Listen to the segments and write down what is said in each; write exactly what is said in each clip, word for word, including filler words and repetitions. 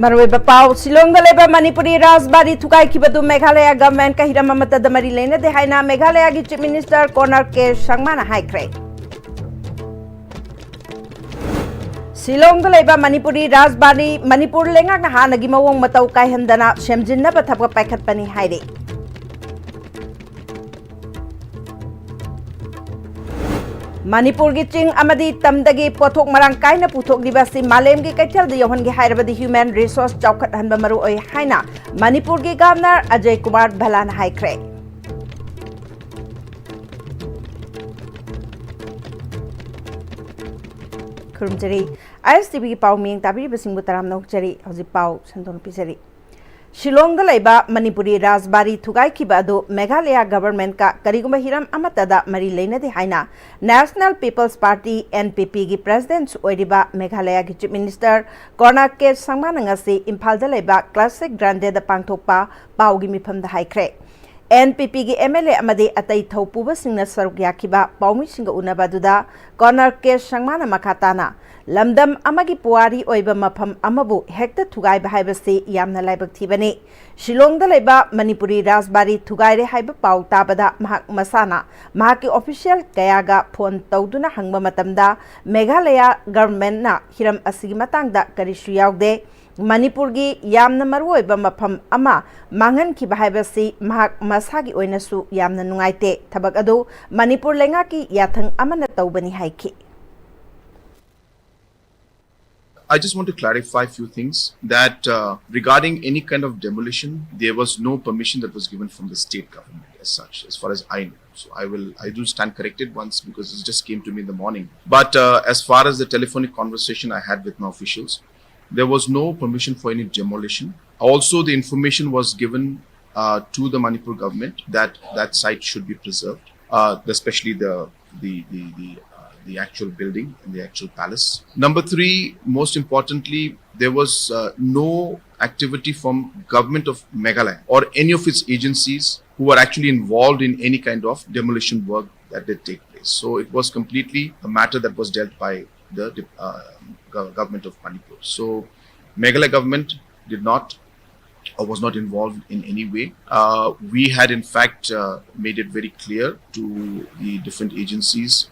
ꯃꯔꯨꯑꯣꯏꯕ ꯄꯥꯎ, ꯁꯤꯂꯣꯡꯗ ꯂꯩꯕ ꯃꯅꯤꯄꯨꯔꯤ ꯔꯥꯖꯕꯥꯔꯤ ꯊꯨꯒꯥꯏꯈꯤꯕꯗꯨ ꯃꯦꯘꯥꯂꯌꯥ ꯒꯚꯔꯟꯃꯦꯟꯠꯀ ꯍꯤꯔꯝ ꯑꯃꯠꯇꯗ ꯃꯔꯤ ꯂꯩꯅꯗꯦ ꯍꯥꯏꯅ ꯃꯦꯘꯥꯂꯌꯥꯒꯤ ꯆꯤꯐ ꯃꯤꯅꯤꯁꯇꯔ ꯀꯣꯅꯔ ꯀꯦ ꯁꯪꯃꯥꯅ ꯍꯥꯏꯈ꯭ꯔꯦ꯫ ꯁꯤꯂꯣꯡꯗ ꯂꯩꯕ ꯃꯅꯤꯄꯨꯔꯤ ꯔꯥꯖꯕꯥꯔꯤ ꯃꯅꯤꯄꯨꯔ ꯂꯩꯉꯥꯛꯅ ꯍꯥꯟꯅꯒꯤ ꯃꯑꯣꯡ ꯃꯇꯧ ꯀꯥꯏꯍꯟꯗꯅ ꯁꯦꯝꯖꯤꯟꯅꯕ ꯊꯕꯛ ꯄꯥꯏꯈꯠꯄꯅꯤ ꯍꯥꯏꯔꯤ꯫ ꯃꯅꯤꯄꯨꯔꯒꯤ ꯆꯤꯡ ꯑꯃꯗꯤ ꯇꯝꯗꯒꯤ ꯄꯣꯠꯊꯣꯛ ꯃꯔꯥꯡ ꯀꯥꯏꯅ ꯄꯨꯊꯣꯛꯂꯤꯕ ꯑꯁꯤ ꯃꯥꯂꯦꯝꯒꯤ ꯀꯩꯊꯦꯜꯗ ꯌꯧꯍꯟꯒꯦ ꯍꯥꯏꯔꯕꯗꯤ human resource ꯆꯥꯎꯈꯠꯍꯟꯕ ꯃꯔꯨ ꯑꯣꯏ ꯍꯥꯏꯅ ꯃꯅꯤꯄꯨꯔꯒꯤ ꯒꯚꯔꯅꯔ ꯑꯖꯌ ꯀꯨꯃꯥꯔ ꯚꯜꯂꯥꯅ ꯍꯥꯏꯈ꯭ꯔꯦ꯫ ꯈꯨꯔꯨꯝꯖꯔꯤ꯫ ISTVꯒꯤ ꯄꯥꯎ ꯃꯤꯠꯌꯦꯡ ꯇꯥꯕꯤꯔꯤꯕꯁꯤꯡꯕꯨ ꯇꯔꯥꯝꯅ ꯑꯣꯛꯆꯔꯤ꯫ ꯍꯧꯖꯤꯛ ꯄꯥꯎ ꯁꯟꯗꯣꯛꯅ ꯄꯤꯖꯔꯤ꯫ ꯁꯤꯂꯣꯡꯗ ꯂꯩꯕ ꯃꯅꯤꯄꯨꯔꯤ ꯔꯥꯖꯕꯥꯔꯤ ꯊꯨꯒꯥꯏꯈꯤꯕ ꯑꯗꯨ ꯃꯦꯘꯥꯂꯌꯥ ꯒꯚꯔꯟꯃꯦꯟꯠꯀ ꯀꯔꯤꯒꯨꯝꯕ ꯍꯤꯔꯝ ꯑꯃꯠꯇꯗ ꯃꯔꯤ ꯂꯩꯅꯗꯦ ꯍꯥꯏꯅ National People's Party, NPPꯒꯤ ꯄ꯭ꯔꯦꯁꯤꯗꯦꯟꯠꯁꯨ ꯑꯣꯏꯔꯤꯕ ꯃꯦꯘꯥꯂꯌꯥꯒꯤ ꯆꯤꯐ ꯃꯤꯅꯤꯁꯇꯔ ꯀꯣꯅꯔ ꯀꯦ ꯁꯪꯃꯥꯅ ꯉꯁꯤ ꯏꯝꯐꯥꯜꯗ ꯂꯩꯕ ꯀ꯭ꯂꯥꯁꯤꯛ ꯒ꯭ꯔꯥꯟꯗꯦꯗ ꯄꯥꯡꯊꯣꯛꯄ ꯄꯥꯎꯒꯤ ꯃꯤꯐꯝꯗ ꯍꯥꯏꯈ꯭ꯔꯦ꯫ NPPꯒꯤ MLA ꯑꯃꯗꯤ ꯑꯇꯩ ꯊꯧꯄꯨꯕꯁꯤꯡꯅ ꯁꯔꯨꯛ ꯌꯥꯈꯤꯕ ꯄꯥꯎꯃꯤꯁꯤꯡꯒ ꯎꯅꯕ ꯑꯗꯨꯗ ꯀꯣꯅꯔ ꯀꯦ ꯁꯪꯃꯥꯅ ꯃꯈꯥ ꯇꯥꯅ, "ꯂꯝꯗꯝ ꯑꯃꯒꯤ ꯄꯨꯋꯥꯔꯤ ꯑꯣꯏꯕ ꯃꯐꯝ ꯑꯃꯕꯨ ꯍꯦꯛꯇ ꯊꯨꯒꯥꯏꯕ ꯍꯥꯏꯕꯁꯤ ꯌꯥꯝꯅ ꯂꯥꯏꯕꯛ ꯊꯤꯕꯅꯤ꯫ ꯁꯤꯂꯣꯡꯗ ꯂꯩꯕ ꯃꯅꯤꯄꯨꯔꯤ ꯔꯥꯖꯕꯥꯔꯤ ꯊꯨꯒꯥꯏꯔꯦ ꯍꯥꯏꯕ ꯄꯥꯎ ꯇꯥꯕꯗ ꯃꯍꯥꯛ ꯃꯁꯥꯅ ꯃꯍꯥꯛꯀꯤ ꯑꯣꯐꯤꯁꯤꯌꯦꯜ ꯀꯌꯥꯒ ꯐꯣꯟ ꯇꯧꯗꯨꯅ ꯍꯪꯕ ꯃꯇꯝꯗ ꯃꯦꯘꯥꯂꯌꯥ ꯒꯚꯔꯟꯃꯦꯟꯠꯅ ꯍꯤꯔꯝ ꯑꯁꯤꯒꯤ ꯃꯇꯥꯡꯗ ꯀꯔꯤꯁꯨ ꯌꯥꯎꯗꯦ꯫ ꯃꯅꯤꯄꯨꯔꯒꯤ ꯌꯥꯝꯅ ꯃꯔꯨꯑꯣꯏꯕ ꯃꯐꯝ ꯑꯃ ꯃꯥꯡꯍꯟꯈꯤꯕ ꯍꯥꯏꯕꯁꯤ ꯃꯍꯥꯛ ꯃꯁꯥꯒꯤ ꯑꯣꯏꯅꯁꯨ ꯌꯥꯝꯅ ꯅꯨꯡꯉꯥꯏꯇꯦ꯫ ꯊꯕꯛ ꯑꯗꯨ ꯃꯅꯤꯄꯨꯔ ꯂꯩꯉꯥꯛꯀꯤ ꯌꯥꯊꯪ ꯑꯃꯅ ꯇꯧꯕꯅꯤ" ꯍꯥꯏꯈꯤ꯫ I just want to clarify a few things that uh, regarding any kind of demolition, there was no permission that was given from the state government as such, as far as I know. So I will, I do stand corrected once because this just came to me in the morning. But uh, as far as the telephonic conversation I had with my officials, there was no permission for any demolition. Also, the information was given uh, to the Manipur government that that site should be preserved, uh, especially the the the the, uh, the actual building and the actual palace. Number three, most importantly, there was uh, no activity from government of Meghalaya or any of its agencies who were actually involved in any kind of demolition work that did take place. So it was completely a matter that was dealt by the uh, government of Manipur. So Meghalaya government did not or was not involved in any way. Uh, we had, in fact, uh, made it very clear to the different agencies.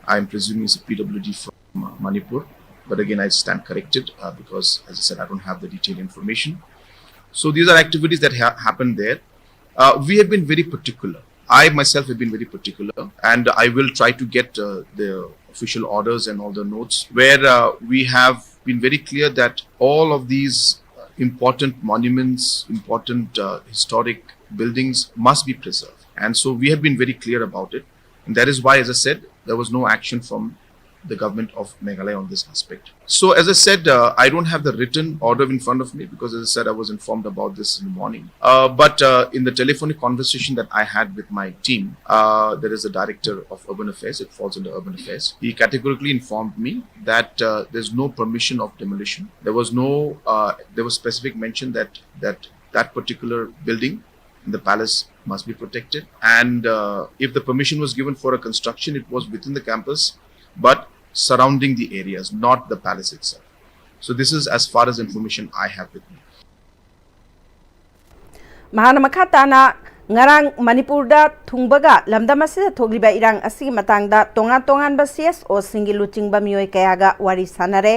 I'm presuming it's a P W D from uh, Manipur, but again, I stand corrected uh, because, as I said, I don't have the detailed information. So these are activities that ha- happened there. Uh, we have been very particular. I myself have been very particular, and I will try to get uh, the official orders and all the notes where uh, we have been very clear that all of these important monuments, important uh, historic buildings must be preserved. And so we have been very clear about it. And that is why, as I said, there was no action from the government of Meghalaya on this aspect. So, as I said, uh, I don't have the written order in front of me because, as I said, I was informed about this in the morning. Uh, but uh, in the telephonic conversation that I had with my team, uh, there is a director of urban affairs. It falls under urban affairs. He categorically informed me that uh, there's no permission of demolition. There was no uh, there was specific mention that that that particular building in the palace must be protected. And uh, if the permission was given for a construction, it was within the campus, but surrounding the areas, not the palace itself. So this is as far as information I have with me. ꯃꯍꯥꯛꯅ ꯃꯈꯥ ꯇꯥꯅ ꯉꯔꯥꯡ ꯃꯅꯤꯄꯨꯔꯗ ꯊꯨꯡꯕꯒ ꯂꯝꯗꯝ ꯑꯁꯤꯗ ꯊꯣꯛꯂꯤꯕ ꯏꯔꯥꯡ ꯑꯁꯤꯒꯤ ꯃꯇꯥꯡꯗ ꯇꯣꯉꯥꯟ ꯇꯣꯉꯥꯟꯕ ꯁꯤ ꯑꯦꯁ ꯑꯣꯁꯤꯡꯒꯤ ꯂꯨꯆꯤꯡꯕ ꯃꯤꯑꯣꯏ ꯀꯌꯥꯒ ꯋꯥꯔꯤ ꯁꯥꯟꯅꯔꯦ꯫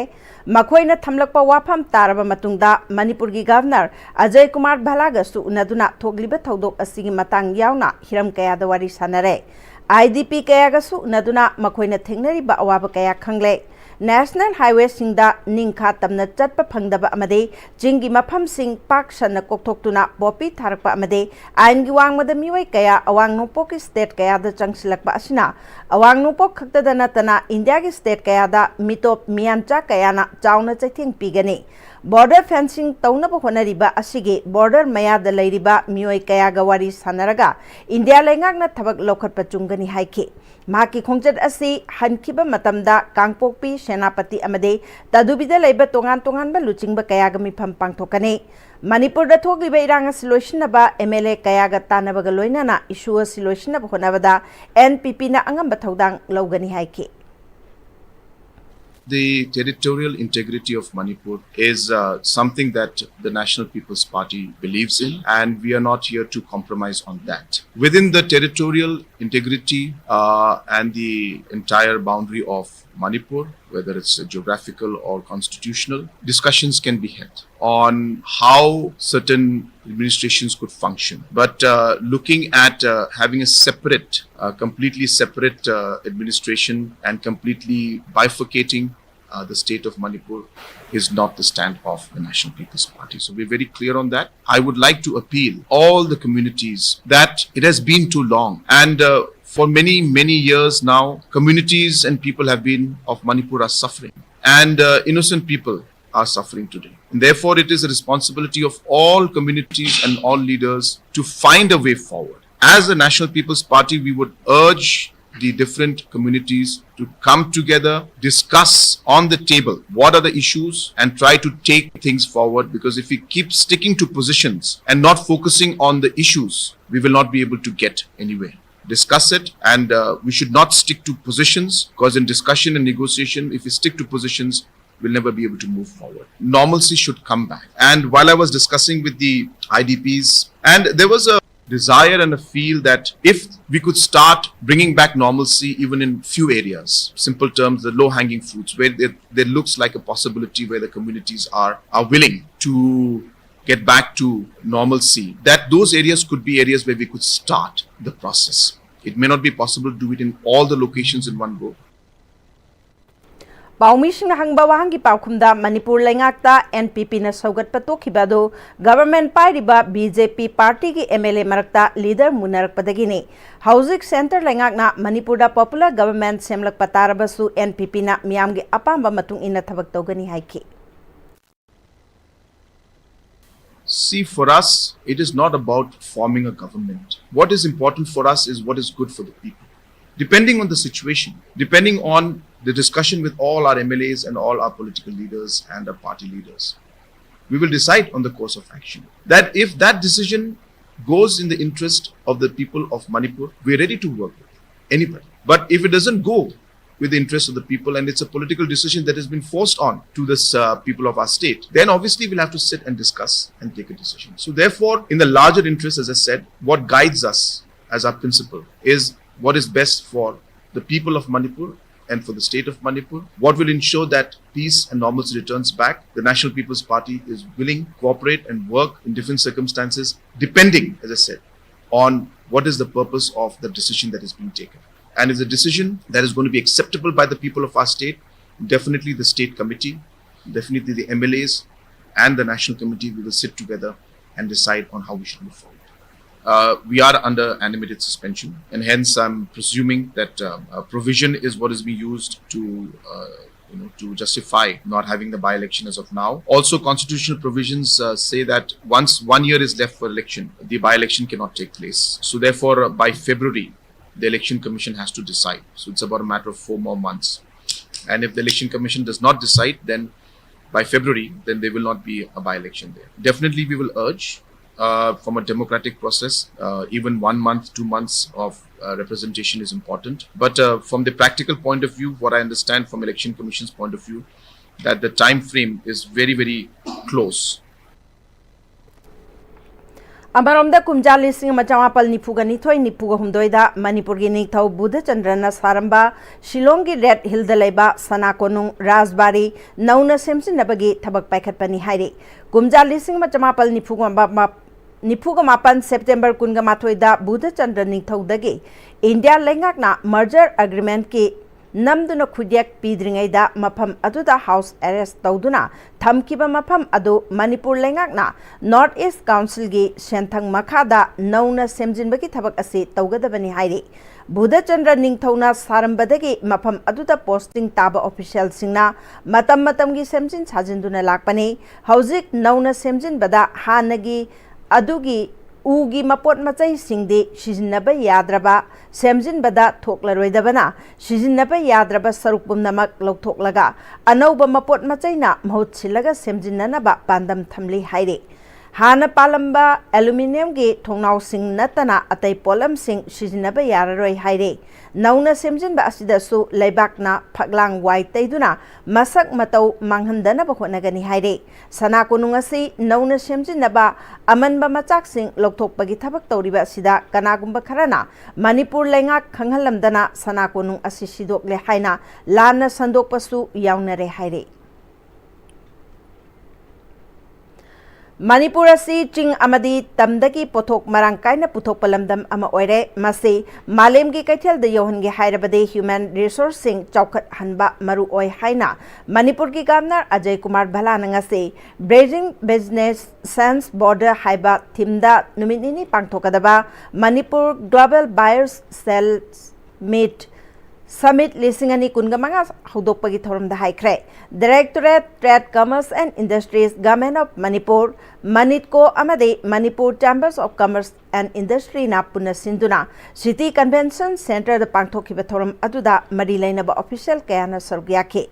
ꯃꯈꯣꯏꯅ ꯊꯝꯂꯛꯄ ꯋꯥꯐꯝ ꯇꯥꯔꯕ ꯃꯇꯨꯡꯗ ꯃꯅꯤꯄꯨꯔꯒꯤ ꯒꯚꯔꯅꯔ ꯑꯖꯌ ꯀꯨꯃꯥꯔ ꯚꯂꯥꯒꯁꯨ ꯎꯅꯗꯨꯅ ꯊꯣꯛꯂꯤꯕ ꯊꯧꯗꯣꯛ ꯑꯁꯤꯒꯤ ꯃꯇꯥꯡ ꯌꯥꯎꯅ ꯍꯤꯔꯝ ꯀꯌꯥꯗ ꯋꯥꯔꯤ ꯁꯥꯟꯅꯔꯦ꯫ ꯑꯥꯏ ꯗꯤ ꯄꯤ ꯀꯌꯥꯒꯁꯨ ꯎꯅꯗꯨꯅ ꯃꯈꯣꯏꯅ ꯊꯦꯡꯅꯔꯤꯕ ꯑꯋꯥꯕ ꯀꯌꯥ ꯈꯪꯂꯦ꯫ ꯅꯦꯁꯅꯦꯜ ꯍꯥꯏꯋꯦꯁꯤꯡꯗ ꯅꯤꯡꯈꯥ ꯇꯝꯅ ꯆꯠꯄ ꯐꯪꯗꯕ ꯑꯃꯗꯤ ꯆꯤꯡꯒꯤ ꯃꯐꯝꯁꯤꯡ ꯄꯥꯛ ꯁꯟꯅ ꯀꯣꯛꯊꯣꯛꯇꯨꯅ ꯄꯣꯄꯤ ꯊꯥꯔꯛꯄ ꯑꯃꯗꯤ ꯑꯥꯏꯟꯒꯤ ꯋꯥꯡꯃꯗ ꯃꯤꯑꯣꯏ ꯀꯌꯥ ꯑꯋꯥꯡ ꯅꯣꯡꯄꯣꯛꯀꯤ ꯁ꯭ꯇꯦꯠ ꯀꯌꯥꯗ ꯆꯪꯁꯤꯜꯂꯛꯄ ꯑꯁꯤꯅ ꯑꯋꯥꯡ ꯅꯣꯡꯄꯣꯛ ꯈꯛꯇꯗ ꯅꯠꯇꯅ ꯏꯟꯗꯤꯌꯥꯒꯤ ꯁ꯭ꯇꯦꯠ ꯀꯌꯥꯗ ꯃꯤꯇꯣꯞ ꯃꯤꯌꯥꯟꯆꯥ ꯀꯌꯥꯅ ꯆꯥꯎꯅ ꯆꯩꯊꯦꯡ ꯄꯤꯒꯅꯤ꯫ Border fencing ꯇꯧꯅꯕ ꯍꯣꯠꯅꯔꯤꯕ ꯑꯁꯤꯒꯤ border ꯃꯌꯥꯗ ꯂꯩꯔꯤꯕ ꯃꯤꯑꯣꯏ ꯀꯌꯥꯒ ꯋꯥꯔꯤ ꯁꯥꯟꯅꯔꯒ ꯏꯟꯗꯤꯌꯥ ꯂꯩꯉꯥꯛꯅ ꯊꯕꯛ ꯂꯧꯈꯠꯄ ꯆꯨꯝꯒꯅꯤ ꯍꯥꯏꯈꯤ꯫ ꯃꯍꯥꯛꯀꯤ ꯈꯣꯡꯆꯠ ꯑꯁꯤ ꯍꯟꯈꯤꯕ ꯃꯇꯝꯗ ꯀꯥꯡꯄꯣꯛꯄꯤ, ꯁꯦꯅꯥꯄꯇꯤ ꯑꯃꯗꯤ ꯇꯗꯨꯕꯤꯗ ꯂꯩꯕ ꯇꯣꯉꯥꯟ ꯇꯣꯉꯥꯟꯕ ꯂꯨꯆꯤꯡꯕ ꯀꯌꯥꯒ ꯃꯤꯐꯝ ꯄꯥꯡꯊꯣꯛꯀꯅꯤ꯫ ꯃꯅꯤꯄꯨꯔꯗ ꯊꯣꯛꯂꯤꯕ ꯏꯔꯥꯡ ꯑꯁꯤ ꯂꯣꯏꯁꯤꯟꯅꯕ M L A ꯀꯌꯥꯒ ꯇꯥꯟꯅꯕꯒ ꯂꯣꯏꯅꯅ issue ꯑꯁꯤ ꯂꯣꯏꯁꯤꯟꯅꯕ ꯍꯣꯠꯅꯕꯗ N P P ꯅ ꯑꯉꯝꯕ ꯊꯧꯗꯥꯡ ꯂꯧꯒꯅꯤ ꯍꯥꯏꯈꯤ꯫ The territorial integrity of Manipur is uh, something that the National People's Party believes in, and we are not here to compromise on that. Within the territorial integrity uh, and the entire boundary of Manipur, whether it's geographical or constitutional, discussions can be had on how certain administrations could function. But uh, looking at uh, having a separate, uh, completely separate uh, administration and completely bifurcating uh, the state of Manipur is not the stand of the National People's Party. So we're very clear on that. I would like to appeal all the communities that it has been too long. And uh, for many, many years now, communities and people have been of Manipur are suffering. And uh, innocent people are suffering today. And therefore, it is the responsibility of all communities and all leaders to find a way forward. As the National People's Party, we would urge the different communities to come together, discuss on the table what are the issues, and try to take things forward. Because if we keep sticking to positions and not focusing on the issues, we will not be able to get anywhere. Discuss it, and uh, we should not stick to positions, because in discussion and negotiation, if we stick to positions, we'll never be able to move forward. Normalcy should come back. And while I was discussing with the I D Ps, and there was a desire and a feel that if we could start bringing back normalcy even in few areas, simple terms, the low-hanging fruits, where there, there looks like a possibility where the communities are, are willing to get back to normalcy, that those areas could be areas where we could start the process. It may not be possible to do it in all the locations in one go. ꯄꯥꯎꯃꯤꯁꯤꯡꯅ ꯍꯪꯕ ꯋꯥꯍꯪꯒꯤ ꯄꯥꯎꯈꯨꯝꯗ Manipur ꯂꯩꯉꯥꯛꯇ N P P ꯅ ꯁꯧꯒꯠꯄ ꯇꯣꯛꯈꯤꯕ ꯑꯗꯨ government ꯄꯥꯏꯔꯤꯕ B J P party ꯒꯤ M L A ꯃꯔꯛꯇ leader ꯃꯨꯟꯅꯔꯛꯄꯗꯒꯤꯅꯤ꯫ ꯍꯧꯖꯤꯛ centre ꯂꯩꯉꯥꯛꯅ ꯃꯅꯤꯄꯨꯔꯗ popular government ꯁꯦꯝꯂꯛꯄ ꯇꯥꯔꯕꯁꯨ N P P ꯅ ꯃꯤꯌꯥꯝꯒꯤ ꯑꯄꯥꯝꯕ ꯃꯇꯨꯡ ꯏꯟꯅ ꯊꯕꯛ ꯇꯧꯒꯅꯤ ꯍꯥꯏꯈꯤ꯫ See, for us, it is not about forming a government. What is important for us is what is good for the people. Depending on the situation, depending on the discussion with all our M L As and all our political leaders and our party leaders, we will decide on the course of action. That if that decision goes in the interest of the people of Manipur, we're ready to work with anybody. But if it doesn't go with the interest of the people and it's a political decision that has been forced on to this uh, people of our state, then obviously we'll have to sit and discuss and take a decision. So therefore, in the larger interest, as I said, what guides us as our principle is what is best for the people of Manipur and for the state of Manipur, what will ensure that peace and normalcy returns back. The National People's Party is willing to cooperate and work in different circumstances, depending, as I said, on what is the purpose of the decision that is being taken. And it's a decision that is going to be acceptable by the people of our state. Definitely the state committee, definitely the M L As and the national committee, we will sit together and decide on how we should move forward. Uh, we are under animated suspension, and hence I'm presuming that uh, a provision is what is being used to, uh, you know, to justify not having the by-election as of now. Also, constitutional provisions uh, say that once one year is left for election, the by-election cannot take place. So therefore, uh, by February, the election commission has to decide. So it's about a matter of four more months. And if the election commission does not decide, then by February, then there will not be a by-election there. Definitely, we will urge uh, from a democratic process, uh, even one month, two months of uh, representation is important. But uh, from the practical point of view, what I understand from election commission's point of view, that the time frame is very, very close. ꯑꯃꯔꯣꯝꯗ, ꯀꯨꯝꯖꯥ ꯂꯤꯁꯤꯡ ꯑꯃ ꯆꯃꯥꯄꯜ ꯅꯤꯐꯨꯒ ꯅꯤꯊꯣꯏ ꯅꯤꯐꯨꯒ ꯍꯨꯝꯗꯣꯏꯗ ꯃꯅꯤꯄꯨꯔꯒꯤ ꯅꯤꯡꯊꯧ ꯕꯨꯙꯆꯟꯗ꯭ꯔꯅ ꯁꯥꯔꯝꯕ ꯁꯤꯂꯣꯡꯒꯤ red ꯍꯤꯜꯗ ꯂꯩꯕ ꯁꯅꯥ ꯀꯣꯅꯨꯡ ꯔꯥꯖꯕꯥꯔꯤ ꯅꯧꯅ ꯁꯦꯝꯖꯤꯟꯅꯕꯒꯤ ꯊꯕꯛ ꯄꯥꯏꯈꯠꯄꯅꯤ ꯍꯥꯏꯔꯤ꯫ ꯀꯨꯝꯖꯥ ꯂꯤꯁꯤꯡ ꯑꯃ ꯆꯃꯥꯄꯜ ꯅꯤꯐꯨꯒ ꯃꯥꯄꯜ ꯁꯦꯞꯇꯦꯝꯕꯔ ꯀꯨꯟꯒ ꯃꯥꯊꯣꯏꯗ ꯕꯨꯙꯆꯟꯗ꯭ꯔ ꯅꯤꯡꯊꯧꯗꯒꯤ ꯏꯟꯗꯤꯌꯥ ꯂꯩꯉꯥꯛꯅ ꯃꯔꯖꯔ ꯑꯦꯒ꯭ꯔꯤꯃꯦꯟꯠꯀꯤ ꯅꯝꯗꯨꯅ ꯈꯨꯠꯌꯦꯛ ꯄꯤꯗ꯭ꯔꯤꯉꯩꯗ ꯃꯐꯝ ꯑꯗꯨꯗ ꯍꯥꯎꯁ ꯑꯦꯔꯦꯁ ꯇꯧꯗꯨꯅ ꯊꯝꯈꯤꯕ ꯃꯐꯝ ꯑꯗꯨ ꯃꯅꯤꯄꯨꯔ ꯂꯩꯉꯥꯛꯅ ꯅꯣꯔꯠ ꯏꯁ ꯀꯥꯎꯟꯁꯤꯜꯒꯤ ꯁꯦꯟꯊꯪ ꯃꯈꯥꯗ ꯅꯧꯅ ꯁꯦꯝꯖꯤꯟꯕꯒꯤ ꯊꯕꯛ ꯑꯁꯤ ꯇꯧꯒꯗꯕꯅꯤ ꯍꯥꯏꯔꯤ꯫ ꯕꯨꯙꯆꯟꯗ꯭ꯔ ꯅꯤꯡꯊꯧꯅ ꯁꯥꯔꯝꯕꯗꯒꯤ ꯃꯐꯝ ꯑꯗꯨꯗ ꯄꯣꯁꯇꯤꯡ ꯇꯥꯕ ꯑꯣꯐꯤꯁꯤꯌꯦꯜꯁꯤꯡꯅ ꯃꯇꯝ ꯃꯇꯝꯒꯤ ꯁꯦꯝꯖꯤꯟ ꯁꯥꯖꯤꯟꯗꯨꯅ ꯂꯥꯛꯄꯅꯤ꯫ ꯍꯧꯖꯤꯛ ꯅꯧꯅ ꯁꯦꯝꯖꯤꯟꯕꯗ ꯍꯥꯟꯅꯒꯤ ꯑꯗꯨꯒꯤ ꯎꯒꯤ ꯃꯄꯣꯠ ꯃꯆꯩꯁꯤꯡꯗꯤ ꯁꯤꯖꯤꯟꯅꯕ ꯌꯥꯗ꯭ꯔꯕ, ꯁꯦꯝꯖꯤꯟꯕꯗ ꯊꯣꯛꯂꯔꯣꯏꯗꯕꯅ ꯁꯤꯖꯤꯟꯅꯕ ꯌꯥꯗ꯭ꯔꯕ ꯁꯔꯨꯛ ꯄꯨꯝꯅꯃꯛ ꯂꯧꯊꯣꯛꯂꯒ ꯑꯅꯧꯕ ꯃꯄꯣꯠ ꯃꯆꯩꯅ ꯃꯍꯨꯠ ꯁꯤꯜꯂꯒ ꯁꯦꯝꯖꯤꯟꯅꯅꯕ ꯄꯥꯟꯗꯝ ꯊꯝꯂꯤ ꯍꯥꯏꯔꯤ꯫ ꯍꯥꯟꯅ ꯄꯥꯜꯂꯝꯕ ꯑꯦꯂꯨꯃꯤꯅꯤꯌꯝꯒꯤ ꯊꯣꯡꯅꯥꯎꯁꯤꯡ ꯅꯠꯇꯅ ꯑꯇꯩ ꯄꯣꯠꯂꯝꯁꯤꯡ ꯁꯤꯖꯤꯟꯅꯕ ꯌꯥꯔꯔꯣꯏ ꯍꯥꯏꯔꯤ꯫ ꯅꯧꯅ ꯁꯦꯝꯖꯤꯟꯕ ꯑꯁꯤꯗꯁꯨ ꯂꯩꯕꯥꯛꯅ ꯐꯛꯂꯥꯡ ꯋꯥꯏ ꯇꯩꯗꯨꯅ ꯃꯁꯛ ꯃꯇꯧ ꯃꯥꯡꯍꯟꯗꯅꯕ ꯍꯣꯠꯅꯒꯅꯤ ꯍꯥꯏꯔꯤ꯫ ꯁꯅꯥ ꯀꯣꯅꯨꯡ ꯑꯁꯤ ꯅꯧꯅ ꯁꯦꯝꯖꯤꯟꯅꯕ ꯑꯃꯟꯕ ꯃꯆꯥꯛꯁꯤꯡ ꯂꯧꯊꯣꯛꯄꯒꯤ ꯊꯕꯛ ꯇꯧꯔꯤꯕ ꯑꯁꯤꯗ ꯀꯅꯥꯒꯨꯝꯕ ꯈꯔꯅ ꯃꯅꯤꯄꯨꯔ ꯂꯩꯉꯥꯛ ꯈꯪꯍꯜꯂꯝꯗꯅ ꯁꯅꯥ ꯀꯣꯅꯨꯡ ꯑꯁꯤ ꯁꯤꯗꯣꯛꯂꯦ ꯍꯥꯏꯅ ꯂꯥꯟꯅ ꯁꯟꯗꯣꯛꯄꯁꯨ ꯌꯥꯎꯅꯔꯦ ꯍꯥꯏꯔꯤ꯫ ꯃꯅꯤꯄꯨꯔ ꯑꯁꯤ ꯆꯤꯡ ꯑꯃꯗꯤ ꯇꯝꯗꯒꯤ ꯄꯣꯠꯊꯣꯛ ꯃꯔꯥꯡ ꯀꯥꯏꯅ ꯄꯨꯊꯣꯛꯄ ꯂꯝꯗꯝ ꯑꯃ ꯑꯣꯏꯔꯦ꯫ ꯃꯁꯤ ꯃꯥꯂꯦꯝꯒꯤ ꯀꯩꯊꯦꯜꯗ ꯌꯧꯍꯟꯒꯦ ꯍꯥꯏꯔꯕꯗꯤ ꯍ꯭ꯌꯨꯃꯦꯟ ꯔꯤꯁꯣꯔꯁꯁꯤꯡ ꯆꯥꯎꯈꯠꯍꯟꯕ ꯃꯔꯨ ꯑꯣꯏ ꯍꯥꯏꯅ ꯃꯅꯤꯄꯨꯔꯒꯤ ꯒꯚꯔꯅꯔ ꯑꯖꯌ ꯀꯨꯃꯥꯔ ꯚꯜꯂꯥꯅ ꯉꯁꯤ ꯕ꯭ꯔꯤꯖꯤꯡ ꯕꯤꯖꯤꯅꯦꯁ ꯁꯦꯟꯁ ꯕꯣꯔꯗꯔ ꯍꯥꯏꯕ ꯊꯤꯝꯗ ꯅꯨꯃꯤꯠ ꯅꯤꯅꯤ ꯄꯥꯡꯊꯣꯛꯀꯗꯕ ꯃꯅꯤꯄꯨꯔ ꯒ꯭ꯂꯣꯕꯦꯜ ꯕꯥꯌꯔꯁ ꯁꯦꯜꯁ ꯃꯤꯠ ꯁꯃꯤꯠ ꯂꯤꯁꯤꯡ ꯑꯅꯤ ꯀꯨꯟꯒ ꯃꯉꯥ ꯍꯧꯗꯣꯛꯄꯒꯤ ꯊꯧꯔꯝꯗ ꯍꯥꯏꯈ꯭ꯔꯦ꯫ Directorate Trade, Commerce and Industries, Government of Manipur, ꯃꯅꯤꯠꯀꯣ ꯑꯃꯗꯤ Manipur Chambers of Commerce and Industryꯅ ꯄꯨꯟꯅ ꯁꯤꯟꯗꯨꯅ ꯁꯤꯇꯤ ꯀꯟꯚꯦꯟꯁꯟ ꯁꯦꯟꯇꯔꯗ ꯄꯥꯡꯊꯣꯛꯈꯤꯕ ꯊꯧꯔꯝ ꯑꯗꯨꯗ ꯃꯔꯤ ꯂꯩꯅꯕ ꯑꯣꯐꯤꯁꯤꯌꯦꯜ ꯀꯌꯥꯅ ꯁꯔꯨꯛ ꯌꯥꯈꯤ꯫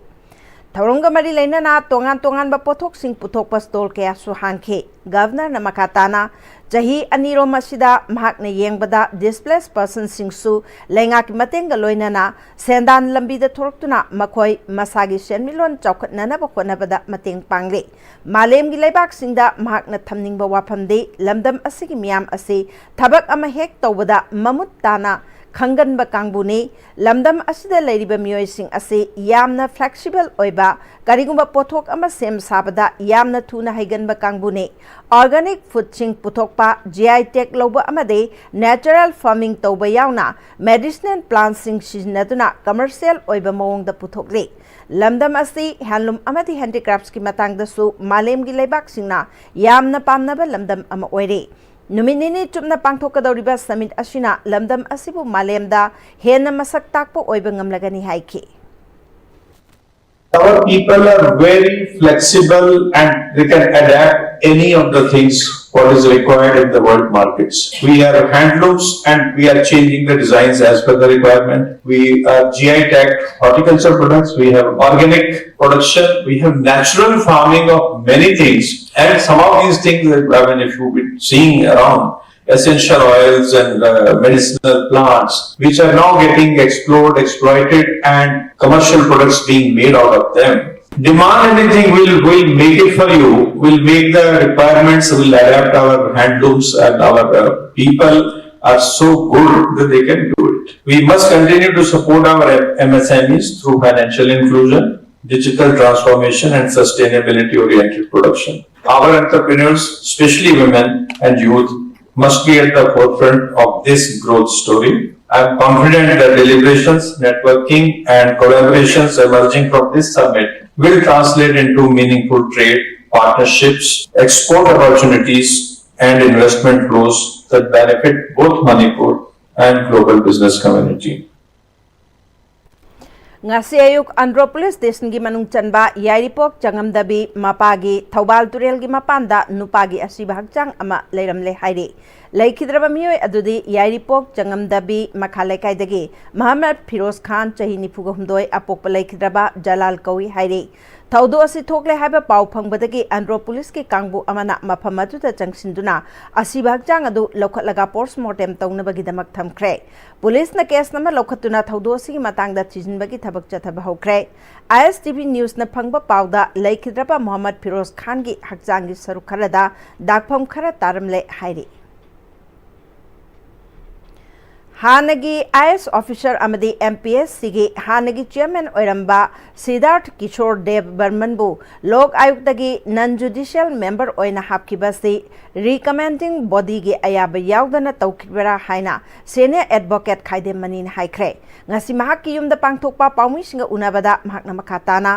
ꯊꯧꯔꯝꯒ ꯃꯔꯤ ꯂꯩꯅꯅ ꯇꯣꯉꯥꯟ ꯇꯣꯉꯥꯟꯕ ꯄꯣꯠꯊꯣꯛꯁꯤꯡ ꯄꯨꯊꯣꯛꯄ ꯁ꯭ꯇꯣꯜ ꯀꯌꯥꯁꯨ ꯍꯥꯡꯈꯤ꯫ ꯒꯚꯔꯅꯔꯅ ꯃꯈꯥ ꯇꯥꯅ, ꯆꯍꯤ ꯑꯅꯤꯔꯣꯝ ꯑꯁꯤꯗ ꯃꯍꯥꯛꯅ ꯌꯦꯡꯕꯗ ꯗꯤꯁꯄ꯭ꯂꯦꯁ ꯄꯔꯁꯟꯁꯤꯡꯁꯨ ꯂꯩꯉꯥꯛꯀꯤ ꯃꯇꯦꯡꯒ ꯂꯣꯏꯅꯅ ꯁꯦꯟꯗꯥꯟ ꯂꯝꯕꯤꯗ ꯊꯣꯔꯛꯇꯨꯅ ꯃꯈꯣꯏ ꯃꯁꯥꯒꯤ ꯁꯦꯟꯃꯤꯠꯂꯣꯟ ꯆꯥꯎꯈꯠꯅꯅꯕ ꯍꯣꯠꯅꯕꯗ ꯃꯇꯦꯡ ꯄꯥꯡꯂꯤ꯫ ꯃꯥꯂꯦꯝꯒꯤ ꯂꯩꯕꯥꯛꯁꯤꯡꯗ ꯃꯍꯥꯛꯅ ꯊꯝꯅꯤꯡꯕ ꯋꯥꯐꯝꯗꯤ ꯂꯝꯗꯝ ꯑꯁꯤꯒꯤ ꯃꯤꯌꯥꯝ ꯑꯁꯤ ꯊꯕꯛ ꯑꯃ ꯍꯦꯛ ꯇꯧꯕꯗ ꯃꯃꯨꯠ ꯇꯥꯅ ꯈꯪꯒꯟꯕ ꯀꯥꯡꯕꯨꯅꯤ꯫ ꯂꯝꯗꯝ ꯑꯁꯤꯗ ꯂꯩꯔꯤꯕ ꯃꯤꯑꯣꯏꯁꯤꯡ ꯑꯁꯤ ꯌꯥꯝꯅ flexible ꯑꯣꯏꯕ, ꯀꯔꯤꯒꯨꯝꯕ ꯄꯣꯠꯊꯣꯛ ꯑꯃ ꯁꯦꯝ ꯁꯥꯕꯗ ꯌꯥꯝꯅ ꯊꯨꯅ ꯍꯩꯒꯟꯕ ꯀꯥꯡꯕꯨꯅꯤ꯫ Organic foodꯁꯤꯡ ꯄꯨꯊꯣꯛꯄ, G I tag ꯂꯧꯕ ꯑꯃꯗꯤ natural farming ꯇꯧꯕ ꯌꯥꯎꯅ medicinal plantꯁꯤꯡ ꯁꯤꯖꯤꯟꯅꯗꯨꯅ commercial ꯑꯣꯏꯕ ꯃꯑꯣꯡꯗ ꯄꯨꯊꯣꯛꯂꯤ꯫ ꯂꯝꯗꯝ ꯑꯁꯤ handloom ꯑꯃꯗꯤ handicraftsꯀꯤ ꯃꯇꯥꯡꯗꯁꯨ ꯃꯥꯂꯦꯝꯒꯤ ꯂꯩꯕꯥꯛꯁꯤꯡꯅ ꯌꯥꯝꯅ ꯄꯥꯝꯅꯕ ꯂꯝꯗꯝ ꯑꯃ ꯑꯣꯏꯔꯦ꯫ ꯅꯨꯃꯤꯠ ꯅꯤꯅꯤ ꯆꯨꯞꯅ ꯄꯥꯡꯊꯣꯛꯀꯗꯧꯔꯤꯕ summit ꯑꯁꯤꯅ ꯂꯝꯗꯝ ꯑꯁꯤꯕꯨ ꯃꯥꯂꯦꯝꯗ ꯍꯦꯟꯅ ꯃꯁꯛ ꯇꯥꯛꯄ ꯑꯣꯏꯕ ꯉꯝꯂꯒꯅꯤ ꯍꯥꯏꯈꯤ꯫ Our people are very flexible and they can adapt any of the things what is required in the world markets. We have handlooms and we are changing the designs as per the requirement. We are G I tagged horticulture products. We have organic production. We have natural farming of many things. And some of these things, I mean, if you've been seeing around, essential oils and uh, medicinal plants, which are now getting explored, exploited, and commercial products being made out of them. Demand anything, we'll, we'll make it for you, we'll make the requirements, we'll adapt our handlooms, and our uh, people are so good that they can do it. We must continue to support our M S M Es through financial inclusion, digital transformation, and sustainability oriented production. Our entrepreneurs, especially women and youth, must be at the forefront of this growth story. I am confident that deliberations, networking, and collaborations emerging from this summit will translate into meaningful trade partnerships, export opportunities, and investment flows that benefit both Manipur and global business community. ꯉꯁꯤ ꯑꯌꯨꯛ Andro police ꯁ꯭ꯇꯦꯁꯟꯒꯤ ꯃꯅꯨꯡ ꯆꯟꯕ ꯌꯥꯏꯔꯤꯄꯣꯛ ꯆꯉꯝꯗꯕꯤ ꯃꯄꯥꯒꯤ ꯊꯧꯕꯥꯜ ꯇꯨꯔꯦꯜꯒꯤ ꯃꯄꯥꯟꯗ ꯅꯨꯄꯥꯒꯤ ꯑꯁꯤꯕ ꯍꯛꯆꯥꯡ ꯑꯃ ꯂꯩꯔꯝꯂꯦ ꯍꯥꯏꯔꯤ꯫ ꯂꯩꯈꯤꯗ꯭ꯔꯕ ꯃꯤꯑꯣꯏ ꯑꯗꯨꯗꯤ ꯌꯥꯏꯔꯤꯄꯣꯛ ꯆꯉꯝꯗꯕꯤ ꯃꯈꯥ ꯂꯩꯀꯥꯏꯗꯒꯤ ꯃꯍꯝꯃꯗ ꯐꯤꯔꯣꯖ ꯈꯥꯟ, ꯆꯍꯤ ꯅꯤꯐꯨꯒ ꯍꯨꯝꯗꯣꯏ, ꯑꯄꯣꯛꯄ ꯂꯩꯈꯤꯗ꯭ꯔꯕ ꯖꯂꯥꯜ ꯀꯧꯏ ꯍꯥꯏꯔꯤ꯫ ꯊꯧꯗꯣꯛ ꯑꯁꯤ ꯊꯣꯛꯂꯦ ꯍꯥꯏꯕ ꯄꯥꯎ ꯐꯪꯕꯗꯒꯤ ꯑꯟꯗ꯭ꯔꯣ ꯄꯨꯂꯤꯁꯀꯤ ꯀꯥꯡꯕꯨ ꯑꯃꯅ ꯃꯐꯝ ꯑꯗꯨꯗ ꯆꯪꯁꯤꯟꯗꯨꯅ ꯑꯁꯤꯕ ꯍꯛꯆꯥꯡ ꯑꯗꯨ ꯂꯧꯈꯠꯂꯒ post mortem ꯇꯧꯅꯕꯒꯤꯗꯃꯛ ꯊꯝꯈ꯭ꯔꯦ꯫ ꯄꯨꯂꯤꯁꯅ case number ꯂꯧꯈꯠꯇꯨꯅ ꯊꯧꯗꯣꯛ ꯑꯁꯤꯒꯤ ꯃꯇꯥꯡꯗ ꯊꯤꯖꯤꯟꯕꯒꯤ ꯊꯕꯛ ꯆꯠꯊꯕ ꯍꯧꯈ꯭ꯔꯦ꯫ I S T V Newsꯅ ꯐꯪꯕ ꯄꯥꯎꯗ ꯂꯩꯈꯤꯗ꯭ꯔꯕ ꯃꯣꯍꯝꯃꯗ ꯐꯤꯔꯣꯖ ꯈꯥꯟꯒꯤ ꯍꯛꯆꯥꯡꯒꯤ ꯁꯔꯨꯛ ꯈꯔꯗ ꯗꯥꯛꯐꯝ ꯈꯔ ꯇꯥꯔꯝꯂꯦ ꯍꯥꯏꯔꯤ꯫ ꯍꯥꯟꯅꯒꯤ IAS officer ꯑꯃꯗꯤ MPSCꯒꯤ ꯍꯥꯟꯅꯒꯤ chairman ꯑꯣꯏꯔꯝꯕ ꯁꯤꯗꯥꯔꯊ ꯀꯤꯁꯣꯔ ꯗꯦꯕ ꯕꯔꯃꯟꯕꯨ ꯂꯣꯛ ꯑꯥꯌꯨꯛꯇꯒꯤ non judicial member ꯑꯣꯏꯅ ꯍꯥꯞꯈꯤꯕ ꯑꯁꯤ recommending bodyꯒꯤ ꯑꯌꯥꯕ ꯌꯥꯎꯗꯅ ꯇꯧꯈꯤꯕꯔꯥ ꯍꯥꯏꯅ senior advocate ꯈꯥꯏꯗꯦꯝ ꯃꯅꯤꯅ ꯍꯥꯏꯈ꯭ꯔꯦ꯫ ꯉꯁꯤ ꯃꯍꯥꯛꯀꯤ ꯌꯨꯝꯗ ꯄꯥꯡꯊꯣꯛꯄ ꯄꯥꯎꯃꯤꯁꯤꯡꯒ ꯎꯅꯕꯗ ꯃꯍꯥꯛꯅ ꯃꯈꯥ ꯇꯥꯅ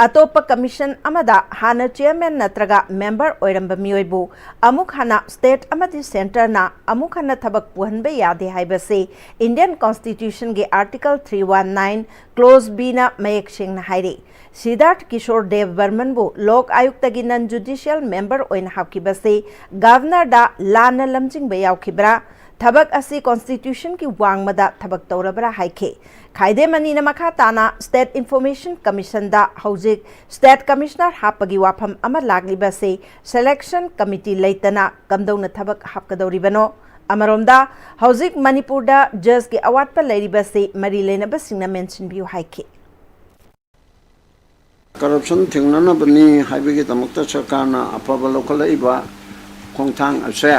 ꯑꯇꯣꯞꯄ commission ꯑꯃꯗ ꯍꯥꯟꯅ chairman ꯅꯠꯇ꯭ꯔꯒ member ꯑꯣꯏꯔꯝꯕ ꯃꯤꯑꯣꯏꯕꯨ ꯑꯃꯨꯛ ꯍꯟꯅ state ꯑꯃꯗꯤ centreꯅ ꯑꯃꯨꯛ ꯍꯟꯅ ꯊꯕꯛ ꯄꯨꯍꯟꯕ ꯌꯥꯗꯦ ꯍꯥꯏꯕꯁꯤ Indian Constitutionꯒꯤ Article three one nine clause Bꯅ ꯃꯌꯦꯛ ꯁꯦꯡꯅ ꯍꯥꯏꯔꯤ꯫ ꯁꯤꯗꯥꯔꯊ ꯀꯤꯁꯣꯔ ꯗꯦꯕ ꯕꯔꯃꯟꯕꯨ ꯂꯣꯛ ꯑꯥꯌꯨꯛꯇꯒꯤ non judicial member ꯑꯣꯏꯅ ꯍꯥꯞꯈꯤꯕꯁꯤ governorꯗ ꯂꯥꯟꯅ ꯂꯝꯖꯤꯡꯕ ꯌꯥꯎꯈꯤꯕ꯭ꯔꯥ? ꯊꯕꯛ ꯑꯁꯤ constitutionꯒꯤ ꯋꯥꯡꯃꯗ ꯊꯕꯛ ꯇꯧꯔꯕ꯭ꯔꯥ ꯍꯥꯏꯈꯤ꯫ ꯈꯥꯏꯗꯦꯝ ꯃꯅꯤꯅ ꯃꯈꯥ ꯇꯥꯅ state information commissionꯗ ꯍꯧꯖꯤꯛ state commissioner ꯍꯥꯞꯄꯒꯤ ꯋꯥꯐꯝ ꯑꯃ ꯂꯥꯛꯂꯤꯕꯁꯤ selection committee ꯂꯩꯇꯅ ꯀꯝꯗꯧꯅ ꯊꯕꯛ ꯍꯥꯞꯀꯗꯧꯔꯤꯕꯅꯣ? ꯑꯃꯔꯣꯝꯗ ꯍꯧꯖꯤꯛ ꯃꯅꯤꯄꯨꯔꯗ judgeꯀꯤ ꯑꯋꯥꯠꯄ ꯂꯩꯔꯤꯕꯁꯤ ꯃꯔꯤ ꯂꯩꯅꯕꯁꯤꯡꯅ ꯃꯦꯟꯁꯤꯟꯕꯤꯌꯨ ꯍꯥꯏꯈꯤ꯫ Corruption ꯊꯤꯡꯅꯅꯕꯅꯤ ꯍꯥꯏꯕꯒꯤꯗꯃꯛꯇ ꯁꯔꯀꯥꯔꯅ ꯑꯐꯕ ꯂꯧꯈꯠꯂꯛꯏꯕ ꯈꯣꯡꯊꯥꯡ ꯑꯁꯦ,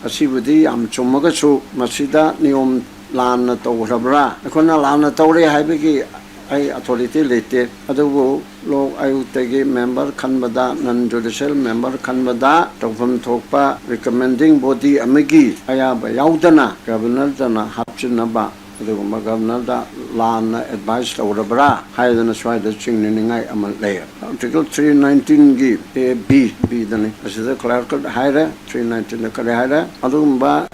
ꯑꯁꯤꯕꯨꯗꯤ ꯌꯥꯝ ꯆꯨꯝꯃꯒꯁꯨ, ꯃꯁꯤꯗ ꯅꯤꯌꯣꯝ ꯂꯥꯟꯅ ꯇꯧꯈ꯭ꯔꯕ꯭ꯔꯥ? ꯑꯩꯈꯣꯏꯅ ꯂꯥꯟꯅ ꯇꯧꯔꯦ ꯍꯥꯏꯕꯒꯤ ꯑꯩ authority ꯂꯩꯇꯦ꯫ ꯑꯗꯨꯕꯨ ꯂꯣꯛ ꯑꯥꯌꯨꯛꯇꯒꯤ member ꯈꯟꯕꯗ, non judicial member ꯈꯟꯕꯗ ꯇꯧꯐꯝ ꯊꯣꯛꯄ recommending body ꯑꯃꯒꯤ ꯑꯌꯥꯕ ꯌꯥꯎꯗꯅ governorꯗꯅ ꯍꯥꯞꯆꯤꯟꯅꯕ, ꯑꯗꯨꯒꯨꯝꯕ governorꯗ ꯂꯥꯟꯅ advice ꯇꯧꯔꯕ꯭ꯔꯥ ꯍꯥꯏꯗꯅ ꯁ꯭ꯋꯥꯏꯗ ꯆꯤꯡꯅꯅꯤꯡꯉꯥꯏ ꯑꯃ ꯂꯩ꯫ Article three nineteenꯒꯤ A B, Bꯗꯅꯤ꯫ ꯑꯁꯤꯗ clear cut ꯍꯥꯏꯔꯦ, three nineteenꯗ ꯀꯔꯤ ꯍꯥꯏꯔꯦ? ꯑꯗꯨꯒꯨꯝꯕ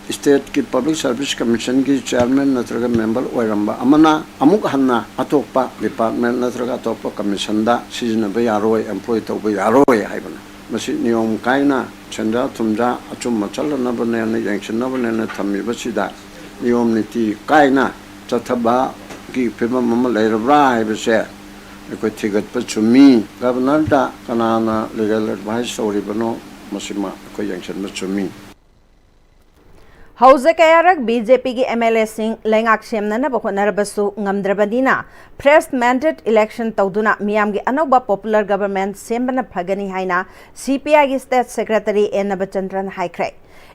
stateꯀꯤ Public Service Commissionꯒꯤ chairman ꯅꯠꯇ꯭ꯔꯒ member ꯑꯣꯏꯔꯝꯕ ꯑꯃꯅ ꯑꯃꯨꯛ ꯍꯟꯅ ꯑꯇꯣꯞꯄ department ꯅꯠꯇ꯭ꯔꯒ ꯑꯇꯣꯞꯄ commissionꯗ ꯁꯤꯖꯤꯟꯅꯕ ꯌꯥꯔꯣꯏ, employ ꯇꯧꯕ ꯌꯥꯔꯣꯏ ꯍꯥꯏꯕꯅꯤ꯫ ꯃꯁꯤ ꯅꯤꯌꯣꯝ ꯀꯥꯏꯅ ꯁꯦꯟꯖꯥ ꯊꯨꯝꯖꯥ ꯑꯆꯨꯝ ꯑꯆꯜꯂꯅꯕꯅꯦꯅ ꯌꯦꯡꯁꯤꯟꯅꯕꯅꯦꯅ ꯊꯝꯃꯤꯕꯁꯤꯗ ꯅꯤꯌꯣꯝ ꯅꯤꯇꯤ ꯀꯥꯏꯅ ꯆꯠꯊꯕꯒꯤ ꯐꯤꯕꯝ ꯑꯃ ꯂꯩꯔꯕ꯭ꯔꯥ ꯍꯥꯏꯕꯁꯦ ꯑꯩꯈꯣꯏ ꯊꯤꯒꯠꯄ ꯆꯨꯝꯃꯤ꯫ Governorꯗ ꯀꯅꯥꯅ legal advice ꯇꯧꯔꯤꯕꯅꯣ, ꯃꯁꯤꯃ ꯑꯩꯈꯣꯏ ꯌꯦꯡꯁꯤꯟꯕ ꯆꯨꯝꯃꯤ꯫ ꯍꯧꯖꯤꯛ ꯀꯌꯥꯔꯛ BJPꯒꯤ MLAꯁꯤꯡ ꯂꯩꯉꯥꯛ ꯁꯦꯝꯅꯅꯕ ꯍꯣꯠꯅꯔꯕꯁꯨ ꯉꯝꯗ꯭ꯔꯕꯅꯤꯅ fresh mandate election ꯇꯧꯗꯨꯅ ꯃꯤꯌꯥꯝꯒꯤ ꯑꯅꯧꯕ popular government ꯁꯦꯝꯕꯅ ꯐꯒꯅꯤ ꯍꯥꯏꯅ CPIꯒꯤ state secretary A ꯅꯕꯆꯟꯗ꯭ꯔꯟ ꯍꯥꯏꯈ꯭ꯔꯦ꯫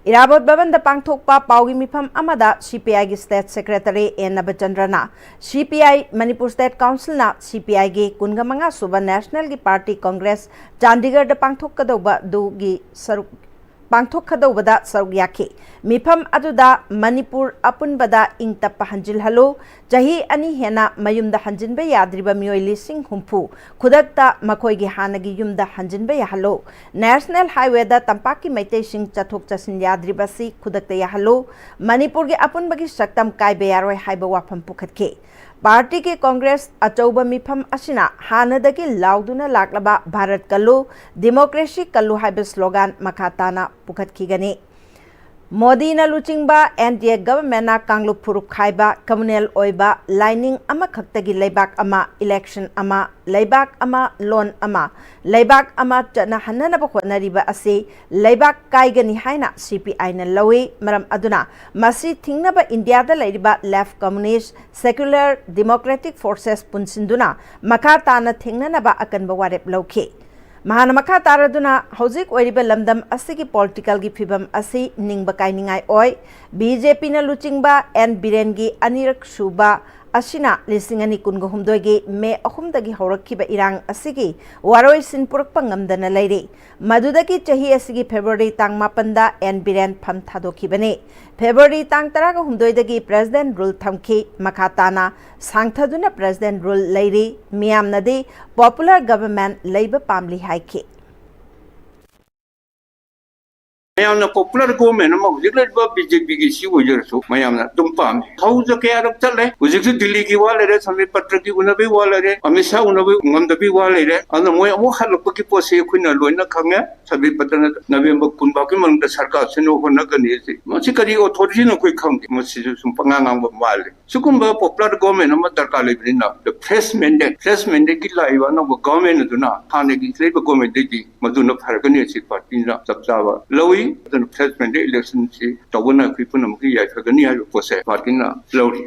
ꯏꯔꯥꯕꯣꯠ ꯚꯕꯟꯗ ꯄꯥꯡꯊꯣꯛꯄ ꯄꯥꯎꯒꯤ ꯃꯤꯐꯝ ꯑꯃꯗ ꯁꯤ ꯄꯤ ꯑꯥꯏꯒꯤ ꯁ꯭ꯇꯦꯠ ꯁꯦꯀ꯭ꯔꯦꯇꯔꯤ ꯑꯦꯟ ꯅꯕꯆꯟꯗ꯭ꯔꯅ ꯁꯤ ꯄꯤ ꯑꯥꯏ ꯃꯅꯤꯄꯨꯔ ꯁ꯭ꯇꯦꯠ ꯀꯥꯎꯟꯁꯤꯜꯅ ꯁꯤ ꯄꯤ ꯑꯥꯏꯒꯤ ꯀꯨꯟꯒ ꯃꯉꯥ ꯁꯨꯕ ꯅꯦꯁꯅꯦꯜꯒꯤ ꯄꯥꯔꯇꯤ ꯀꯣꯡꯒ꯭ꯔꯦꯁ ꯆꯥꯟꯗꯤꯒꯔꯗ ꯄꯥꯡꯊꯣꯛꯀꯗꯧꯕꯗꯨꯒꯤ ꯁꯔꯨꯛ ꯄꯥꯡꯊꯣꯛꯀꯗꯧꯕꯗ ꯁꯔꯨꯛ ꯌꯥꯈꯤ꯫ ꯃꯤꯐꯝ ꯑꯗꯨꯗ ꯃꯅꯤꯄꯨꯔ ꯑꯄꯨꯟꯕꯗ ꯏꯪ ꯇꯞꯄ ꯍꯟꯖꯤꯜꯍꯜꯂꯨ, ꯆꯍꯤ ꯑꯅꯤ ꯍꯦꯟꯅ ꯃꯌꯨꯝꯗ ꯍꯟꯖꯤꯟꯕ ꯌꯥꯗ꯭ꯔꯤꯕ ꯃꯤꯑꯣꯏ ꯂꯤꯁꯤꯡ ꯍꯨꯝꯐꯨ ꯈꯨꯗꯛꯇ ꯃꯈꯣꯏꯒꯤ ꯍꯥꯟꯅꯒꯤ ꯌꯨꯝꯗ ꯍꯟꯖꯤꯟꯕ ꯌꯥꯍꯜꯂꯨ, ꯅꯦꯁꯅꯦꯜ ꯍꯥꯏꯋꯦꯗ ꯇꯝꯄꯥꯛꯀꯤ ꯃꯩꯇꯩꯁꯤꯡ ꯆꯠꯊꯣꯛ ꯆꯠꯁꯤꯟ ꯌꯥꯗ꯭ꯔꯤꯕꯁꯤ ꯈꯨꯗꯛꯇ ꯌꯥꯍꯜꯂꯨ, ꯃꯅꯤꯄꯨꯔꯒꯤ ꯑꯄꯨꯟꯕꯒꯤ ꯁꯛꯇꯝ ꯀꯥꯏꯕ ꯌꯥꯔꯣꯏ ꯍꯥꯏꯕ ꯋꯥꯐꯝ ꯄꯨꯈꯠꯈꯤ꯫ ꯄꯥꯔꯇꯤꯒꯤ ꯀꯣꯡꯒ꯭ꯔꯦꯁ ꯑꯆꯧꯕ ꯃꯤꯐꯝ ꯑꯁꯤꯅ ꯍꯥꯟꯅꯗꯒꯤ ꯂꯥꯎꯗꯨꯅ ꯂꯥꯛꯂꯕ "ꯚꯥꯔꯠ ꯀꯜꯂꯨ, ꯗꯤꯃꯣꯀ꯭ꯔꯦꯁꯤ ꯀꯜꯂꯨ" ꯍꯥꯏꯕ ꯁ꯭ꯂꯣꯒꯥꯟ ꯃꯈꯥ ꯇꯥꯅ ꯄꯨꯈꯠꯈꯤꯒꯅꯤ꯫ ꯃꯣꯗꯤꯅ ꯂꯨꯆꯤꯡꯕ ꯑꯦꯟ ꯗꯤ ꯑꯦ ꯒꯚꯔꯟꯃꯦꯟꯠꯅ ꯀꯥꯡꯂꯨꯞ ꯐꯨꯔꯨꯞ ꯈꯥꯏꯕ, ꯀꯝꯃꯨꯅꯦꯜ ꯑꯣꯏꯕ, ꯂꯥꯏꯅꯤꯡ ꯑꯃꯈꯛꯇꯒꯤ ꯂꯩꯕꯥꯛ ꯑꯃ, ꯏꯂꯦꯛꯁꯟ ꯑꯃ, ꯂꯩꯕꯥꯛ ꯑꯃ, ꯂꯣꯟ ꯑꯃ, ꯂꯩꯕꯥꯛ ꯑꯃ ꯆꯠꯅꯍꯟꯅꯅꯕ ꯍꯣꯠꯅꯔꯤꯕ ꯑꯁꯤ ꯂꯩꯕꯥꯛ ꯀꯥꯏꯒꯅꯤ ꯍꯥꯏꯅ ꯁꯤ ꯄꯤ ꯑꯥꯏꯅ ꯂꯧꯏ꯫ ꯃꯔꯝ ꯑꯗꯨꯅ ꯃꯁꯤ ꯊꯤꯡꯅꯕ ꯏꯟꯗꯤꯌꯥꯗ ꯂꯩꯔꯤꯕ left communist, secular, democratic forces ꯄꯨꯟꯁꯤꯟꯗꯨꯅ ꯃꯈꯥ ꯇꯥꯅ ꯊꯦꯡꯅꯅꯕ ꯑꯀꯟꯕ ꯋꯥꯔꯦꯞ ꯂꯧꯈꯤ꯫ ꯃꯍꯥꯛꯅ ꯃꯈꯥ ꯇꯥꯔꯗꯨꯅ ꯍꯧꯖꯤꯛ ꯑꯣꯏꯔꯤꯕ ꯂꯝꯗꯝ ꯑꯁꯤꯒꯤ ꯄꯣꯂꯤꯇꯤꯀꯦꯜꯒꯤ ꯐꯤꯕꯝ ꯑꯁꯤ ꯅꯤꯡꯕ ꯀꯥꯏꯅꯤꯡꯉꯥꯏ ꯑꯣꯏ꯫ ꯕꯤ ꯖꯦ ꯄꯤꯅ ꯂꯨꯆꯤꯡꯕ ꯑꯦꯟ ꯕꯤꯔꯦꯟꯒꯤ ꯑꯅꯤꯔꯛ ꯁꯨꯕ ꯑꯁꯤꯅ ꯂꯤꯁꯤꯡ ꯑꯅꯤ ꯀꯨꯟꯒ ꯍꯨꯝꯗꯣꯏꯒꯤ ꯃꯦ ꯑꯍꯨꯝꯗꯒꯤ ꯍꯧꯔꯛꯈꯤꯕ ꯏꯔꯥꯡ ꯑꯁꯤꯒꯤ ꯋꯥꯔꯣꯏꯁꯤꯟ ꯄꯨꯔꯛꯄ ꯉꯝꯗꯅ ꯂꯩꯔꯤ꯫ ꯃꯗꯨꯗꯒꯤ ꯆꯍꯤ ꯑꯁꯤꯒꯤ ꯐꯦꯕ꯭ꯔꯨꯋꯥꯔꯤ ꯇꯥꯡ ꯃꯥꯄꯟꯗ ꯑꯦꯟ ꯕꯤꯔꯦꯟ ꯐꯝ ꯊꯥꯗꯣꯛꯈꯤꯕꯅꯤ꯫ ꯐꯦꯕ꯭ꯔꯨꯋꯥꯔꯤ ꯇꯥꯡ ꯇꯔꯥꯒ ꯍꯨꯝꯗꯣꯏꯗꯒꯤ ꯄ꯭ꯔꯦꯁꯤꯗꯦꯟꯠ ꯔꯨꯜ ꯊꯝꯈꯤ꯫ ꯃꯈꯥ ꯇꯥꯅ ꯁꯥꯡꯊꯗꯨꯅ ꯄ꯭ꯔꯦꯁꯤꯗꯦꯟꯠ ꯔꯨꯜ ꯂꯩꯔꯤ꯫ ꯃꯤꯌꯥꯝꯅꯗꯤ ꯄꯣꯄꯨꯂꯔ ꯒꯚꯔꯟꯃꯦꯟꯠ ꯂꯩꯕ ꯄꯥꯝꯂꯤ ꯍꯥꯏꯈꯤ꯫ ꯃꯌꯥꯝꯅ ꯄꯣꯄꯨꯂꯔ ꯒꯣꯚꯔꯟꯃꯦꯟꯠ ꯑꯃ ꯍꯧꯖꯤꯛ ꯂꯩꯔꯤꯕ ꯕꯤ ꯖꯦ ꯄꯤꯒꯤ ꯁꯤ ꯑꯣꯏꯖꯔꯁꯨ ꯃꯌꯥꯝꯅ ꯑꯗꯨꯝ ꯄꯥꯝꯃꯤ꯫ ꯍꯧꯖ ꯀꯌꯥꯔꯛ ꯆꯠꯂꯦ꯫ ꯍꯧꯖꯤꯛꯁꯨ ꯗꯤꯜꯂꯤꯒꯤ ꯋꯥ ꯂꯩꯔꯦ, ꯁꯟꯕꯤꯠ ꯄꯇ꯭ꯔꯒꯤ ꯎꯅꯕꯒꯤ ꯋꯥ ꯂꯩꯔꯦ, ꯑꯃꯤꯠ ꯁꯥꯍ ꯎꯅꯕ ꯉꯝꯗꯕꯒꯤ ꯋꯥ ꯂꯩꯔꯦ꯫ ꯑꯗꯨꯅ ꯃꯣꯏ ꯑꯃꯨꯛ ꯍꯜꯂꯛꯄꯒꯤ ꯄꯣꯠꯁꯤ ꯑꯩꯈꯣꯏꯅ ꯂꯣꯏꯅ ꯈꯪꯉꯦ꯫ ꯁꯟꯕꯤꯠ ꯄꯇ꯭ꯔꯅ ꯅꯕꯦꯝꯕꯔ ꯀꯨꯟ ꯐꯥꯎꯒꯤ ꯃꯅꯨꯡꯗ ꯁꯔꯀꯥꯔ ꯁꯤꯟꯅꯕ ꯍꯣꯠꯅꯒꯅꯤ ꯍꯥꯏꯁꯤ, ꯃꯁꯤ ꯀꯔꯤ ꯑꯣꯊꯣꯔꯤꯇꯤꯅꯣ ꯑꯩꯈꯣꯏ ꯈꯪꯗꯦ꯫ ꯃꯁꯤꯁꯨ ꯁꯨꯝ ꯄꯉꯥꯡ ꯉꯥꯡꯕ ꯃꯥꯜꯂꯤ꯫ ꯁꯤꯒꯨꯝꯕ ꯄꯣꯄꯨꯂꯔ ꯒꯣꯚꯔꯟꯃꯦꯟꯠ ꯑꯃ ꯗꯔꯀꯥꯔ ꯂꯩꯕꯅꯤꯅ, ꯗ ꯐ꯭ꯔꯦꯁ ꯃꯦꯟꯗꯦꯠ, ꯐ꯭ꯔꯦꯁ ꯃꯦꯟꯗꯦꯠꯀꯤ ꯂꯥꯛꯏꯕ ꯑꯅꯧꯕ ꯒꯣꯚꯔꯟꯃꯦꯟꯠ ꯑꯗꯨꯅ ꯍꯥꯟꯅꯒꯤ ꯂꯩꯔꯤꯕ ꯒꯣꯚꯔꯟꯃꯦꯟꯠꯇꯒꯤ ꯃꯗꯨꯅ ꯐꯔꯒꯅꯤ ꯍꯥꯏꯁꯤ ꯄꯥꯔꯇꯤꯅ ꯆꯞ ꯆꯥꯕ ꯂꯧꯏ꯫ ꯑꯗꯨꯅ ꯐ꯭ꯔꯦꯁ ꯃꯦꯟꯗꯦꯠ ꯏꯂꯦꯛꯁꯟꯁꯤ ꯇꯧꯕꯅ ꯑꯩꯈꯣꯏ ꯄꯨꯝꯅꯃꯛꯀꯤ ꯌꯥꯏꯐꯒꯅꯤ ꯍꯥꯏꯕ ꯄꯣꯠꯁꯦ ꯄꯥꯔꯇꯤꯅ ꯂꯧꯔꯤ꯫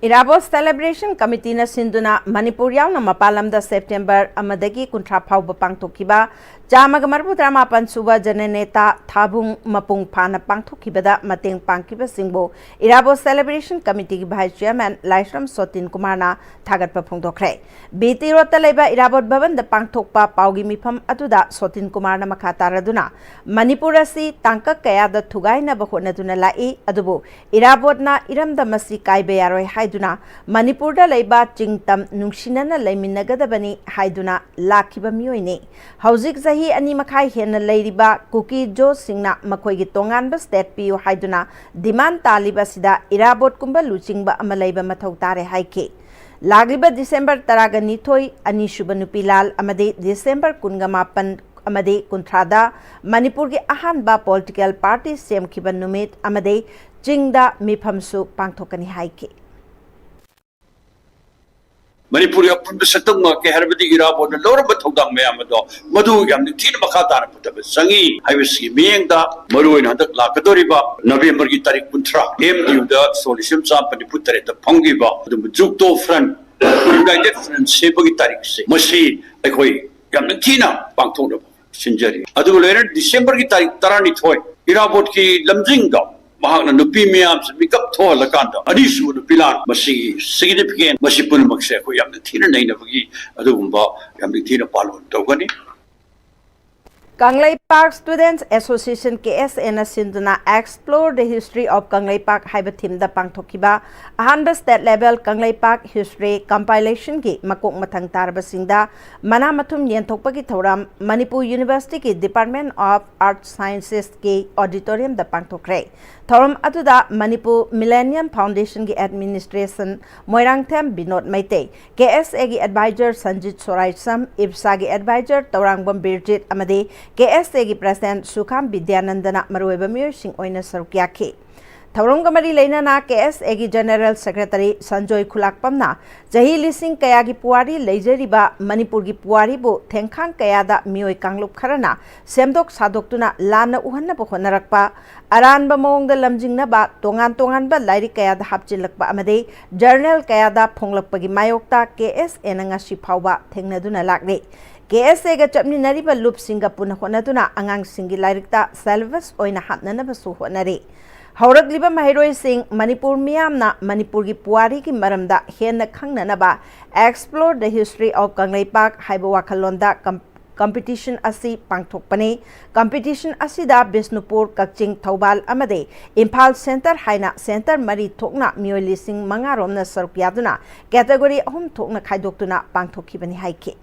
ꯏꯔꯥꯕꯣꯠ ꯁꯦꯂꯦꯕ꯭ꯔꯦꯁꯟ ꯀꯃꯤꯇꯤꯅ ꯁꯤꯟꯗꯨꯅ ꯃꯅꯤꯄꯨꯔ ꯌꯥꯎꯅ ꯃꯄꯥꯟ ꯂꯝꯗ ꯁꯦꯞꯇꯦꯝꯕꯔ ꯑꯃꯗꯒꯤ ꯀꯨꯟꯊ꯭ꯔꯥ ꯐꯥꯎꯕ ꯄꯥꯡꯊꯣꯛꯈꯤꯕ ꯆꯥꯝꯃꯒ ꯃꯔꯤꯐꯨꯇꯔꯥꯃꯥꯄꯟ ꯁꯨꯕ ꯖꯅꯅꯦꯇꯥ ꯊꯥꯕꯨꯡ ꯃꯄꯨꯡ ꯐꯥꯅ ꯄꯥꯡꯊꯣꯛꯈꯤꯕꯗ ꯃꯇꯦꯡ ꯄꯥꯡꯈꯤꯕꯁꯤꯡꯕꯨ ꯏꯔꯥꯕꯣꯠ ꯁꯦꯂꯦꯕ꯭ꯔꯦꯁꯟ ꯀꯃꯤꯇꯤꯒꯤ ꯚꯥꯏꯁ ꯆꯤꯌꯔꯃꯦꯟ ꯂꯥꯏꯁ꯭ꯔꯝ ꯁꯣꯇꯤꯟ ꯀꯨꯃꯥꯔꯅ ꯊꯥꯒꯠꯄ ꯐꯣꯡꯗꯣꯛꯈ꯭ꯔꯦ꯫ ꯕꯤ ꯇꯤ ꯔꯣꯗꯇ ꯂꯩꯕ ꯏꯔꯥꯕꯣꯠ ꯚꯕꯟꯗ ꯄꯥꯡꯊꯣꯛꯄ ꯄꯥꯎꯒꯤ ꯃꯤꯐꯝ ꯑꯗꯨꯗ ꯁꯣꯇꯤꯟ ꯀꯨꯃꯥꯔꯅ ꯃꯈꯥ ꯇꯥꯔꯗꯨꯅ, ꯃꯅꯤꯄꯨꯔ ꯑꯁꯤ ꯇꯥꯡꯀꯛ ꯀꯌꯥꯗ ꯊꯨꯒꯥꯏꯅꯕ ꯍꯣꯠꯅꯗꯨꯅ ꯂꯥꯛꯏ, ꯑꯗꯨꯕꯨ ꯏꯔꯥꯕꯣꯠꯅ ꯏꯔꯝꯗꯝ ꯑꯁꯤ ꯀꯥꯏꯕ ꯌꯥꯔꯣꯏ ꯍꯥꯏꯗꯨꯅ ꯃꯅꯤꯄꯨꯔꯗ ꯂꯩꯕ ꯆꯤꯡ ꯇꯝ ꯅꯨꯡꯁꯤꯅꯅ ꯂꯩꯃꯤꯟꯅꯒꯗꯕꯅꯤ ꯍꯥꯏꯗꯨꯅ ꯂꯥꯛꯈꯤꯕ ꯃꯤꯑꯣꯏꯅꯤ꯫ ꯍꯧꯖꯤꯛ ꯆꯍꯤ ꯑꯅꯤ ꯃꯈꯥꯏ ꯍꯦꯟꯅ ꯂꯩꯔꯤꯕ ꯀꯨꯀꯤ ꯖꯣꯁꯁꯤꯡꯅ ꯃꯈꯣꯏꯒꯤ ꯇꯣꯉꯥꯟꯕ ꯁ꯭ꯇꯦꯠ ꯄꯤꯌꯨ ꯍꯥꯏꯗꯨꯅ ꯗꯤꯃꯥꯟ ꯇꯥꯜꯂꯤꯕ ꯑꯁꯤꯗ ꯏꯔꯥꯕꯣꯠꯀꯨꯝꯕ ꯂꯨꯆꯤꯡꯕ ꯑꯃ ꯂꯩꯕ ꯃꯊꯧ ꯇꯥꯔꯦ ꯍꯥꯏꯈꯤ꯫ ꯂꯥꯛꯂꯤꯕ ꯗꯤꯁꯦꯝꯕꯔ ꯇꯔꯥꯒ ꯅꯤꯊꯣꯏ, ꯑꯅꯤꯁꯨꯕ ꯅꯨꯄꯤ ꯂꯥꯜ ꯑꯃꯗꯤ ꯗꯤꯁꯦꯝꯕꯔ ꯀꯨꯟꯒ ꯃꯥꯄꯟ ꯑꯃꯗꯤ ꯀꯨꯟꯊ꯭ꯔꯥꯗ ꯃꯅꯤꯄꯨꯔꯒꯤ ꯑꯍꯥꯟꯕ ꯄꯣꯂꯤꯇꯤꯀꯦꯜ ꯄꯥꯔꯇꯤ ꯁꯦꯝꯈꯤꯕ ꯅꯨꯃꯤꯠ ꯑꯃꯗꯤ ꯆꯤꯡꯗ ꯃꯤꯐꯝꯁꯨ ꯄꯥꯡꯊꯣꯛꯀꯅꯤ ꯍꯥꯏꯈꯤ꯫ ꯃꯅꯤꯄꯨꯔꯒꯤ ꯑꯄꯨꯟꯕ ꯁꯛꯇꯝ ꯉꯥꯛꯀꯦ ꯍꯥꯏꯔꯕꯗꯤ ꯏꯔꯥꯕꯣꯠꯅ ꯂꯧꯔꯝꯕ ꯊꯧꯗꯥꯡ ꯃꯌꯥꯝ ꯑꯗꯣ ꯃꯗꯨ ꯌꯥꯝ ꯅꯤꯡꯊꯤꯅ ꯃꯈꯥ ꯇꯥꯅ ꯄꯨꯊꯕ ꯆꯪꯏ ꯍꯥꯏꯕꯁꯤꯒꯤ ꯃꯤꯠꯌꯦꯡꯗ ꯃꯔꯨꯑꯣꯏꯅ ꯍꯟꯗꯛ ꯂꯥꯛꯀꯗꯧꯔꯤꯕ ꯅꯕꯦꯝꯕꯔꯒꯤ ꯇꯥꯔꯤꯛ ꯀꯨꯟꯊ꯭ꯔꯥ ꯑꯦꯝ ꯌꯨꯗ ꯁꯣ ꯂꯤꯁꯤꯡ ꯆꯥꯝꯃ ꯅꯤꯐꯨ ꯇꯔꯦꯠꯇ ꯐꯝꯈꯤꯕ ꯑꯗꯨꯕꯨ ꯖꯨꯛꯇꯣ ꯐ꯭ꯔꯟ, ꯌꯨꯅꯥꯏꯇꯦꯗ ꯐ꯭ꯔꯟ ꯁꯦꯝꯕꯒꯤ ꯇꯥꯔꯤꯛꯁꯦ ꯃꯁꯤ ꯑꯩꯈꯣꯏ ꯌꯥꯝ ꯅꯤꯡꯊꯤꯅ ꯄꯥꯡꯊꯣꯛꯅꯕ ꯁꯤꯟꯖꯔꯤ꯫ ꯑꯗꯨꯒ ꯂꯣꯏꯅꯅ ꯗꯤꯁꯦꯝꯕꯔꯒꯤ ꯇꯥꯔꯤꯛ ꯇꯔꯥꯅꯤꯊꯣꯏ ꯏꯔꯥꯕꯣꯠꯀꯤ ꯂꯝꯖꯤꯡꯗ ꯃꯍꯥꯛꯅ ꯅꯨꯄꯤ ꯃꯌꯥꯝꯁꯦ ꯃꯤꯀꯞ ꯊꯣꯛꯍꯜꯂꯀꯥꯟꯗ ꯑꯅꯤꯁꯨꯕ ꯅꯨꯄꯤ ꯂꯥꯟ ꯃꯁꯤꯒꯤ ꯁꯤꯒꯅꯤꯐꯤꯀꯦꯟ ꯃꯁꯤ ꯄꯨꯝꯅꯃꯛꯁꯦ ꯑꯩꯈꯣꯏ ꯌꯥꯝ ꯅꯤꯡꯊꯤꯅ ꯅꯩꯅꯕꯒꯤ ꯑꯗꯨꯒꯨꯝꯕ ꯌꯥꯝ ꯅꯤꯡꯊꯤꯅ ꯄꯥꯂꯣꯟ ꯇꯧꯒꯅꯤ꯫ ꯀꯪꯂꯩꯄꯥꯛ ꯁ꯭ꯇꯨꯗꯦꯟꯠꯁ ꯑꯦꯁꯣꯁꯤꯌꯦꯁꯟ, ꯀꯦ ꯑꯦꯁ ꯑꯦꯅ ꯁꯤꯟꯗꯨꯅ Explore the History of Kangleipak ꯍꯥꯏꯕ ꯊꯤꯝꯗ ꯄꯥꯡꯊꯣꯛꯈꯤꯕ ꯑꯍꯥꯟꯕ ꯁ꯭ꯇꯦꯠ ꯂꯦꯚꯦꯜ ꯀꯪꯂꯩꯄꯥꯛ ꯍꯤꯁꯇ꯭ꯔꯤ ꯀꯝꯄꯥꯏꯂꯦꯁꯟꯒꯤ ꯃꯀꯣꯛ ꯃꯊꯪ ꯇꯥꯔꯕꯁꯤꯡꯗ ꯃꯅꯥ ꯃꯊꯨꯝ ꯌꯦꯟꯊꯣꯛꯄꯒꯤ ꯊꯧꯔꯝ ꯃꯅꯤꯄꯨꯔ ꯌꯨꯅꯤꯚꯔꯁꯤꯇꯤꯒꯤ ꯗꯤꯄꯥꯔꯠꯃꯦꯟꯠ ꯑꯣꯐ ꯑꯥꯔꯠꯁ ꯁꯥꯏꯟꯁꯦꯁꯀꯤ ꯑꯣꯗꯤꯇꯣꯔꯤꯌꯝꯗ ꯄꯥꯡꯊꯣꯛꯈ꯭ꯔꯦ꯫ ꯊꯧꯔꯝ ꯑꯗꯨꯗ ꯃꯅꯤꯄꯨꯔ ꯃꯤꯂꯦꯅꯤꯌꯝ ꯐꯥꯎꯟꯗꯦꯁꯟꯒꯤ ꯑꯦꯗꯃꯤꯅꯤꯁꯇ꯭ꯔꯦꯁꯟ ꯃꯣꯏꯔꯥꯡꯊꯦꯝ ꯕꯤꯅꯣꯗ ꯃꯩꯇꯩ, ꯀꯦ ꯑꯦꯁ ꯑꯦꯒꯤ ꯑꯦꯗꯚꯥꯏꯖꯔ ꯁꯟꯖꯤꯠ ꯁꯣꯔꯥꯏꯁꯝ, ꯏꯞꯁꯥꯒꯤ ꯑꯦꯗꯚꯥꯏꯖꯔ ꯇꯧꯔꯥꯡꯕꯝ ꯕꯤꯔꯖꯤꯠ ꯑꯃꯗꯤ ꯀꯦ ꯑꯦꯁ ꯑꯦꯒꯤ ꯄ꯭ꯔꯦꯁꯤꯗꯦꯟꯠ ꯁꯨꯈꯥꯝ ꯕꯤꯗ꯭ꯌꯥꯅꯟꯗꯅ ꯃꯔꯨꯑꯣꯏꯕ ꯃꯤꯑꯣꯏꯁꯤꯡ ꯑꯣꯏꯅ ꯁꯔꯨꯛ ꯌꯥꯈꯤ꯫ ꯊꯧꯔꯝꯒ ꯃꯔꯤ ꯂꯩꯅꯅ ꯀꯦ ꯑꯦꯁ ꯑꯦꯒꯤ ꯖꯦꯅꯦꯔꯦꯜ ꯁꯦꯀ꯭ꯔꯦꯇꯔꯤ ꯁꯟꯖꯣꯏ ꯈꯨꯂꯥꯛꯄꯝꯅ ꯆꯍꯤ ꯂꯤꯁꯤꯡ ꯀꯌꯥꯒꯤ ꯄꯨꯋꯥꯔꯤ ꯂꯩꯖꯔꯤꯕ ꯃꯅꯤꯄꯨꯔꯒꯤ ꯄꯨꯋꯥꯔꯤꯕꯨ ꯊꯦꯡꯈꯥꯡ ꯀꯌꯥꯗ ꯃꯤꯑꯣꯏ ꯀꯥꯡꯂꯨꯞ ꯈꯔꯅ ꯁꯦꯝꯗꯣꯛ ꯁꯥꯗꯣꯛꯇꯨꯅ ꯂꯥꯟꯅ ꯎꯍꯟꯅꯕ ꯍꯣꯠꯅꯔꯛꯄ, ꯑꯔꯥꯟꯕ ꯃꯑꯣꯡꯗ ꯂꯝꯖꯤꯡꯅꯕ ꯇꯣꯉꯥꯟ ꯇꯣꯉꯥꯟꯕ ꯂꯥꯏꯔꯤꯛ ꯀꯌꯥꯗ ꯍꯥꯞꯆꯤꯜꯂꯛꯄ ꯑꯃꯗꯤ ꯖꯔꯅꯦꯜ ꯀꯌꯥꯗ ꯐꯣꯡꯂꯛꯄꯒꯤ ꯃꯥꯌꯣꯛꯇ ꯀꯦ ꯑꯦꯁ ꯑꯦꯅ ꯉꯁꯤ ꯐꯥꯎꯕ ꯊꯦꯡꯅꯗꯨꯅ ꯂꯥꯛꯂꯤ꯫ ꯀꯦ ꯑꯦꯁ ꯑꯦꯒ ꯆꯠꯃꯤꯟꯅꯔꯤꯕ ꯂꯨꯞꯁꯤꯡꯒ ꯄꯨꯟꯅ ꯍꯣꯠꯅꯗꯨꯅ ꯑꯉꯥꯡꯁꯤꯡꯒꯤ ꯂꯥꯏꯔꯤꯛꯇ ꯁꯦꯂꯦꯕꯁ ꯑꯣꯏꯅ ꯍꯥꯞꯅꯅꯕꯁꯨ ꯍꯣꯠꯅꯔꯤ꯫ ꯍꯧꯔꯛꯂꯤꯕ ꯃꯍꯩꯔꯣꯏꯁꯤꯡ ꯃꯅꯤꯄꯨꯔ ꯃꯤꯌꯥꯝꯅ ꯃꯅꯤꯄꯨꯔꯒꯤ ꯄꯨꯋꯥꯔꯤꯒꯤ ꯃꯔꯝꯗ ꯍꯦꯟꯅ ꯈꯪꯅꯅꯕ Explore the History of Kangleipak ꯍꯥꯏꯕ ꯋꯥꯈꯜꯂꯣꯟꯗ ꯀꯝ-, ꯀꯝꯄꯤꯇꯤꯁꯟ ꯑꯁꯤ ꯄꯥꯡꯊꯣꯛꯄꯅꯤ꯫ ꯀꯝꯄꯤꯇꯤꯁꯟ ꯑꯁꯤꯗ ꯕꯤꯁꯅꯨꯄꯨꯔ, ꯀꯛꯆꯤꯡ, ꯊꯧꯕꯥꯜ ꯑꯃꯗꯤ ꯏꯝꯐꯥꯜ ꯁꯦꯟꯇꯔ ꯍꯥꯏꯅ ꯁꯦꯟꯇꯔ ꯃꯔꯤ ꯊꯣꯛꯅ ꯃꯤꯑꯣꯏ ꯂꯤꯁꯤꯡ ꯃꯉꯥ ꯔꯣꯝꯅ ꯁꯔꯨꯛ ꯌꯥꯗꯨꯅ ꯀꯦꯇꯦꯒꯣꯔꯤ ꯑꯍꯨꯝ ꯊꯣꯛꯅ ꯈꯥꯏꯗꯣꯛꯇꯨꯅ ꯄꯥꯡꯊꯣꯛꯈꯤꯕꯅꯤ ꯍꯥꯏꯈꯤ꯫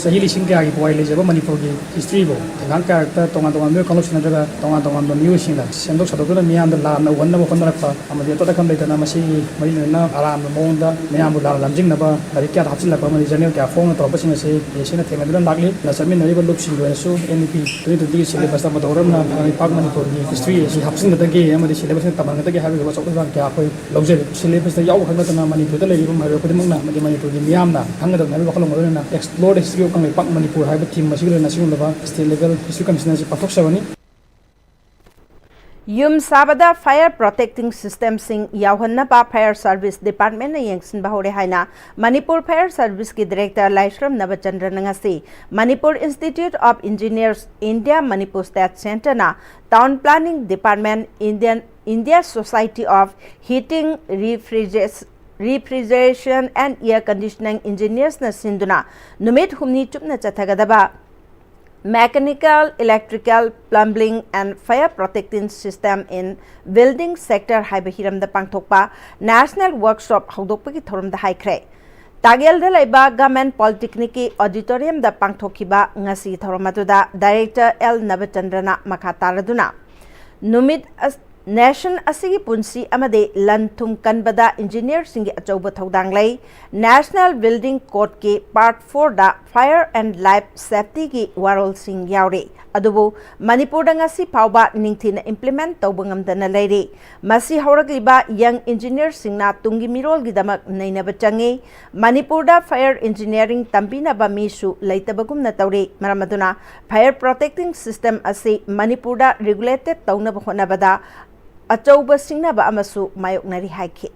ꯆꯍꯤ ꯂꯤꯁꯤꯡ ꯀꯌꯥꯒꯤ ꯄꯨꯋꯥꯔꯤ ꯂꯩꯖꯕ ꯃꯅꯤꯄꯨꯔꯒꯤ ꯍꯤꯁꯇ꯭ꯔꯤꯕꯨ ꯊꯦꯡꯒꯥꯡ ꯀꯌꯥꯔꯛꯇ ꯇꯣꯉꯥꯟ ꯇꯣꯉꯥꯟꯕ ꯃꯤꯑꯣꯏ ꯀꯥꯡꯂꯨꯞꯁꯤꯡ ꯅꯠꯇ꯭ꯔꯒ ꯇꯣꯉꯥꯟ ꯇꯣꯉꯥꯟꯕ ꯃꯤꯑꯣꯏꯁꯤꯡꯅ ꯁꯦꯝꯗꯣꯛ ꯁꯥꯗꯣꯛꯇꯨꯅ ꯃꯤꯌꯥꯝꯗ ꯂꯥꯟꯅ ꯎꯍꯟꯅꯕ ꯍꯣꯠꯅꯔꯛꯄ ꯑꯃꯗꯤ ꯑꯇꯣꯞ ꯑꯀꯝ ꯂꯩꯇꯅ ꯃꯁꯤꯒꯤ ꯃꯔꯤ ꯂꯩꯅꯅ ꯑꯔꯥꯟꯕ ꯃꯑꯣꯡꯗ ꯃꯤꯌꯥꯝꯕꯨ ꯂꯥꯟꯅ ꯂꯝꯖꯤꯡꯅꯕ ꯂꯥꯏꯔꯤꯛ ꯀꯌꯥꯗ ꯍꯥꯞꯆꯤꯜꯂꯛꯄ ꯑꯃꯗꯤ ꯖꯔꯅꯦꯜ ꯀꯌꯥ ꯐꯣꯡꯅ ꯇꯧꯔꯛꯄꯁꯤꯡ ꯑꯁꯤ ꯀꯦ ꯑꯦꯁ ꯑꯦꯅ ꯊꯦꯡꯅꯗꯨꯅ ꯂꯥꯛꯂꯤ꯫ ꯆꯠꯃꯤꯟꯅꯔꯤꯕ ꯂꯨꯞꯁꯤꯡꯒꯤ ꯑꯣꯏꯅꯁꯨ ꯑꯦꯟ ꯏ ꯄꯤ ꯇ꯭ꯋꯦꯟꯇꯤ ꯇ꯭ꯋꯦꯟꯇꯤꯒꯤ ꯁꯤꯂꯦꯕꯁꯇ ꯃꯇꯧ ꯀꯔꯝꯅ ꯀꯪꯂꯩꯄꯥꯛ ꯃꯅꯤꯄꯨꯔꯒꯤ ꯍꯤꯁꯇ꯭ꯔꯤ ꯑꯁꯤ ꯍꯥꯞꯆꯤꯟꯒꯗꯒꯦ ꯑꯃꯗꯤ ꯁꯤꯂꯦꯕꯁꯇ ꯇꯝꯍꯟꯒꯗꯒꯦ ꯍꯥꯏꯕꯒꯤ ꯑꯆꯧꯕ ꯊꯧꯗꯥꯡ ꯀꯌꯥ ꯑꯩꯈꯣꯏ ꯂꯧꯖꯔꯤ꯫ ꯁꯤꯂꯦꯕꯁꯇ ꯌꯥꯎꯕ ꯈꯛ ꯅꯠꯇꯅ ꯃꯅꯤꯄꯨꯔꯗ ꯂꯩꯔꯤꯕ ꯃꯍꯩꯔꯣꯏ ꯈꯨꯗꯤꯡꯃꯛꯅ ꯑꯃꯗꯤ ꯃꯅꯤꯄꯨꯔꯒꯤ ꯃꯤꯌꯥꯝꯅ ꯈꯪꯒꯗꯕꯅꯤ ꯍꯥꯏꯕꯒꯤ ꯋꯥꯈꯜꯂꯣꯟ ꯑꯣꯏꯔꯅ Explore the History of Kangleipak Manipur ꯍꯥꯏꯕ ꯊꯤꯝ ꯑꯁꯤꯒꯤ ꯂꯣꯏꯅꯅ ꯑꯁꯤꯒꯨꯝꯂꯕ ꯁ꯭ꯇꯦꯠ ꯂꯦꯚꯦꯜ ꯍꯤꯁꯇ꯭ꯔꯤ ꯀꯝꯄꯤꯇꯤꯁꯟ ꯑꯁꯤ ꯄꯥꯡꯊꯣꯛꯆꯕꯅꯤ꯫ ꯌꯨꯝ ꯁꯥꯕꯗ ꯐꯥꯌꯔ ꯄ꯭ꯔꯣꯇꯦꯛꯇꯤꯡ ꯁꯤꯁꯇꯦꯝꯁꯤꯡ ꯌꯥꯎꯍꯟꯅꯕ ꯐꯥꯌꯔ ꯁꯔꯚꯤꯁ ꯗꯤꯄꯥꯔꯠꯃꯦꯟꯅ ꯌꯦꯡꯁꯤꯟꯕ ꯍꯧꯔꯦ ꯍꯥꯏꯅ ꯃꯅꯤꯄꯨꯔ ꯐꯥꯌꯔ ꯁꯔꯚꯤꯁꯀꯤ ꯗꯤꯔꯦꯛꯇꯔ ꯂꯥꯏꯁ꯭ꯔꯝ ꯅꯕꯆꯟꯗ꯭ꯔꯅ ꯉꯁꯤ Manipur institute of engineers, India Manipur state ꯁꯦꯟꯇꯔꯅ town planning department, Indian, India society of heating, refrigeration-, Refrigeration and Air Conditioning Engineersꯅ ꯁꯤꯟꯗꯨꯅ ꯅꯨꯃꯤꯠ ꯍꯨꯝꯅꯤ ꯆꯨꯞꯅ ꯆꯠꯊꯒꯗꯕ Mechanical, Electrical, Plumbing and Fire Protecting System in Building Sector ꯍꯥꯏꯕ ꯍꯤꯔꯝꯗ ꯄꯥꯡꯊꯣꯛꯄ ꯅꯦꯁꯅꯦꯜ ꯋꯔꯛꯁꯣꯞ ꯍꯧꯗꯣꯛꯄꯒꯤ ꯊꯧꯔꯝꯗ ꯍꯥꯏꯈ꯭ꯔꯦ꯫ ꯇꯥꯒꯦꯜꯗ ꯂꯩꯕ ꯒꯚꯔꯟꯃꯦꯟꯠ ꯄꯣꯂꯤꯇꯦꯛꯅꯤꯛꯀꯤ ꯑꯣꯗꯤꯇꯣꯔꯤꯌꯝꯗ ꯄꯥꯡꯊꯣꯛꯈꯤꯕ ꯉꯁꯤꯒꯤ ꯊꯧꯔꯝ ꯑꯗꯨꯗ ꯗꯥꯏꯔꯦꯛꯇꯔ ꯑꯦꯜ ꯅꯕꯆꯟꯗ꯭ꯔꯅ ꯃꯈꯥ ꯇꯥꯔꯗꯨꯅ ꯅꯨꯃꯤꯠ ꯑꯁ-, Nation ꯑꯁꯤꯒꯤ ꯄꯨꯟꯁꯤ ꯑꯃꯗꯤ ꯂꯟ ꯊꯨꯝ ꯀꯟꯕꯗ ꯏꯟꯖꯤꯅꯤꯌꯔꯁꯤꯡꯒꯤ ꯑꯆꯧꯕ ꯊꯧꯗꯥꯡ ꯂꯩ꯫ National Building Codeꯀꯤ Part fourꯗ Fire and Life Safetyꯒꯤ ꯋꯥꯔꯣꯜꯁꯤꯡ ꯌꯥꯎꯔꯤ꯫ ꯑꯗꯨꯕꯨ ꯃꯅꯤꯄꯨꯔꯗ ꯉꯁꯤ ꯐꯥꯎꯕ ꯅꯤꯡꯊꯤꯅ implement ꯇꯧꯕ ꯉꯝꯗꯅ ꯂꯩꯔꯤ꯫ ꯃꯁꯤ ꯍꯧꯔꯛꯂꯤꯕ young engineerꯁꯤꯡꯅ ꯇꯨꯡꯒꯤ ꯃꯤꯔꯣꯜꯒꯤꯗꯃꯛ ꯅꯩꯅꯕ ꯆꯪꯏ꯫ ꯃꯅꯤꯄꯨꯔꯗ fire engineering ꯇꯝꯕꯤꯅꯕ ꯃꯤꯁꯨ ꯂꯩꯇꯕꯒꯨꯝꯅ ꯇꯧꯔꯤ꯫ ꯃꯔꯝ ꯑꯗꯨꯅ fire protecting system ꯑꯁꯤ ꯃꯅꯤꯄꯨꯔꯗ regulated ꯇꯧꯅꯕ ꯍꯣꯠꯅꯕꯗ ꯑꯆꯧꯕ ꯁꯤꯡꯅꯕ ꯑꯃꯁꯨ ꯃꯥꯌꯣꯛꯅꯔꯤ ꯍꯥꯏꯈꯤ꯫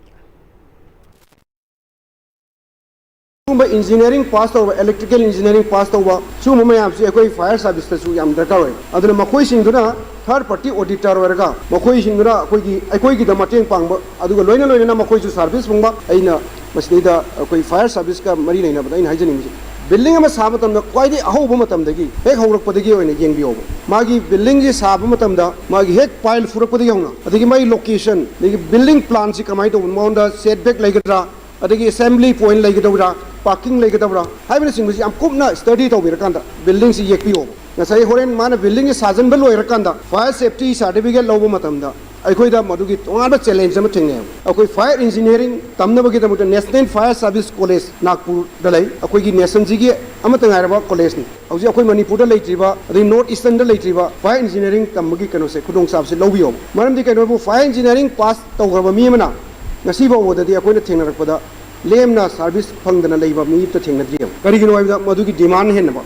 ꯁꯤꯒꯨꯝꯕ engineering pass ꯇꯧꯕ, electrical engineering pass ꯇꯧꯕ, ꯁꯤꯒꯨꯝꯕ ꯃꯌꯥꯝꯁꯤ ꯑꯩꯈꯣꯏ fire serviceꯇꯁꯨ ꯌꯥꯝ ꯗꯔꯀꯥꯔ ꯑꯣꯏ꯫ ꯑꯗꯨꯅ ꯃꯈꯣꯏꯁꯤꯡꯗꯨꯅ third party auditor ꯑꯣꯏꯔꯒ ꯃꯈꯣꯏꯁꯤꯡꯗꯨꯅ ꯑꯩꯈꯣꯏꯒꯤ, ꯑꯩꯈꯣꯏꯒꯤꯗ ꯃꯇꯦꯡ ꯄꯥꯡꯕ, ꯑꯗꯨꯒ ꯂꯣꯏꯅ ꯂꯣꯏꯅꯅ ꯃꯈꯣꯏꯁꯨ service ꯐꯪꯕ꯫ ꯑꯩꯅ ꯃꯁꯤꯗꯩꯗ ꯑꯩꯈꯣꯏ fire serviceꯀ ꯃꯔꯤ ꯂꯩꯅꯕꯗ ꯑꯩꯅ ꯍꯥꯏꯖꯅꯤꯡꯕꯁꯦ, building ꯑꯃ ꯁꯥꯕ ꯃꯇꯝꯗ ꯈ꯭ꯋꯥꯏꯗꯒꯤ ꯑꯍꯧꯕ ꯃꯇꯝꯗꯒꯤ, ꯍꯦꯛ ꯍꯧꯔꯛꯄꯗꯒꯤ ꯑꯣꯏꯅ ꯌꯦꯡꯕꯤꯌꯣꯕ꯫ ꯃꯥꯒꯤ buildingꯁꯤ ꯁꯥꯕ ꯃꯇꯝꯗ ꯃꯥꯒꯤ ꯍꯦꯛ pile ꯐꯨꯔꯛꯄꯗꯒꯤ ꯍꯧꯅ, ꯑꯗꯒꯤ ꯃꯥꯒꯤ location, ꯑꯗꯒꯤ building planꯁꯤ ꯀꯃꯥꯏꯅ ꯇꯧꯕꯅꯣ, ꯃꯉꯣꯟꯗ setback ꯂꯩꯒꯗ꯭ꯔꯥ, ꯑꯗꯒꯤ assembly point ꯂꯩꯒꯗꯧꯔꯥ, parking ꯂꯩꯒꯗꯧꯔꯥ ꯍꯥꯏꯕꯅꯆꯤꯡꯕꯁꯤ ꯌꯥꯝ ꯀꯨꯞꯅ study ꯇꯧꯕꯤꯔꯀꯥꯟꯗ buildingꯁꯤ ꯌꯦꯛꯄꯤꯌꯣꯕ꯫ ꯉꯁꯥꯏ ꯍꯣꯔꯦꯟ ꯃꯥꯅ buildingꯁꯤ ꯁꯥꯖꯟꯕ ꯂꯣꯏꯔꯀꯥꯟꯗ fire safety certificate ꯂꯧꯕ ꯃꯇꯝꯗ ꯑꯩꯈꯣꯏꯗ ꯃꯗꯨꯒꯤ ꯇꯣꯉꯥꯟꯕ challenge ꯑꯃ ꯊꯦꯡꯅꯩ꯫ ꯑꯩꯈꯣꯏ fire engineering ꯇꯝꯅꯕꯒꯤꯗꯃꯛꯇ National Fire Service College ꯅꯥꯒꯄꯨꯔꯗ ꯂꯩ꯫ ꯑꯩꯈꯣꯏꯒꯤ nationꯁꯤꯒꯤ ꯑꯃꯠꯇ ꯉꯥꯏꯔꯕ collegeꯅꯤ꯫ ꯍꯧꯖꯤꯛ ꯑꯩꯈꯣꯏ ꯃꯅꯤꯄꯨꯔꯗ ꯂꯩꯇ꯭ꯔꯤꯕ, ꯑꯗꯩ North Easternꯗ ꯂꯩꯇ꯭ꯔꯤꯕ fire engineering ꯇꯝꯕꯒꯤ ꯀꯩꯅꯣꯁꯦ, ꯈꯨꯗꯣꯡꯆꯥꯕꯁꯦ ꯂꯧꯕꯤꯌꯣꯕ꯫ ꯃꯔꯝꯗꯤ ꯀꯩꯅꯣ ꯍꯥꯏꯕꯨ, fire engineering pass ꯇꯧꯈ꯭ꯔꯕ ꯃꯤ ꯑꯃꯅ ꯉꯁꯤ ꯐꯥꯎꯕꯗꯗꯤ ꯑꯩꯈꯣꯏꯅ ꯊꯦꯡꯅꯔꯛꯄꯗ ꯂꯦꯝꯅ service ꯐꯪꯗꯅ ꯂꯩꯕ ꯃꯤ ꯑꯝꯇ ꯊꯦꯡꯅꯗ꯭ꯔꯤꯑꯕ꯫ ꯀꯔꯤꯒꯤꯅꯣ ꯍꯥꯏꯕꯗ ꯃꯗꯨꯒꯤ demand ꯍꯦꯟꯅꯕ꯫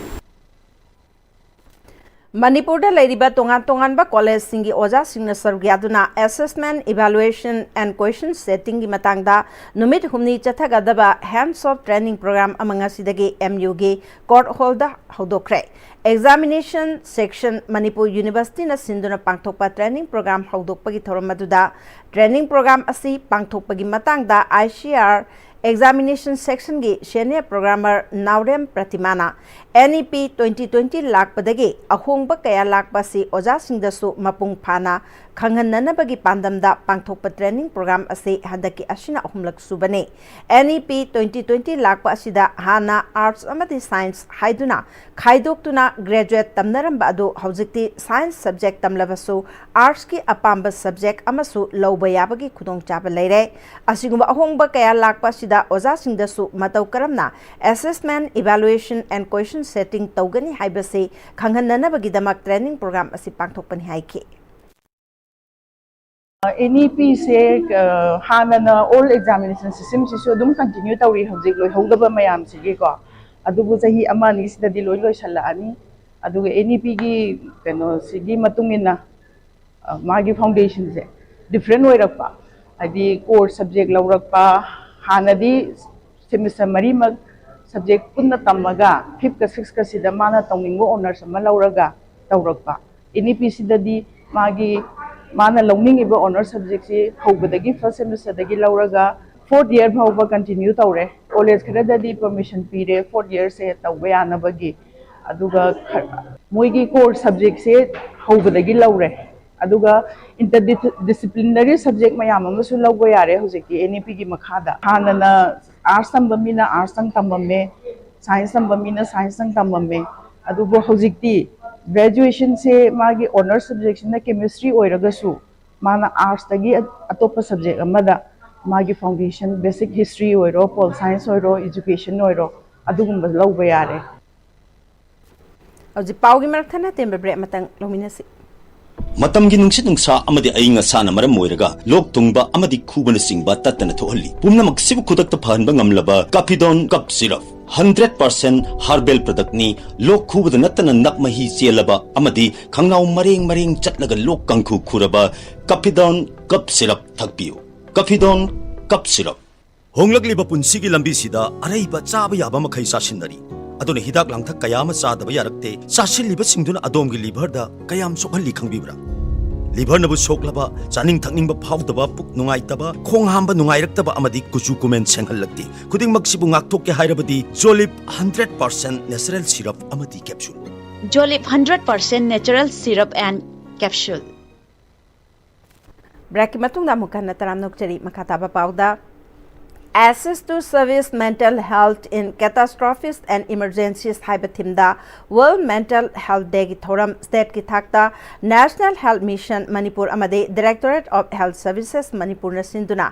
ꯃꯅꯤꯄꯨꯔꯗ ꯂꯩꯔꯤꯕ ꯇꯣꯉꯥꯟ ꯇꯣꯉꯥꯟꯕ collegeꯁꯤꯡꯒꯤ ꯑꯣꯖꯥꯁꯤꯡꯅ ꯁꯔꯨꯛ ꯌꯥꯗꯨꯅ assessment, evaluation and question settingꯒꯤ ꯃꯇꯥꯡꯗ ꯅꯨꯃꯤꯠ ꯍꯨꯝꯅꯤ ꯆꯠꯊꯒꯗꯕ hands-on training program ꯑꯃ ꯉꯁꯤꯗꯒꯤ MUꯒꯤ court hallꯗ ꯍꯧꯗꯣꯛꯈ꯭ꯔꯦ꯫ Examination Section ꯃꯅꯤꯄꯨꯔ Universityꯅ ꯁꯤꯟꯗꯨꯅ ꯄꯥꯡꯊꯣꯛꯄ training program ꯍꯧꯗꯣꯛꯄꯒꯤ ꯊꯧꯔꯝ ꯑꯗꯨꯗ training program ꯑꯁꯤ ꯄꯥꯡꯊꯣꯛꯄꯒꯤ ꯃꯇꯥꯡꯗ ICAR Examination Sectionꯒꯤ Senior Programmer ꯅꯥꯎꯔꯦꯝ ꯄ꯭ꯔꯇꯤꯃꯥꯅ NEP twenty twenty ꯂꯥꯛꯄꯗꯒꯤ ꯑꯍꯣꯡꯕ ꯀꯌꯥ ꯂꯥꯛꯄ ꯑꯁꯤ ꯑꯣꯖꯥꯁꯤꯡꯗꯁꯨ ꯃꯄꯨꯡ ꯐꯥꯅ ꯈꯪꯍꯟꯅꯅꯕꯒꯤ ꯄꯥꯟꯗꯝꯗ ꯄꯥꯡꯊꯣꯛꯄ training program ꯑꯁꯤ ꯍꯟꯗꯛꯀꯤ ꯑꯁꯤꯅ ꯑꯍꯨꯝꯂꯛ ꯁꯨꯕꯅꯤ꯫ NEP twenty twenty ꯂꯥꯛꯄ ꯑꯁꯤꯗ ꯍꯥꯟꯅ Arts ꯑꯃꯗꯤ Science ꯍꯥꯏꯗꯨꯅ ꯈꯥꯏꯗꯣꯛꯇꯨꯅ graduate ꯇꯝꯅꯔꯝꯕ ꯑꯗꯨ ꯍꯧꯖꯤꯛꯇꯤ Science subject ꯇꯝꯂꯕꯁꯨ Artsꯀꯤ ꯑꯄꯥꯝꯕ subject ꯑꯃꯁꯨ ꯂꯧꯕ ꯌꯥꯕꯒꯤ ꯈꯨꯗꯣꯡꯆꯥꯕ ꯂꯩꯔꯦ꯫ ꯑꯁꯤꯒꯨꯝꯕ ꯑꯍꯣꯡꯕ ꯀꯌꯥ ꯂꯥꯛꯄ ꯑꯁꯤꯗ ꯑꯣꯖꯥꯁꯤꯡꯗꯁꯨ ꯃꯇꯧ ꯀꯔꯝꯅ assessment, evaluation and question setting ꯇꯧꯒꯅꯤ ꯍꯥꯏꯕꯁꯤ ꯈꯪꯍꯟꯅꯅꯕꯒꯤꯗꯃꯛ training program ꯑꯁꯤ ꯄꯥꯡꯊꯣꯛꯄꯅꯤ ꯍꯥꯏꯈꯤ꯫ NEPꯁꯦ ꯍꯥꯟꯅꯅ old examination systemꯁꯤꯁꯨ ꯑꯗꯨꯝ continue ꯇꯧꯔꯤ, ꯍꯧꯖꯤꯛ ꯂꯣꯏꯍꯧꯗꯕ ꯃꯌꯥꯝꯁꯤꯒꯤꯀꯣ꯫ ꯑꯗꯨꯕꯨ ꯆꯍꯤ ꯑꯃ ꯑꯅꯤꯁꯤꯗꯗꯤ ꯂꯣꯏ ꯂꯣꯏꯁꯜꯂꯛꯑꯅꯤ꯫ ꯑꯗꯨꯒ NEPꯒꯤ ꯀꯩꯅꯣꯁꯤꯒꯤ ꯃꯇꯨꯡ ꯏꯟꯅ ꯃꯥꯒꯤ foundationꯁꯦ different ꯑꯣꯏꯔꯛꯄ, ꯍꯥꯏꯗꯤ core subject ꯂꯧꯔꯛꯄ, ꯍꯥꯟꯅꯗꯤ semester ꯃꯔꯤꯃꯛ subject ꯄꯨꯟꯅ ꯇꯝꯃꯒ fifthꯀ sixthꯀꯁꯤꯗ ꯃꯥꯅ ꯇꯧꯅꯤꯡꯕ honours ꯑꯃ ꯂꯧꯔꯒ ꯇꯧꯔꯛꯄ꯫ NEPꯁꯤꯗꯗꯤ ꯃꯥꯒꯤ ꯃꯥꯅ ꯂꯧꯅꯤꯡꯉꯤꯕ honours subjectꯁꯤ ꯍꯧꯕꯗꯒꯤ first semesterꯗꯒꯤ ꯂꯧꯔꯒ fourth year ꯐꯥꯎꯕ continue ꯇꯧꯔꯦ꯫ College ꯈꯔꯗꯗꯤ permission ꯄꯤꯔꯦ fourth yearꯁꯦ ꯇꯧꯕ ꯌꯥꯅꯕꯒꯤ꯫ ꯑꯗꯨꯒ ꯈ- ꯃꯣꯏꯒꯤ core subjectꯁꯦ ꯍꯧꯕꯗꯒꯤ ꯂꯧꯔꯦ꯫ ꯑꯗꯨꯒ interdisciplinary subject ꯃꯌꯥꯝ ꯑꯃꯁꯨ ꯂꯧꯕ ꯌꯥꯔꯦ ꯍꯧꯖꯤꯛꯇꯤ NEPꯒꯤ ꯃꯈꯥꯗ꯫ ꯍꯥꯟꯅꯅ Arts ꯇꯝꯕ ꯃꯤꯅ Artsꯇꯪ ꯇꯝꯃꯝꯃꯦ, Science ꯇꯝꯕ ꯃꯤꯅ Scienceꯇꯪ ꯇꯝꯃꯝꯃꯦ꯫ ꯑꯗꯨꯕꯨ ꯍꯧꯖꯤꯛꯇꯤ graduationꯁꯦ ꯃꯥꯒꯤ honours subjectꯁꯤꯅ Chemistry ꯑꯣꯏꯔꯒꯁꯨ ꯃꯥꯅ Artsꯇꯒꯤ ꯑꯇꯣꯞꯄ subject ꯑꯃꯗ ꯃꯥꯒꯤ foundation, basic history ꯑꯣꯏꯔꯣ, pol science ꯑꯣꯏꯔꯣ, education ꯑꯣꯏꯔꯣ, ꯑꯗꯨꯒꯨꯝꯕ ꯂꯧꯕ ꯌꯥꯔꯦ꯫ ꯍꯧꯖꯤꯛ ꯄꯥꯎꯒꯤ ꯃꯔꯛ ꯊꯠꯅ ꯇꯦꯟꯕ break ꯑꯃꯇꯪ ꯂꯧꯃꯤꯟꯅꯁꯤ꯫ ꯃꯇꯝꯒꯤ ꯅꯨꯡꯁꯤꯠ ꯅꯨꯡꯁꯥ ꯑꯃꯗꯤ ꯑꯏꯪ ꯑꯁꯥꯅ ꯃꯔꯝ ꯑꯣꯏꯔꯒ ꯂꯣꯛ ꯊꯨꯡꯕ ꯑꯃꯗꯤ ꯈꯨꯕꯅꯆꯤꯡꯕ ꯇꯠꯇꯅ ꯊꯣꯛꯍꯜꯂꯤ꯫ ꯄꯨꯝꯅꯃꯛꯁꯤꯕꯨ ꯈꯨꯗꯛꯇ ꯐꯍꯟꯕ ꯉꯝꯂꯕ Kafidon Cough Syrup, hundred percent herbal productꯅꯤ꯫ ꯂꯣꯛ ꯈꯨꯕꯗ ꯅꯠꯇꯅ ꯅꯞ ꯃꯍꯤ ꯆꯦꯜꯂꯕ ꯑꯃꯗꯤ ꯈꯪꯅꯥꯎ ꯃꯔꯦꯡ ꯃꯔꯦꯡ ꯆꯠꯂꯒ ꯂꯣꯛ ꯀꯥꯡꯈꯨ ꯈꯨꯔꯕ Kafidon Cough Syrup ꯊꯛꯄꯤꯌꯨ꯫ Kafidon Cough Syrup꯫ ꯍꯣꯡꯂꯛꯂꯤꯕ ꯄꯨꯟꯁꯤꯒꯤ ꯂꯝꯕꯤꯁꯤꯗ ꯑꯔꯩꯕ ꯆꯥꯕ ꯌꯥꯕ ꯃꯈꯩ ꯆꯥꯁꯤꯟꯅꯔꯤ꯫ ꯑꯗꯨꯅ ꯍꯤꯗꯥꯛ ꯂꯥꯡꯊꯛ ꯀꯌꯥ ꯑꯃ ꯆꯥꯗꯕ ꯌꯥꯔꯛꯇꯦ꯫ ꯆꯥꯁꯤꯜꯂꯤꯕꯁꯤꯡꯗꯨꯅ ꯑꯗꯣꯝꯒꯤ liverꯗ ꯀꯌꯥꯝ ꯁꯣꯛꯍꯜꯂꯤ ꯈꯪꯕꯤꯕ꯭ꯔꯥ? ꯂꯤꯚꯔꯅꯕꯨ ꯁꯣꯛꯂꯕ, ꯆꯥꯅꯤꯡ ꯊꯛꯅꯤꯡꯕ ꯐꯥꯎꯗꯕ, ꯄꯨꯛ ꯅꯨꯡꯉꯥꯏꯇꯕ, ꯈꯣꯡ ꯍꯥꯝꯕ ꯅꯨꯡꯉꯥꯏꯔꯛꯇꯕ ꯑꯃꯗꯤ ꯀꯨꯆꯨ ꯀꯨꯃꯦꯟ ꯁꯦꯡꯍꯜꯂꯛꯇꯦ꯫ ꯈꯨꯗꯤꯡꯃꯛꯁꯤꯕꯨ ꯉꯥꯛꯊꯣꯛꯀꯦ ꯍꯥꯏꯔꯕꯗꯤ ꯖꯣꯂꯤꯞ ꯍꯟꯗ꯭ꯔꯦꯠ ꯄꯥꯔꯁꯦꯟ ꯅꯦꯆꯔꯦꯜ ꯁꯤꯔꯞ ꯑꯃꯗꯤ capsule. Jolip hundred percent natural syrup and capsule. ꯕ꯭ꯔꯦꯛꯀꯤ ꯃꯇꯨꯡꯗ ꯑꯃꯨꯛ ꯍꯟꯅ ꯇꯔꯥꯝꯅ ꯑꯣꯛꯆꯔꯤ꯫ ꯃꯈꯥ ꯇꯥꯕ ꯄꯥꯎꯗ, Access to Service, Mental Health in Catastrophes and Emergencies ꯍꯥꯏꯕ ꯊꯤꯝꯗ World Mental Health Dayꯒꯤ ꯊꯧꯔꯝ ꯁ꯭ꯇꯦꯠꯀꯤ ꯊꯥꯛꯇ National Health Mission ꯃꯅꯤꯄꯨꯔ ꯑꯃꯗꯤ Directorate of Health Services ꯃꯅꯤꯄꯨꯔꯅ ꯁꯤꯟꯗꯨꯅ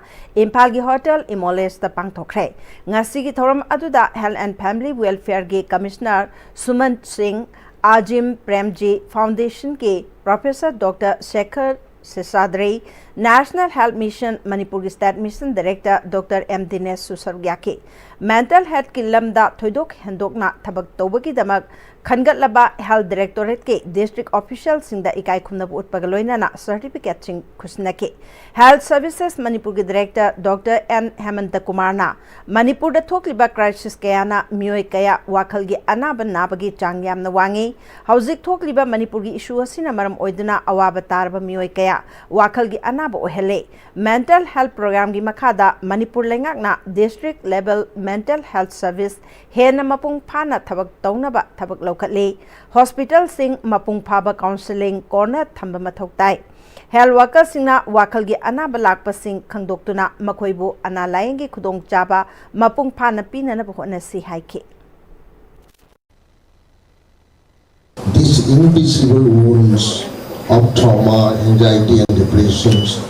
ꯏꯝꯐꯥꯜꯒꯤ ꯍꯣꯇꯦꯜ ꯏꯃꯣꯂꯦꯁꯇ ꯄꯥꯡꯊꯣꯛꯈ꯭ꯔꯦ꯫ ꯉꯁꯤꯒꯤ ꯊꯧꯔꯝ ꯑꯗꯨꯗ Health and Family Welfareꯒꯤ ꯀꯃꯤꯁꯅꯔ ꯁꯨꯃꯟ ꯁꯤꯡ, ꯑꯥꯖꯤꯝ ꯄ꯭ꯔꯦꯝꯖꯤ ꯐꯥꯎꯟꯗꯦꯁꯟꯒꯤ professor doctor Shekhar Seshadri, National Health Mission ꯃꯅꯤꯄꯨꯔꯒꯤ state mission director doctor M ꯗꯤꯅꯦꯁꯁꯨ ꯁꯔꯨꯛ ꯌꯥꯈꯤ꯫ ꯃꯦꯟꯇꯦꯜ ꯍꯦꯜꯊꯀꯤ ꯂꯝꯗ ꯊꯣꯏꯗꯣꯛ ꯍꯦꯟꯗꯣꯛꯅ ꯊꯕꯛ ꯇꯧꯕꯒꯤꯗꯃꯛ ꯈꯟꯒꯠꯂꯕ ꯍꯦꯜꯊ ꯗꯥꯏꯔꯦꯛꯇꯣꯔꯦꯠꯀꯤ ꯗꯤꯁꯇ꯭ꯔꯤꯛ ꯑꯣꯐꯤꯁꯤꯌꯦꯜꯁꯤꯡꯗ ꯏꯀꯥꯏ ꯈꯨꯝꯅꯕ ꯎꯠꯄꯒ ꯂꯣꯏꯅꯅ ꯁꯔꯇꯤꯐꯤꯀꯦꯠꯁꯤꯡ ꯈꯨꯠꯁꯤꯟꯅꯈꯤ꯫ ꯍꯦꯜꯊ ꯁꯔꯚꯤꯁꯦꯁ ꯃꯅꯤꯄꯨꯔꯒꯤ ꯗꯥꯏꯔꯦꯛꯇꯔ ꯗꯣꯛꯇꯔ ꯑꯦꯟ ꯍꯦꯃꯟꯇ ꯀꯨꯃꯥꯔꯅ ꯃꯅꯤꯄꯨꯔꯗ ꯊꯣꯛꯂꯤꯕ ꯀ꯭ꯔꯥꯏꯁꯤꯁ ꯀꯌꯥꯅ ꯃꯤꯑꯣꯏ ꯀꯌꯥ ꯋꯥꯈꯜꯒꯤ ꯑꯅꯥꯕ ꯅꯥꯕꯒꯤ ꯆꯥꯡ ꯌꯥꯝꯅ ꯋꯥꯡꯉꯤ꯫ ꯍꯧꯖꯤꯛ ꯊꯣꯛꯂꯤꯕ ꯃꯅꯤꯄꯨꯔꯒꯤ ꯏꯁꯨ ꯑꯁꯤꯅ ꯃꯔꯝ ꯑꯣꯏꯗꯨꯅ ꯑꯋꯥꯕ ꯇꯥꯔꯕ ꯃꯤꯑꯣꯏ ꯀꯌꯥ ꯋꯥꯈꯜꯒꯤ ꯑꯅꯥꯕ ꯑꯣꯏꯍꯜꯂꯦ꯫ ꯃꯦꯟꯇꯦꯜ ꯍꯦꯜꯊ ꯄ꯭ꯔꯣꯒ꯭ꯔꯥꯝꯒꯤ ꯃꯈꯥꯗ ꯃꯅꯤꯄꯨꯔ ꯂꯩꯉꯥꯛꯅ district level mental health service ꯍꯦꯟꯅ ꯃꯄꯨꯡ ꯐꯥꯅ ꯊꯕꯛ ꯇꯧꯅꯕ ꯊꯕꯛ ꯂꯧꯈꯠꯂꯤ꯫ ꯍꯣꯁꯄꯤꯇꯥꯜꯁꯤꯡ ꯃꯄꯨꯡ ꯐꯥꯕ ꯀꯥꯎꯟꯁꯦꯂꯤꯡ ꯀꯣꯔꯅꯔ ꯊꯝꯕ ꯃꯊꯧ ꯇꯥꯏ꯫ ꯍꯦꯜꯊ ꯋꯥꯀꯔꯁꯤꯡꯅ ꯋꯥꯈꯜꯒꯤ ꯑꯅꯥꯕ ꯂꯥꯛꯄꯁꯤꯡ ꯈꯪꯗꯣꯛꯇꯨꯅ ꯃꯈꯣꯏꯕꯨ ꯑꯅꯥ ꯂꯥꯌꯦꯡꯒꯤ ꯈꯨꯗꯣꯡꯆꯥꯕ ꯃꯄꯨꯡ ꯐꯥꯅ ꯄꯤꯅꯅꯕ ꯍꯣꯠꯅꯁꯤ ꯍꯥꯏꯈꯤ꯫ These invisible wounds of trauma, anxiety, and depressions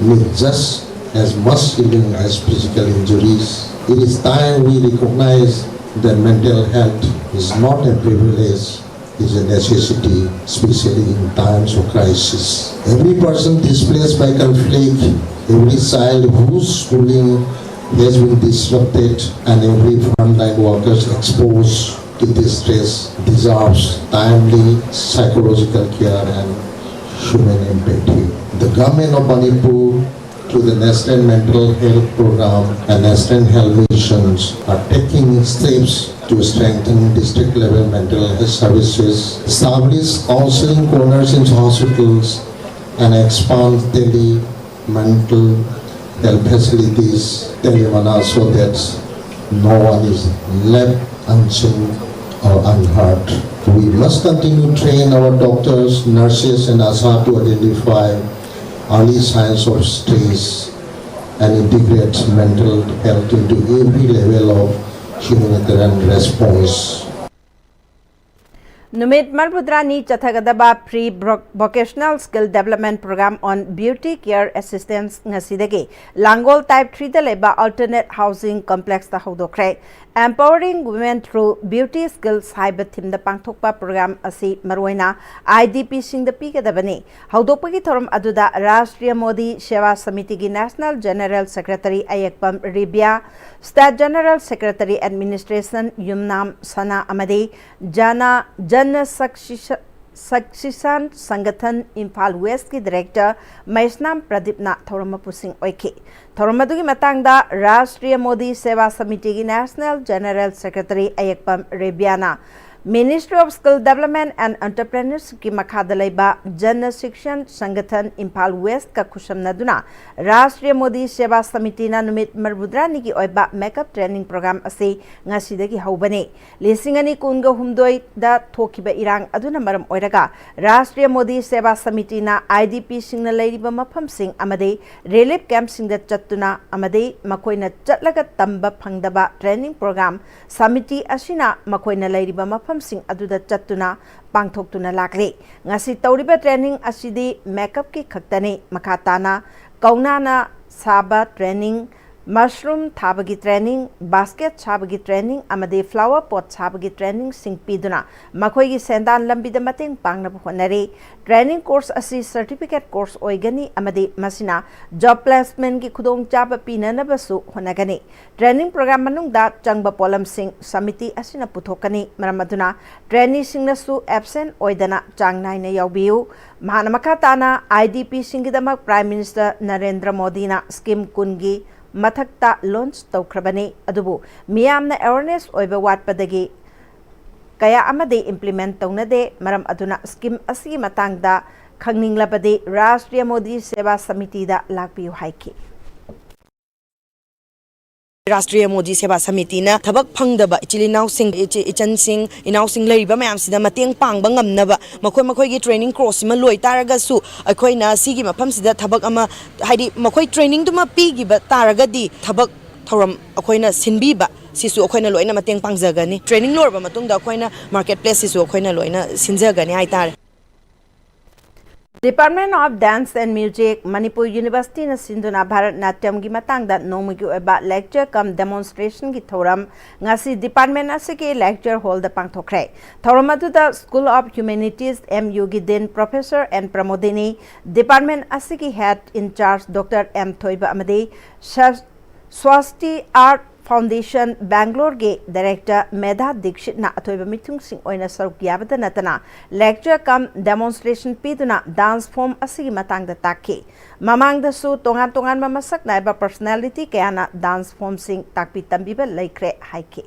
need just as much healing as physical injuries. It is time we recognize that mental health is not a privilege, is a necessity, especially in times of crisis. Every person displaced by conflict, every child whose schooling has been disrupted, and every frontline worker exposed to distress deserves timely psychological care and humane empathy. The government of Manipur, through the National Mental Health Program and National Health Missions, are taking steps to strengthen district level mental health services, establish counseling corners in hospitals, and expand Delhi mental health facilities, Telangana, so that no one is left unseen or unheard. We must continue to train our doctors, nurses, and ASHA to identify early signs of stress and integrate mental health into every level of humanitarian response. ꯅꯨꯃꯤꯠ ꯃꯔꯐꯨꯇꯔꯥꯅꯤ ꯆꯠꯊꯒꯗꯕ Pre Vocational Skill Development Program on Beauty Care Assistance ꯉꯁꯤꯗꯒꯤ ꯂꯥꯡꯒꯣꯜ Type Threeꯗ ꯂꯩꯕ Alternate Housing Complexꯇ ꯍꯧꯗꯣꯛꯈ꯭ꯔꯦ꯫ Empowering Women Through Beauty Skills ꯍꯥꯏꯕ themeꯗ ꯄꯥꯡꯊꯣꯛꯄ program ꯑꯁꯤ ꯃꯔꯨꯑꯣꯏꯅ IDPꯁꯤꯡꯗ ꯄꯤꯒꯗꯕꯅꯤ꯫ ꯍꯧꯗꯣꯛꯄꯒꯤ ꯊꯧꯔꯝ ꯑꯗꯨꯗ Rashtriya Modi Seva Samitiꯒꯤ National General Secretary ꯑꯌꯦꯛꯄꯝ ꯔꯤꯕꯤꯌꯥ, State General Secretary Administration ꯌꯨꯝꯅꯥꯝ ꯁꯅꯥ ꯑꯃꯗꯤ ꯖꯅ ꯖꯟ ꯁꯛꯁꯤꯁ ꯁꯛꯁꯤꯁꯥꯟ ꯁꯪꯒꯊꯟ ꯏꯝꯐꯥꯜ Westꯀꯤ Director ꯃꯩꯁꯅꯥꯝ ꯄ꯭ꯔꯗꯤꯞꯅ ꯊꯧꯔꯝ ꯃꯄꯨꯁꯤꯡ ꯑꯣꯏꯈꯤ꯫ ꯊꯧꯔꯝ ꯑꯗꯨꯒꯤ ꯃꯇꯥꯡꯗ Rashtriya Modi Seva Samitiꯒꯤ National General Secretary ꯑꯌꯦꯛꯄꯝ ꯔꯦꯕꯤꯌꯥꯅ Ministry of Skill Development and Entrepreneurshipꯀꯤ ꯃꯈꯥꯗ ꯂꯩꯕ ꯖꯟ ꯁꯤꯛꯁꯟ ꯁꯪꯒꯊꯟ ꯏꯝꯐꯥꯜ Westꯀ ꯈꯨꯠꯁꯝꯅꯗꯨꯅ Rashtriya Modi Seva Samitiꯅ ꯅꯨꯃꯤꯠ ꯃꯔꯐꯨꯇꯔꯥꯅꯤꯒꯤ ꯑꯣꯏꯕ makeup training program ꯑꯁꯤ ꯉꯁꯤꯗꯒꯤ ꯍꯧꯕꯅꯤ꯫ ꯂꯤꯁꯤꯡ ꯑꯅꯤ ꯀꯨꯟꯒ ꯍꯨꯝꯗꯣꯏꯗ ꯊꯣꯛꯈꯤꯕ ꯏꯔꯥꯡ ꯑꯗꯨꯅ ꯃꯔꯝ ꯑꯣꯏꯔꯒ Rashtriya Modi Seva Samitiꯅ IDPꯁꯤꯡꯅ ꯂꯩꯔꯤꯕ ꯃꯐꯝꯁꯤꯡ ꯑꯃꯗꯤ relief campꯁꯤꯡꯗ ꯆꯠꯇꯨꯅ ꯑꯃꯗꯤ ꯃꯈꯣꯏꯅ ꯆꯠꯂꯒ ꯇꯝꯕ ꯐꯪꯗꯕ training program ꯁꯃꯤꯇꯤ ꯑꯁꯤꯅ ꯃꯈꯣꯏꯅ ꯂꯩꯔꯤꯕ ꯃꯐꯝꯁꯤꯡ ꯑꯗꯨꯗ ꯆꯠꯇꯨꯅ ꯄꯥꯡꯊꯣꯛꯇꯨꯅ ꯂꯥꯛꯂꯤ꯫ ꯉꯁꯤ ꯇꯧꯔꯤꯕ training ꯑꯁꯤꯗꯤ makeupꯀꯤ ꯈꯛꯇꯅꯤ꯫ ꯃꯈꯥ ꯇꯥꯅ ꯀꯧꯅꯥꯅ ꯁꯥꯕ training, mushroom ꯊꯥꯕꯒꯤ training, basket ꯁꯥꯕꯒꯤ training ꯑꯃꯗꯤ flower pot ꯁꯥꯕꯒꯤ trainingꯁꯤꯡ ꯄꯤꯗꯨꯅ ꯃꯈꯣꯏꯒꯤ ꯁꯦꯟꯗꯥꯟ ꯂꯝꯕꯤꯗ ꯃꯇꯦꯡ ꯄꯥꯡꯅꯕ ꯍꯣꯠꯅꯔꯤ꯫ Training course ꯑꯁꯤ certificate course ꯑꯣꯏꯒꯅꯤ ꯑꯃꯗꯤ ꯃꯁꯤꯅ job placementꯀꯤ ꯈꯨꯗꯣꯡꯆꯥꯕ ꯄꯤꯅꯅꯕꯁꯨ ꯍꯣꯠꯅꯒꯅꯤ꯫ Training program ꯃꯅꯨꯡꯗ ꯆꯪꯕ ꯄꯣꯠꯂꯝꯁꯤꯡ ꯁꯃꯤꯇꯤ ꯑꯁꯤꯅ ꯄꯨꯊꯣꯛꯀꯅꯤ꯫ ꯃꯔꯝ ꯑꯗꯨꯅ traineeꯁꯤꯡꯅꯁꯨ absent ꯑꯣꯏꯗꯅ ꯆꯥꯡ ꯅꯥꯏꯅ ꯌꯥꯎꯕꯤꯌꯨ꯫ ꯃꯍꯥꯛꯅ ꯃꯈꯥ ꯇꯥꯅ IDPꯁꯤꯡꯒꯤꯗꯃꯛ Prime Minister ꯅꯔꯦꯟꯗ꯭ꯔ ꯃꯣꯗꯤꯅ scheme ꯀꯨꯟꯒꯤ ꯃꯊꯛꯇ launch ꯇꯧꯈ꯭ꯔꯕꯅꯤ꯫ ꯑꯗꯨꯕꯨ ꯃꯤꯌꯥꯝꯅ awareness ꯑꯣꯏꯕ ꯋꯥꯠꯄꯗꯒꯤ ꯀꯌꯥ ꯑꯃꯗꯤ implement ꯇꯧꯅꯗꯦ꯫ ꯃꯔꯝ ꯑꯗꯨꯅ scheme ꯑꯁꯤꯒꯤ ꯃꯇꯥꯡꯗ ꯈꯪꯅꯤꯡꯂꯕꯗꯤ ꯔꯥꯁꯇ꯭ꯔꯤꯌ ꯃꯣꯗꯤ ꯁꯦꯕꯥ ꯁꯃꯤꯇꯤꯗ ꯂꯥꯛꯄꯤꯌꯨ ꯍꯥꯏꯈꯤ꯫ ꯔꯥꯁꯇ꯭ꯔꯤꯌ ꯃꯣꯗꯤ ꯁꯦꯕꯥ ꯁꯃꯤꯇꯤꯅ ꯊꯕꯛ ꯐꯪꯗꯕ ꯏꯆꯤꯜ ꯏꯅꯥꯎꯁꯤꯡ, ꯏꯆꯦ-, ꯏꯆꯟꯁꯤꯡ, ꯏꯅꯥꯎꯁꯤꯡ ꯂꯩꯔꯤꯕ ꯃꯌꯥꯝꯁꯤꯗ ꯃꯇꯦꯡ ꯄꯥꯡꯕ ꯉꯝꯅꯕ, ꯃꯈꯣꯏ ꯃꯈꯣꯏꯒꯤ training course ꯁꯤꯃ ꯂꯣꯏ ꯇꯥꯔꯒꯁꯨ, ꯑꯩꯈꯣꯏꯅ ꯁꯤꯒꯤ ꯃꯐꯝꯁꯤꯗ ꯊꯕꯛ ꯑꯃ, ꯍꯥꯏꯗꯤ ꯃꯈꯣꯏ training ꯗꯨꯃ ꯄꯤꯈꯤꯕ ꯇꯥꯔꯒꯗꯤ, ꯊꯕꯛ ꯊꯧꯔꯝ ꯑꯩꯈꯣꯏꯅ ꯁꯤꯟꯕꯤꯕ, ꯁꯤꯁꯨ ꯑꯩꯈꯣꯏꯅ ꯂꯣꯏꯅ ꯃꯇꯦꯡ ꯄꯥꯡꯖꯒꯅꯤ꯫ Training ꯂꯣꯏꯔꯕ ꯃꯇꯨꯡꯗ ꯑꯩꯈꯣꯏꯅ market place ꯁꯤꯁꯨ ꯑꯩꯈꯣꯏꯅ ꯂꯣꯏꯅ ꯁꯤꯟꯖꯒꯅꯤ ꯍꯥꯏꯇꯥꯔꯦ꯫ Department of Dance and Music, Manipur University ꯅ ꯁꯤꯟꯗꯨꯅ ꯚꯥꯔꯠ ꯅꯥꯇ꯭ꯌꯝꯒꯤ ꯃꯇꯥꯡꯗ ꯅꯣꯡꯃꯒꯤ ꯑꯣꯏꯕ lecture cum demonstration ꯒꯤ ꯊꯧꯔꯝ ꯉꯁꯤ department ꯑꯁꯤꯒꯤ lecture hall ꯗ ꯄꯥꯡꯊꯣꯛꯈ꯭ꯔꯦ꯫ ꯊꯧꯔꯝ ꯑꯗꯨꯗ School of Humanities, M U ꯒꯤ Dean Professor N Pramodini, department ꯑꯁꯤꯒꯤ head in charge Doctor M ꯊꯣꯏꯕ ꯑꯃꯗꯤ ꯁ-, Swasti Art Foundation Bangalore ꯒꯤ director ꯃꯦꯙꯥ ꯗꯤꯛꯁꯤꯠꯅ ꯑꯊꯣꯏꯕ ꯃꯤꯊꯨꯡꯁꯤꯡ ꯑꯣꯏꯅ ꯁꯔꯨꯛ ꯌꯥꯕꯗ ꯅꯠꯇꯅ, lecture cum demonstration ꯄꯤꯗꯨꯅ dance form ꯑꯁꯤꯒꯤ ꯃꯇꯥꯡꯗ ꯇꯥꯛꯈꯤ꯫ ꯃꯃꯥꯡꯗꯁꯨ ꯇꯣꯉꯥꯟ ꯇꯣꯉꯥꯟꯕ ꯃꯁꯛ ꯅꯥꯏꯕ personality ꯀꯌꯥꯅ dance form ꯁꯤꯡ ꯇꯥꯛꯄꯤ ꯇꯝꯕꯤꯕ ꯂꯩꯈ꯭ꯔꯦ ꯍꯥꯏꯈꯤ꯫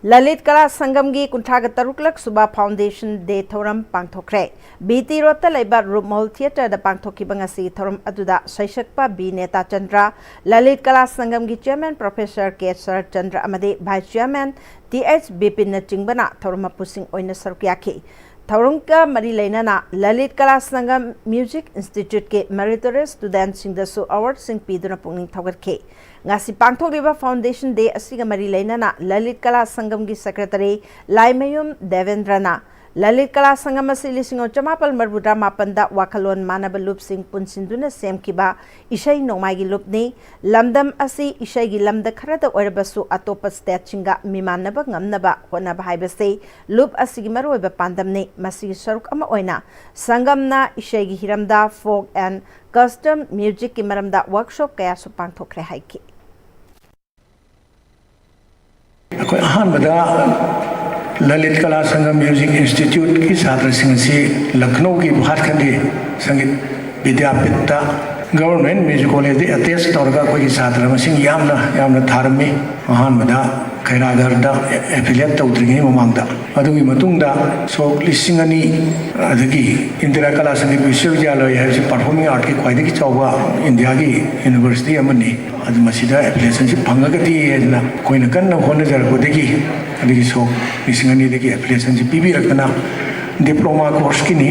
ꯂꯂꯤꯠ ꯀꯂꯥ ꯁꯪꯒꯝꯒꯤ ꯀꯨꯟꯊ꯭ꯔꯥꯒ ꯇꯔꯨꯛꯂꯛ ꯁꯨꯕ Foundation Day ꯊꯧꯔꯝ ꯄꯥꯡꯊꯣꯛꯈ꯭ꯔꯦ꯫ ꯕꯤ ꯇꯤ ꯔꯣꯗꯇ ꯂꯩꯕ ꯔꯨꯞꯃꯍꯜ ꯊꯤꯌꯦꯇꯔꯗ ꯄꯥꯡꯊꯣꯛꯈꯤꯕ ꯉꯁꯤꯒꯤ ꯊꯧꯔꯝ ꯑꯗꯨꯗ ꯁꯩꯁꯛꯄ ꯕꯤ ꯅꯦꯇꯥ ꯆꯟꯗ꯭ꯔ, ꯂꯂꯤꯠ ꯀꯂꯥ ꯁꯪꯒꯝꯒꯤ chairman Professor ꯀꯦ ꯁꯔꯠ ꯆꯟꯗ꯭ꯔ ꯑꯃꯗꯤ vice chairman ꯇꯤ ꯑꯩꯆ ꯕꯤꯄꯤꯟꯅꯆꯤꯡꯕꯅ ꯊꯧꯔꯝ ꯃꯄꯨꯁꯤꯡ ꯑꯣꯏꯅ ꯁꯔꯨꯛ ꯌꯥꯈꯤ꯫ ꯊꯧꯔꯝꯒ ꯃꯔꯤ ꯂꯩꯅꯅ ꯂꯂꯤꯠ ꯀꯂꯥ ꯁꯪꯒꯝ Music Institute ꯀꯤ meritorious student ꯁꯤꯡꯗꯁꯨ award ꯁꯤꯡ ꯄꯤꯗꯨꯅ ꯄꯨꯛꯅꯤꯡ ꯊꯧꯒꯠꯈꯤ꯫ ꯉꯁꯤ ꯄꯥꯡꯊꯣꯛꯂꯤꯕ Foundation Day ꯑꯁꯤꯒ ꯃꯔꯤ ꯂꯩꯅꯅ ꯂꯂꯤꯠ ꯀꯂꯥ ꯁꯪꯒꯝꯒꯤ secretary ꯂꯥꯏꯃꯌꯨꯝ ꯗꯦꯕꯦꯟꯗ꯭ꯔꯅ ꯂꯂꯤꯠ ꯀꯂꯥ ꯁꯪꯒꯝ ꯑꯁꯤ ꯂꯤꯁꯤꯡ ꯑꯃ ꯆꯃꯥꯄꯜ ꯃꯔꯤꯐꯨꯇꯔꯥ ꯃꯥꯄꯟꯗ ꯋꯥꯈꯜꯂꯣꯟ ꯃꯥꯟꯅꯕ ꯂꯨꯞꯁꯤꯡ ꯄꯨꯟꯁꯤꯟꯗꯨꯅ ꯁꯦꯝꯈꯤꯕ ꯏꯁꯩ ꯅꯣꯡꯃꯥꯏꯒꯤ ꯂꯨꯞꯅꯤ꯫ ꯂꯝꯗꯝ ꯑꯁꯤ ꯏꯁꯩꯒꯤ ꯂꯝꯗ ꯈꯔꯗ ꯑꯣꯏꯔꯕꯁꯨ ꯑꯇꯣꯞꯄ state ꯁꯤꯡꯒ ꯃꯤꯃꯥꯟꯅꯕ ꯉꯝꯅꯕ ꯍꯣꯠꯅꯕ ꯍꯥꯏꯕꯁꯤ ꯂꯨꯞ ꯑꯁꯤꯒꯤ ꯃꯔꯨꯑꯣꯏꯕ ꯄꯥꯟꯗꯝꯅꯤ꯫ ꯃꯁꯤꯒꯤ ꯁꯔꯨꯛ ꯑꯃ ꯑꯣꯏꯅ ꯁꯪꯒꯝꯅ ꯏꯁꯩꯒꯤ ꯍꯤꯔꯝꯗ folk and custom music ꯀꯤ ꯃꯔꯝꯗ workshop ꯀꯌꯥꯁꯨ ꯄꯥꯡꯊꯣꯛꯈ꯭ꯔꯦ ꯍꯥꯏꯈꯤ꯫ ꯑꯩꯈꯣꯏ ꯑꯍꯥꯟꯕꯗ ꯂꯂꯤꯠ ꯀꯂꯥ ꯁꯪꯒꯝ Music Institute ꯀꯤ ꯁꯥꯇ꯭ꯔꯁꯤꯡ ꯑꯁꯤ ꯂꯈꯅꯧꯒꯤ ꯚꯥꯠꯈꯟꯗꯤ ꯁꯪꯒꯤꯠ ꯕꯤꯗ꯭ꯌꯥꯄꯤꯠꯇ Government Music College ꯗ attach ꯇꯧꯔꯒ ꯑꯩꯈꯣꯏꯒꯤ ꯁꯥꯇ꯭ꯔ ꯃꯁꯤꯡ ꯌꯥꯝꯅ, ꯌꯥꯝꯅ ꯊꯥꯔꯝꯃꯤ꯫ ꯑꯍꯥꯟꯕꯗ ꯈꯩꯔꯥꯒꯔꯗ ꯑꯦꯐꯤꯂꯤꯌꯦꯠ ꯇꯧꯗ꯭ꯔꯤꯉꯩ ꯃꯃꯥꯡꯗ꯫ ꯑꯗꯨꯒꯤ ꯃꯇꯨꯡꯗ ꯁꯣꯛ ꯂꯤꯁꯤꯡ ꯑꯅꯤ, ꯑꯗꯒꯤ ꯏꯟꯗꯤꯔꯥ ꯀꯂꯥ ꯁꯪꯒꯤꯠ ꯕꯤꯁ꯭ꯋꯕꯤꯗ꯭ꯌꯥꯂꯣꯏ ꯍꯥꯏꯕꯁꯤ ꯄꯔꯐꯣꯔꯃꯤꯡ ꯑꯥꯔꯠꯀꯤ ꯈ꯭ꯋꯥꯏꯗꯒꯤ ꯆꯥꯎꯕ ꯏꯟꯗꯤꯌꯥꯒꯤ ꯌꯨꯅꯤꯚꯔꯁꯤꯇꯤ ꯑꯃꯅꯤ꯫ ꯑꯗꯨ ꯃꯁꯤꯗ ꯑꯦꯐꯤꯂꯤꯌꯦꯁꯟꯁꯤ ꯐꯪꯉꯒꯗꯤ ꯍꯥꯏꯗꯅ ꯑꯩꯈꯣꯏꯅ ꯀꯟꯅ ꯍꯣꯠꯅꯖꯔꯛꯄꯗꯒꯤ, ꯑꯗꯒꯤ ꯁꯣꯛ ꯂꯤꯁꯤꯡ ꯑꯅꯤꯗꯒꯤ ꯑꯦꯐꯤꯂꯤꯌꯦꯁꯟꯁꯤ ꯄꯤꯕꯤꯔꯛꯇꯅ, ꯗꯤꯄ꯭ꯂꯣꯃꯥ ꯀꯣꯔꯁꯀꯤꯅꯤ꯫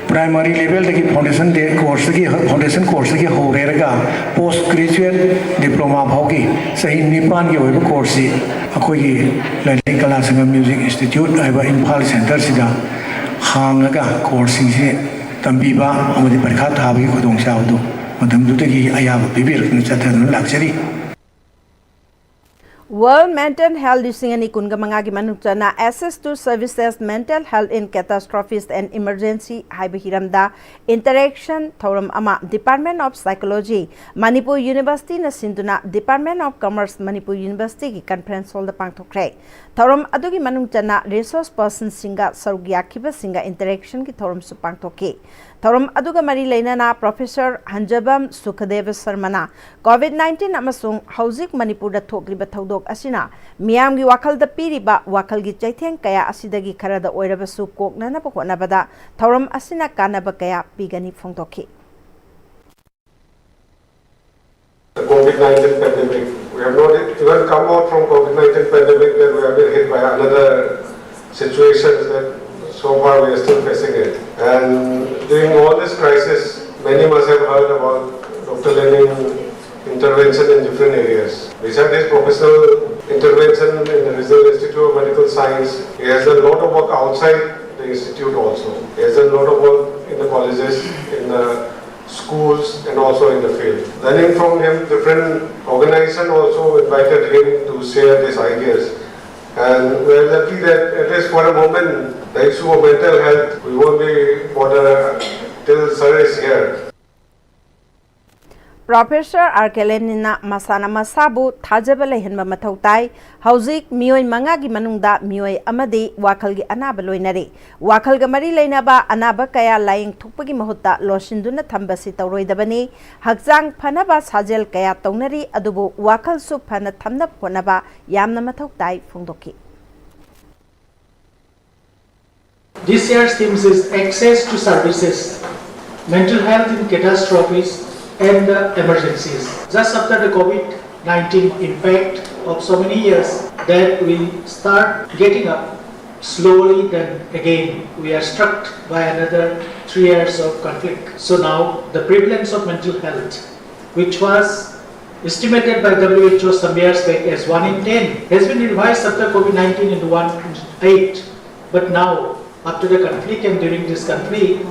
ꯄ꯭ꯔꯥꯏꯃꯥꯔꯤ ꯂꯦꯚꯦꯜꯗꯒꯤ ꯐꯥꯎꯟꯗꯦꯁꯟ ꯗꯦ ꯀꯣꯔꯁꯇꯒꯤ, ꯐꯥꯎꯟꯗꯦꯁꯟ ꯀꯣꯔꯁꯇꯒꯤ ꯍꯧꯔꯦꯔꯒ ꯄꯣꯁ ꯒ꯭ꯔꯦꯖꯨꯑꯦꯠ ꯗꯤꯄ꯭ꯂꯣꯃꯥ ꯐꯥꯎꯒꯤ ꯆꯍꯤ ꯅꯤꯄꯥꯟꯒꯤ ꯑꯣꯏꯕ ꯀꯣꯔꯁꯁꯤ ꯑꯩꯈꯣꯏꯒꯤ ꯂꯂꯤꯠ ꯀꯂꯥ ꯁꯪꯒꯝ ꯃ꯭ꯌꯨꯖꯤꯛ ꯏꯟꯁꯇꯤꯇ꯭ꯌꯨꯠ ꯍꯥꯏꯕ ꯏꯝꯐꯥꯜ ꯁꯦꯟꯇꯔꯁꯤꯗ ꯍꯥꯡꯉꯒ ꯀꯣꯔꯁꯁꯤꯡꯁꯤ ꯇꯝꯕꯤꯕ ꯑꯃꯗꯤ ꯄꯔꯤꯈꯥ ꯊꯥꯕꯒꯤ ꯈꯨꯗꯣꯡꯆꯥꯕꯗꯨ ꯃꯇꯝꯗꯨꯗꯒꯤ ꯑꯌꯥꯕ ꯄꯤꯕꯤꯔꯛꯇꯨꯅ ꯆꯠꯊꯗꯨꯅ ꯂꯥꯛꯆꯔꯤ꯫ World Mental Health ꯂꯤꯁꯤꯡ ꯑꯅꯤ ꯀꯨꯟꯒ ꯃꯉꯥꯒꯤ ꯃꯅꯨꯡ ꯆꯟꯅ Access to Services, Mental Health in Catastrophes and Emergency ꯍꯥꯏꯕ ꯍꯤꯔꯝꯗ ꯏꯟꯇꯔꯦꯛꯁꯟ ꯊꯧꯔꯝ ꯑꯃ Department of Psychology, ꯃꯅꯤꯄꯨꯔ ꯌꯨꯅꯤꯚꯔꯁꯤꯇꯤꯅ ꯁꯤꯟꯗꯨꯅ Department of Commerce, ꯃꯅꯤꯄꯨꯔ ꯌꯨꯅꯤꯚꯔꯁꯤꯇꯤꯒꯤ ꯀꯟꯐꯔꯦꯟꯁ ꯍꯣꯜꯗ ꯄꯥꯡꯊꯣꯛꯈ꯭ꯔꯦ꯫ ꯊꯧꯔꯝ ꯑꯗꯨꯒꯤ ꯃꯅꯨꯡ ꯆꯟꯅ ꯔꯤꯁꯣꯔꯁ ꯄꯔꯁꯟꯁꯤꯡꯒ ꯁꯔꯨꯛ ꯌꯥꯈꯤꯕꯁꯤꯡꯒ ꯏꯟꯇꯔꯦꯛꯁꯟꯒꯤ ꯊꯧꯔꯝꯁꯨ ꯄꯥꯡꯊꯣꯛꯈꯤ꯫ ꯊꯧꯔꯝ ꯑꯗꯨꯒ ꯃꯔꯤ ꯂꯩꯅꯅ ꯄ꯭ꯔꯣꯐꯦꯁꯔ ꯍꯟꯖꯕꯝ ꯁꯨꯈꯗꯦꯕ ꯁꯔꯃꯅ COVID nineteen ꯑꯃꯁꯨꯡ ꯍꯧꯖꯤꯛ ꯃꯅꯤꯄꯨꯔꯗ ꯊꯣꯛꯂꯤꯕ ꯊꯧꯗꯣꯛ ꯑꯁꯤꯅ ꯃꯤꯌꯥꯝꯒꯤ ꯋꯥꯈꯜꯗ ꯄꯤꯔꯤꯕ ꯋꯥꯈꯜꯒꯤ ꯆꯩꯊꯦꯡ ꯀꯌꯥ ꯑꯁꯤꯗꯒꯤ ꯈꯔꯗ ꯑꯣꯏꯔꯕꯁꯨ ꯀꯣꯛꯅꯅꯕ ꯍꯣꯠꯅꯕꯗ ꯊꯧꯔꯝ ꯑꯁꯤꯅ ꯀꯥꯟꯅꯕ ꯀꯌꯥ ꯄꯤꯒꯅꯤ ꯐꯣꯡꯗꯣꯛꯈꯤ꯫ The COVID nineteen pandemic. We have not even come out from COVID nineteen pandemic that we have been hit by another situations that so far we are still facing it. And during all this crisis, many must have heard about Doctor Lenin intervention in different areas. Beside his professional intervention in the Regional Institute of Medical Science, he has done a lot of work outside the institute also. He has done a lot of work in the colleges, in the schools, and also in the field. Learning from him, different organizations also invited him to share these ideas. And we're lucky that at least for a moment, the issue of mental health, we won't be bothered till Sir is here. Professor R K ꯂꯦꯅꯤꯟꯅ ꯃꯁꯥꯅ ꯃꯁꯥꯕꯨ ꯊꯥꯖꯕ ꯂꯩꯍꯟꯕ ꯃꯊꯧ ꯇꯥꯏ꯫ ꯍꯧꯖꯤꯛ ꯃꯤꯑꯣꯏ ꯃꯉꯥꯒꯤ ꯃꯅꯨꯡꯗ ꯃꯤꯑꯣꯏ ꯑꯃꯗꯤ ꯋꯥꯈꯜꯒꯤ ꯑꯅꯥꯕ ꯂꯣꯏꯅꯔꯤ꯫ ꯋꯥꯈꯜꯒ ꯃꯔꯤ ꯂꯩꯅꯕ ꯑꯅꯥꯕ ꯀꯌꯥ ꯂꯥꯌꯦꯡ ꯊꯣꯛꯄꯒꯤ ꯃꯍꯨꯠꯇ ꯂꯣꯠꯁꯤꯟꯗꯨꯅ ꯊꯝꯕꯁꯤ ꯇꯧꯔꯣꯏꯗꯕꯅꯤ꯫ ꯍꯛꯆꯥꯡ ꯐꯅꯕ ꯁꯥꯖꯦꯜ ꯀꯌꯥ ꯇꯧꯅꯔꯤ, ꯑꯗꯨꯕꯨ ꯋꯥꯈꯜꯁꯨ ꯐꯅ ꯊꯝꯅꯕ ꯍꯣꯠꯅꯕ ꯌꯥꯝꯅ ꯃꯊꯧ ꯇꯥꯏ ꯐꯣꯡꯗꯣꯛꯈꯤ꯫ This year's theme is Access to Services, Mental Health in Catastrophes and the Emergencies. Just after the COVID nineteen impact of so many years, that we start getting up slowly, then again we are struck by another three years of conflict. So now the prevalence of mental health, which was estimated by W H O some years back as one in ten, has been revised after COVID nineteen into one in eight. But now, after the conflict and during this conflict,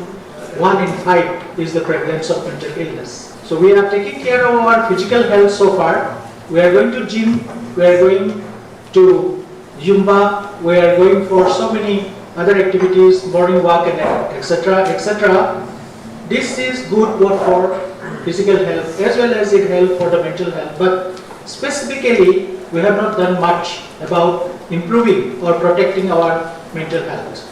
one in five is the prevalence of mental illness. So we are taking care of our physical health so far. We are going to gym, we are going to Zumba, we are going for so many other activities, morning walk and et cetera, et cetera. This is good both for physical health as well as it help for the mental health. But specifically, we have not done much about improving or protecting our mental health.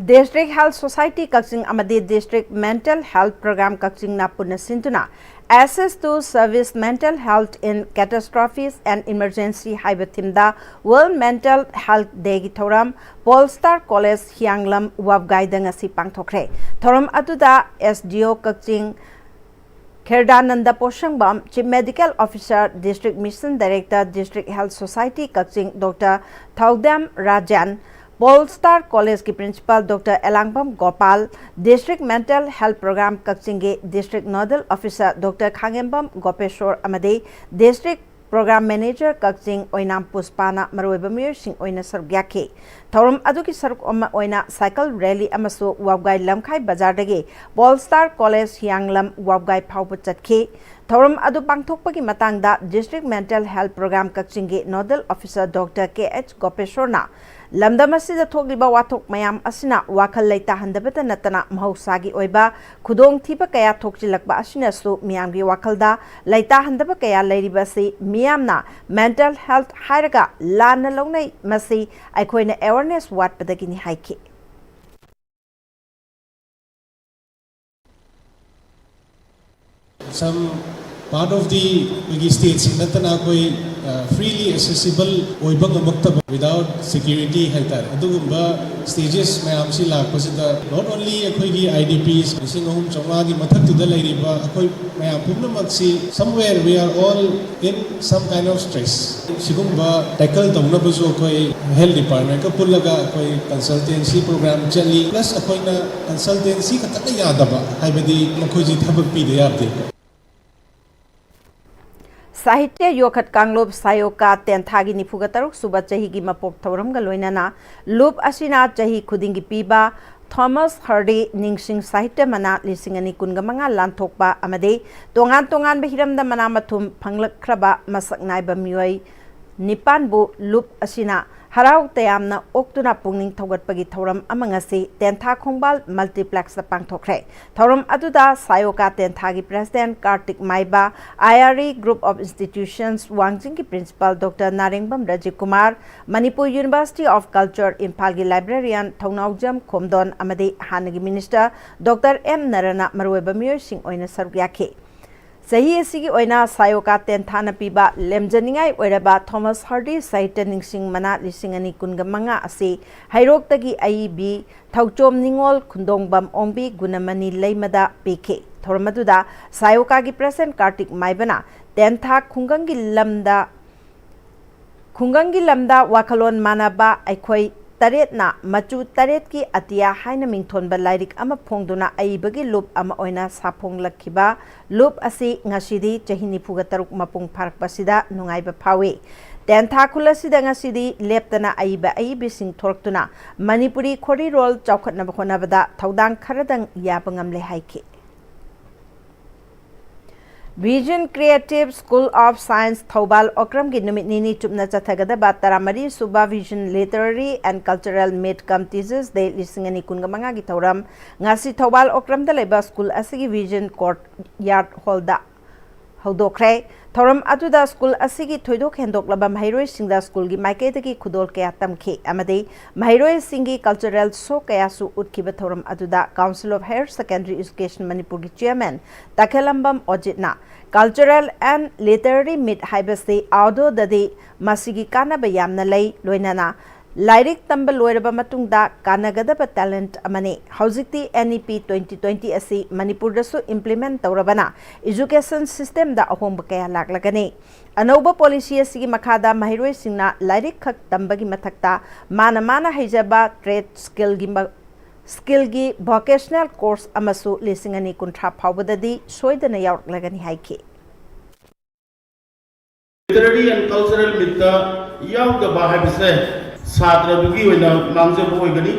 District Health Society Kakching ꯑꯃꯗꯤ District Mental Health Program ꯀꯛꯆꯤꯡꯅ ꯄꯨꯟꯅ ꯁꯤꯟꯗꯨꯅ Access to Service, Mental Health in Catastrophes and Emergency ꯍꯥꯏꯕ ꯊꯤꯝꯗ World Mental Health Dayꯒꯤ ꯊꯧꯔꯝ Polestar College ꯍꯤꯌꯥꯡꯂꯝ ꯋꯥꯕꯒꯥꯏꯗ ꯉꯁꯤ ꯄꯥꯡꯊꯣꯛꯈ꯭ꯔꯦ꯫ ꯊꯧꯔꯝ ꯑꯗꯨꯗ S D O ꯀꯛꯆꯤꯡ ꯈꯦꯔꯗꯥꯅꯟꯗ ꯄꯣꯁꯪꯕꯝ, Chief Medical Officer, District Mission Director, District Health Society ꯀꯛꯆꯤꯡ Doctor ꯊꯧꯗꯦꯝ Rajen, Polestar Collegeꯀꯤ Principal Doctor ꯑꯦꯂꯥꯡꯕꯝ Gopal, District Mental Health Program ꯀꯛꯆꯤꯡꯒꯤ District Nodal Officer Doctor ꯈꯥꯉꯦꯝꯕꯝ ꯒꯣꯄꯦꯁꯣꯔ ꯑꯃꯗꯤ District Program Manager ꯀꯛꯆꯤꯡ ꯑꯣꯏꯅꯥꯝ ꯄꯨꯁꯄꯥꯅ ꯃꯔꯨꯑꯣꯏꯕ ꯃꯤꯑꯣꯏꯁꯤꯡ ꯑꯣꯏꯅ ꯁꯔꯨꯛ ꯌꯥꯈꯤ꯫ ꯊꯧꯔꯝ ꯑꯗꯨꯒꯤ ꯁꯔꯨꯛ ꯑꯃ ꯑꯣꯏꯅ ꯁꯥꯏꯀꯜ ꯔꯦꯂꯤ ꯑꯃꯁꯨ ꯋꯥꯕꯒꯥꯏ ꯂꯝꯈꯥꯏ ꯕꯖꯥꯔꯗꯒꯤ ꯄꯣꯜ ꯁ꯭ꯇꯥꯔ ꯀꯣꯂꯦꯖ ꯍꯤꯌꯥꯡꯂꯝ ꯋꯥꯕꯒꯥꯏ ꯐꯥꯎꯕ ꯆꯠꯈꯤ꯫ ꯊꯧꯔꯝ ꯑꯗꯨ ꯄꯥꯡꯊꯣꯛꯄꯒꯤ ꯃꯇꯥꯡꯗ District Mental Health Program ꯀꯛꯆꯤꯡꯒꯤ Nodal Officer Doctor K H ꯒꯣꯄꯦꯁꯣꯔꯅ ꯂꯝꯗꯝ ꯑꯁꯤꯗ ꯊꯣꯛꯂꯤꯕ ꯋꯥꯊꯣꯛ ꯃꯌꯥꯝ ꯑꯁꯤꯅ ꯋꯥꯈꯜ ꯂꯩꯇꯥꯍꯟꯗꯕꯇ ꯅꯠꯇꯅ ꯃꯍꯧꯁꯥꯒꯤ ꯑꯣꯏꯕ ꯈꯨꯗꯣꯡꯊꯤꯕ ꯀꯌꯥ ꯊꯣꯛꯆꯤꯜꯂꯛꯄ ꯑꯁꯤꯅꯁꯨ ꯃꯤꯌꯥꯝꯒꯤ ꯋꯥꯈꯜꯗ ꯂꯩꯇꯥꯍꯟꯗꯕ ꯀꯌꯥ ꯂꯩꯔꯤꯕ ꯑꯁꯤ ꯃꯤꯌꯥꯝꯅ mental health ꯍꯥꯏꯔꯒ ꯂꯥꯟꯅ ꯂꯧꯅꯩ꯫ ꯃꯁꯤ ꯑꯩꯈꯣꯏꯅ awareness ꯋꯥꯠꯄꯗꯒꯤꯅꯤ ꯍꯥꯏꯈꯤ꯫ Some part of the ꯑꯩꯈꯣꯏꯒꯤ states ꯁꯤ ꯅꯠꯇꯅ ꯑꯩꯈꯣꯏ freely accessible ꯑꯣꯏꯕ ꯉꯝꯃꯛꯇꯕ, without security ꯍꯥꯏꯇꯥꯔꯦ, ꯑꯗꯨꯒꯨꯝꯕ stages ꯃꯌꯥꯝꯁꯤ ꯂꯥꯛꯄꯁꯤꯗ not only ꯑꯩꯈꯣꯏꯒꯤ I D Ps ꯂꯤꯁꯤꯡ ꯑꯍꯨꯝ ꯆꯥꯝꯃꯉꯥꯒꯤ ꯃꯊꯛꯇꯨꯗ ꯂꯩꯔꯤꯕ ꯑꯩꯈꯣꯏ ꯃꯌꯥꯝ ꯄꯨꯝꯅꯃꯛꯁꯤ somewhere we are all in some kind of stress꯫ ꯁꯤꯒꯨꯝꯕ tackle ꯇꯧꯅꯕꯁꯨ ꯑꯩꯈꯣꯏ health department ꯀ ꯄꯨꯜꯂꯒ ꯑꯩꯈꯣꯏ consultancy program ꯆꯠꯂꯤ꯫ Plus ꯑꯩꯈꯣꯏꯅ consultancy ꯈꯛꯇꯅ ꯌꯥꯗꯕ, ꯍꯥꯏꯕꯗꯤ ꯃꯈꯣꯏꯁꯤ ꯊꯕꯛ ꯄꯤꯗ ꯌꯥꯗꯦ꯫ ꯁꯥꯍꯤꯇ꯭ꯌ ꯌꯣꯈꯠ ꯀꯥꯡꯂꯨꯞ ꯁꯥꯌꯣꯀꯥ ꯇꯦꯟꯊꯥꯒꯤ ꯅꯤꯐꯨꯒ ꯇꯔꯨꯛ ꯁꯨꯕ ꯆꯍꯤꯒꯤ ꯃꯄꯣꯛ ꯊꯧꯔꯝꯒ ꯂꯣꯏꯅꯅ ꯂꯨꯞ ꯑꯁꯤꯅ ꯆꯍꯤ ꯈꯨꯗꯤꯡꯒꯤ ꯄꯤꯕ ꯊꯣꯃꯁ ꯍꯔꯗꯤ ꯅꯤꯡꯁꯤꯡ ꯁꯥꯍꯤꯇ꯭ꯌ ꯃꯅꯥ ꯂꯤꯁꯤꯡ ꯑꯅꯤ ꯀꯨꯟꯒ ꯃꯉꯥ ꯂꯥꯟꯊꯣꯛꯄ ꯑꯃꯗꯤ ꯇꯣꯉꯥꯟ ꯇꯣꯉꯥꯟꯕ ꯍꯤꯔꯝꯗ ꯃꯅꯥ ꯃꯊꯨꯝ ꯐꯪꯂꯛꯈ꯭ꯔꯕ ꯃꯁꯛ ꯅꯥꯏꯕ ꯃꯤꯑꯣꯏ ꯅꯤꯄꯥꯟꯕꯨ ꯂꯨꯞ ꯑꯁꯤꯅ ꯍꯔꯥꯎ ꯇꯌꯥꯝꯅ ꯑꯣꯛꯇꯨꯅ ꯄꯨꯛꯅꯤꯡ ꯊꯧꯒꯠꯄꯒꯤ ꯊꯧꯔꯝ ꯑꯃ ꯉꯁꯤ ꯇꯦꯟꯊꯥ ꯈꯣꯡꯕꯥꯜ multiplexꯇ ꯄꯥꯡꯊꯣꯛꯈ꯭ꯔꯦ꯫ ꯊꯧꯔꯝ ꯑꯗꯨꯗ ꯁꯥꯌꯣꯀꯥ ꯇꯦꯟꯊꯥꯒꯤ president ꯀꯥꯔꯇꯤꯛ ꯃꯥꯏꯕ, I R E group of institutions ꯋꯥꯡꯖꯤꯡꯒꯤ principal Doctor Narengbam ꯔꯖꯤꯀꯨꯃꯥꯔ, Manipur University of Culture ꯏꯝꯐꯥꯜꯒꯤ librarian ꯊꯧꯅꯥꯎꯖꯝ ꯈꯣꯝꯗꯣꯟ ꯑꯃꯗꯤ ꯍꯥꯟꯅꯒꯤ minister Doctor ꯑꯦꯝ ꯅꯔꯅ ꯃꯔꯨꯑꯣꯏꯕ ꯃꯤꯑꯣꯏꯁꯤꯡ ꯑꯣꯏꯅ ꯁꯔꯨꯛ ꯌꯥꯈꯤ꯫ ꯆꯍꯤ ꯑꯁꯤꯒꯤ ꯑꯣꯏꯅ ꯁꯥꯌꯣꯀꯥ ꯇꯦꯟꯊꯥꯅ ꯄꯤꯕ ꯂꯦꯝꯖꯅꯤꯡꯉꯥꯏ ꯑꯣꯏꯔꯕ ꯊꯣꯃꯁ ꯍꯔꯗꯤ ꯁꯥꯍꯤꯇ꯭ꯌ ꯅꯤꯡꯁꯤꯡ ꯃꯅꯥ ꯂꯤꯁꯤꯡ ꯑꯅꯤ ꯀꯨꯟꯒ ꯃꯉꯥ ꯑꯁꯤ ꯍꯩꯔꯣꯛꯇꯒꯤ ꯑꯏꯕꯤ ꯊꯧꯆꯣꯝ ꯅꯤꯉꯣꯜ ꯈꯨꯟꯗꯣꯡꯕꯝ ꯑꯣꯡꯕꯤ ꯒꯨꯅꯃꯅꯤ ꯂꯩꯃꯗ ꯄꯤꯈꯤ꯫ ꯊꯧꯔꯝ ꯑꯗꯨꯗ ꯁꯥꯌꯣꯀꯥꯒꯤ president ꯀꯥꯔꯇꯤꯛ ꯃꯥꯏꯕꯅ ꯇꯦꯟꯊꯥ ꯈꯨꯡꯒꯪꯒꯤ ꯂꯝꯗ ꯈꯨꯡꯒꯪꯒꯤ ꯂꯝꯗ ꯋꯥꯈꯜꯂꯣꯟ ꯃꯥꯟꯅꯕ ꯑꯩꯈꯣꯏ ꯇꯔꯦꯠꯅ ꯃꯆꯨ ꯇꯔꯦꯠꯀꯤ ꯑꯇꯤꯌꯥ ꯍꯥꯏꯅ ꯃꯤꯡꯊꯣꯟꯕ ꯂꯥꯏꯔꯤꯛ ꯑꯃ ꯐꯣꯡꯗꯨꯅ ꯑꯏꯕꯒꯤ ꯂꯨꯞ ꯑꯃ ꯑꯣꯏꯅ ꯁꯥꯐꯣꯡꯂꯛꯈꯤꯕ ꯂꯨꯞ ꯑꯁꯤ ꯉꯁꯤꯗꯤ ꯆꯍꯤ ꯅꯤꯐꯨꯒ ꯇꯔꯨꯛ ꯃꯄꯨꯡ ꯐꯥꯔꯛꯄꯁꯤꯗ ꯅꯨꯡꯉꯥꯏꯕ ꯐꯥꯎꯏ꯫ ꯇꯦꯟꯊꯥ ꯈꯨꯜ ꯑꯁꯤꯗ ꯉꯁꯤꯗꯤ ꯂꯦꯞꯇꯅ ꯑꯏꯕ ꯑꯏꯕꯤꯁꯤꯡ ꯊꯣꯔꯛꯇꯨꯅ ꯃꯅꯤꯄꯨꯔꯤ ꯈꯣꯔꯤꯔꯣꯜ ꯆꯥꯎꯈꯠꯅꯕ ꯍꯣꯠꯅꯕꯗ ꯊꯧꯗꯥꯡ ꯈꯔꯗꯪ ꯌꯥꯕ ꯉꯝꯂꯦ ꯍꯥꯏꯈꯤ꯫ Vision Creative School of Science Thoubal ꯑꯣꯀ꯭ꯔꯝꯒꯤ ꯅꯨꯃꯤꯠ ꯅꯤꯅꯤ ꯆꯨꯞꯅ ꯆꯠꯊꯒꯗꯕ ꯇꯔꯥꯃꯔꯤ ꯁꯨꯕ Vision Literary and Cultural Meet cum Teachers Day ꯂꯤꯁꯤꯡ ꯑꯅꯤ ꯀꯨꯟꯒ ꯃꯉꯥꯒꯤ ꯊꯧꯔꯝ ꯉꯁꯤ ꯊꯧꯕꯥꯜ ꯑꯣꯀ꯭ꯔꯝꯗ ꯂꯩꯕ ꯁ꯭ꯀꯨꯜ ꯑꯁꯤꯒꯤ Vision Courtyard Hallꯗ ꯍꯧꯗꯣꯛꯈ꯭ꯔꯦ꯫ ꯊꯧꯔꯝ ꯑꯗꯨꯗ ꯁ꯭ꯀꯨꯜ ꯑꯁꯤꯒꯤ ꯊꯣꯏꯗꯣꯛ ꯍꯦꯟꯗꯣꯛꯂꯕ ꯃꯍꯩꯔꯣꯏꯁꯤꯡꯗ ꯁ꯭ꯀꯨꯜꯒꯤ ꯃꯥꯏꯀꯩꯗꯒꯤ ꯈꯨꯗꯣꯜ ꯀꯌꯥ ꯇꯝꯈꯤ ꯑꯃꯗꯤ ꯃꯍꯩꯔꯣꯏꯁꯤꯡꯒꯤ cultural show ꯀꯌꯥꯁꯨ ꯎꯠꯈꯤꯕ ꯊꯧꯔꯝ ꯑꯗꯨꯗ Council of Higher Secondary Education ꯃꯅꯤꯄꯨꯔꯒꯤ chairman ꯇꯈꯦꯂꯝꯕꯝ ꯑꯣꯖꯤꯠꯅ Cultural and Literary Meet ꯍꯥꯏꯕꯁꯤ outdoorꯗꯗꯤ ꯃꯁꯤꯒꯤ ꯀꯥꯟꯅꯕ ꯌꯥꯝꯅ ꯂꯩ, ꯂꯣꯏꯅꯅ ꯂꯥꯏꯔꯤꯛ ꯇꯝꯕ ꯂꯣꯏꯔꯕ ꯃꯇꯨꯡꯗ ꯀꯥꯟꯅꯒꯗꯕ talent ꯑꯃꯅꯤ꯫ ꯍꯧꯖꯤꯛꯇꯤ N E P twenty twenty ꯑꯁꯤ ꯃꯅꯤꯄꯨꯔꯗꯁꯨ implement ꯇꯧꯔꯕꯅ education systemꯗ ꯑꯍꯣꯡꯕ ꯀꯌꯥ ꯂꯥꯛꯂꯒꯅꯤ꯫ ꯑꯅꯧꯕ policy ꯑꯁꯤꯒꯤ ꯃꯈꯥꯗ ꯃꯍꯩꯔꯣꯏꯁꯤꯡꯅ ꯂꯥꯏꯔꯤꯛ ꯈꯛ ꯇꯝꯕꯒꯤ ꯃꯊꯛꯇ ꯃꯥꯅ ꯃꯥꯅ ꯍꯩꯖꯕ trade skillꯒꯤ ꯃ-, skillꯒꯤ vocational course ꯑꯃꯁꯨ ꯂꯤꯁꯤꯡ ꯑꯅꯤ ꯀꯨꯟꯊ꯭ꯔꯥ ꯐꯥꯎꯕꯗꯗꯤ ꯁꯣꯏꯗꯅ ꯌꯥꯎꯔꯛꯂꯒꯅꯤ ꯍꯥꯏꯈꯤ꯫ Literary and Cultural Meetꯇ ꯌꯥꯎꯗꯕ ꯍꯥꯏꯕꯁꯦ ꯁꯥꯇ꯭ꯔꯗꯨꯒꯤ ꯑꯣꯏꯅ ꯃꯥꯡꯖꯕ ꯑꯣꯏꯒꯅꯤ꯫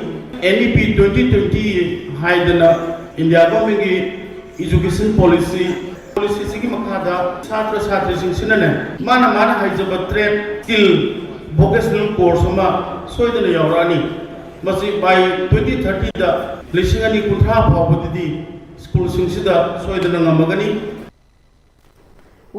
N E P twenty twenty ꯍꯥꯏꯗꯅ India governmentꯀꯤ education policy, policyꯁꯤꯒꯤ ꯃꯈꯥꯗ ꯁꯥꯇ꯭ꯔ ꯁꯥꯇ꯭ꯔꯤꯁꯤꯡꯁꯤꯅꯅꯦ, ꯃꯥꯅ ꯃꯥꯅ ꯍꯩꯖꯕ trade skill vocational course ꯑꯃ ꯁꯣꯏꯗꯅ ꯌꯥꯎꯔꯛꯑꯅꯤ꯫ ꯃꯁꯤ by twenty thirtyꯗ, ꯂꯤꯁꯤꯡ ꯑꯅꯤ ꯀꯨꯟꯊ꯭ꯔꯥ ꯐꯥꯎꯕꯗꯗꯤ ꯁ꯭ꯀꯨꯜꯁꯤꯡꯁꯤꯗ ꯁꯣꯏꯗꯅ ꯉꯝꯃꯒꯅꯤ꯫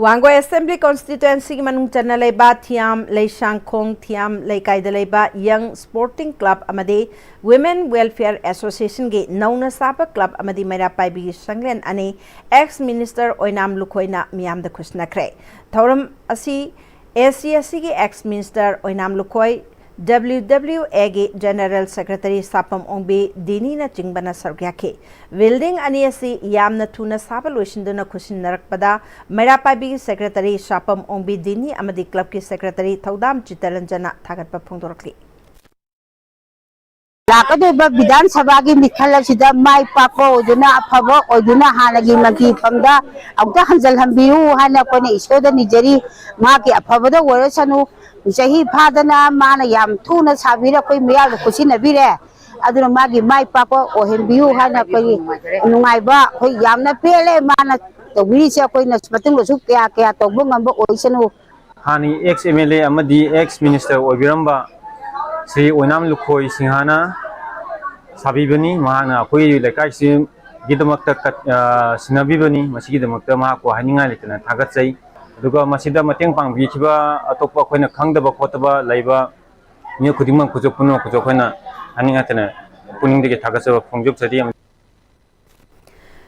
ꯋꯥꯡꯒꯣꯏ Assembly Constituencyꯒꯤ ꯃꯅꯨꯡ ꯆꯟꯅ ꯂꯩꯕ ꯊꯤꯌꯥꯝ ꯂꯩꯁꯥꯡꯈꯣꯡ ꯊꯤꯌꯥꯝ ꯂꯩꯀꯥꯏꯗ ꯂꯩꯕ Young Sporting Club ꯑꯃꯗꯤ Women Welfare Associationꯒꯤ ꯅꯧꯅ ꯁꯥꯕ club ꯑꯃꯗꯤ ꯃꯩꯔꯥ ꯄꯥꯏꯕꯤꯒꯤ ꯁꯪꯂꯦꯟ ꯑꯅꯤ ex minister ꯑꯣꯏꯅꯥꯝ ꯂꯨꯈꯣꯏꯅ ꯃꯤꯌꯥꯝꯗ ꯈꯨꯠꯁꯤꯟꯅꯈ꯭ꯔꯦ꯫ ꯊꯧꯔꯝ ꯑꯁꯤ A C S Cꯒꯤ ex minister Oinam Lukhoi, W W Aꯒꯤ General Secretary ꯁꯥꯄꯝ ꯑꯣꯡꯕꯤ ꯗꯤꯅꯤꯅꯆꯤꯡꯕꯅ ꯁꯔꯨꯛ ꯌꯥꯈꯤ꯫ Building ꯑꯅꯤ ꯑꯁꯤ ꯌꯥꯝꯅ ꯊꯨꯅ ꯁꯥꯕ ꯂꯣꯏꯁꯤꯟꯗꯨꯅ ꯈꯨꯠꯁꯤꯟꯅꯔꯛꯄꯗ ꯃꯩꯔꯥ ꯄꯥꯏꯕꯤꯒꯤ Secretary ꯁꯥꯄꯝ ꯑꯣꯡꯕꯤ ꯗꯤꯅꯤ ꯑꯃꯗꯤ clubꯀꯤ Secretary ꯊꯧꯗꯥꯝ ꯆꯤꯠꯇꯔꯟꯖꯟꯅ ꯊꯥꯒꯠꯄ ꯐꯣꯡꯗꯣꯔꯛꯂꯤ꯫ ꯂꯥꯛꯀꯗꯧꯔꯤꯕ ꯕꯤꯙꯥꯟ ꯁꯚꯥꯒꯤ ꯃꯤꯈꯜ ꯑꯁꯤꯗ ꯃꯥꯏ ꯄꯥꯛꯄ ꯑꯣꯏꯗꯨꯅ, ꯑꯐꯕ ꯑꯣꯏꯗꯨꯅ, ꯍꯥꯟꯅꯒꯤ ꯃꯟꯇ꯭ꯔꯤ ꯐꯝꯗ ꯑꯃꯨꯛꯇ ꯍꯟꯖꯤꯜꯍꯟꯕꯤꯌꯨ ꯍꯥꯏꯅ ꯑꯩꯈꯣꯏꯅ ꯏꯁꯣꯔꯗ ꯅꯤꯖꯔꯤ꯫ ꯃꯍꯥꯛꯀꯤ ꯑꯐꯕꯗ ꯑꯣꯏꯔꯁꯅꯨ꯫ ꯆꯍꯤ ꯐꯥꯗꯅ ꯃꯥꯅ ꯌꯥꯝ ꯊꯨꯅ ꯁꯥꯕꯤꯔꯦ, ꯑꯩꯈꯣꯏ ꯃꯤꯌꯥꯝꯅ ꯈꯨꯠꯁꯤꯟꯅꯕꯤꯔꯦ꯫ ꯑꯗꯨꯅ ꯃꯥꯒꯤ ꯃꯥꯏ ꯄꯥꯛꯄ ꯑꯣꯏꯍꯟꯕꯤꯌꯨ ꯍꯥꯏꯅ ꯑꯩꯈꯣꯏꯒꯤ ꯅꯨꯡꯉꯥꯏꯕ, ꯑꯩꯈꯣꯏ ꯌꯥꯝꯅ ꯄꯦꯜꯂꯦ ꯃꯥꯅ ꯇꯧꯕꯤꯔꯤꯁꯦ꯫ ꯑꯩꯈꯣꯏꯅ ꯃꯇꯨꯡꯗꯁꯨ ꯀꯌꯥ ꯀꯌꯥ ꯇꯧꯕ ꯉꯝꯕ ꯑꯣꯏꯁꯅꯨ꯫ ꯍꯥꯟꯅꯒꯤ ex M L A ꯑꯃꯗꯤ ex minister ꯑꯣꯏꯕꯤꯔꯝꯕ ꯁ꯭ꯔꯤ ꯑꯣꯏꯅꯥꯝ ꯂꯨꯈꯣꯏ ꯁꯤꯡꯍꯅ ꯁꯥꯕꯤꯕꯅꯤ꯫ ꯃꯍꯥꯛꯅ ꯑꯩꯈꯣꯏꯒꯤ ꯂꯩꯀꯥꯏꯁꯤꯒꯤꯗꯃꯛꯇ ꯀꯠ-, ꯑ, ꯁꯤꯟꯅꯕꯤꯕꯅꯤ꯫ ꯃꯁꯤꯒꯤꯗꯃꯛꯇ ꯃꯍꯥꯛꯄꯨ ꯍꯥꯏꯅꯤꯡꯉꯥꯏ ꯂꯩꯇꯅ ꯊꯥꯒꯠꯆꯩ꯫ ꯑꯗꯨꯒ ꯃꯁꯤꯗ ꯃꯇꯦꯡ ꯄꯥꯡꯕꯤꯈꯤꯕ ꯑꯇꯣꯞꯄ ꯑꯩꯈꯣꯏꯅ ꯈꯪꯗꯕ ꯈꯣꯠꯇꯕ ꯂꯩꯕ ꯃꯤꯑꯣꯏ ꯈꯨꯗꯤꯡꯃꯛꯄꯨꯁꯨ, ꯄꯨꯝꯅꯃꯛꯄꯨꯁꯨ ꯑꯩꯈꯣꯏꯅ ꯍꯥꯏꯅꯤꯡꯉꯥꯏ ꯂꯩꯇꯅ ꯄꯨꯛꯅꯤꯡꯗꯒꯤ ꯊꯥꯒꯠꯆꯕ ꯐꯣꯡꯗꯣꯛꯆꯔꯤ꯫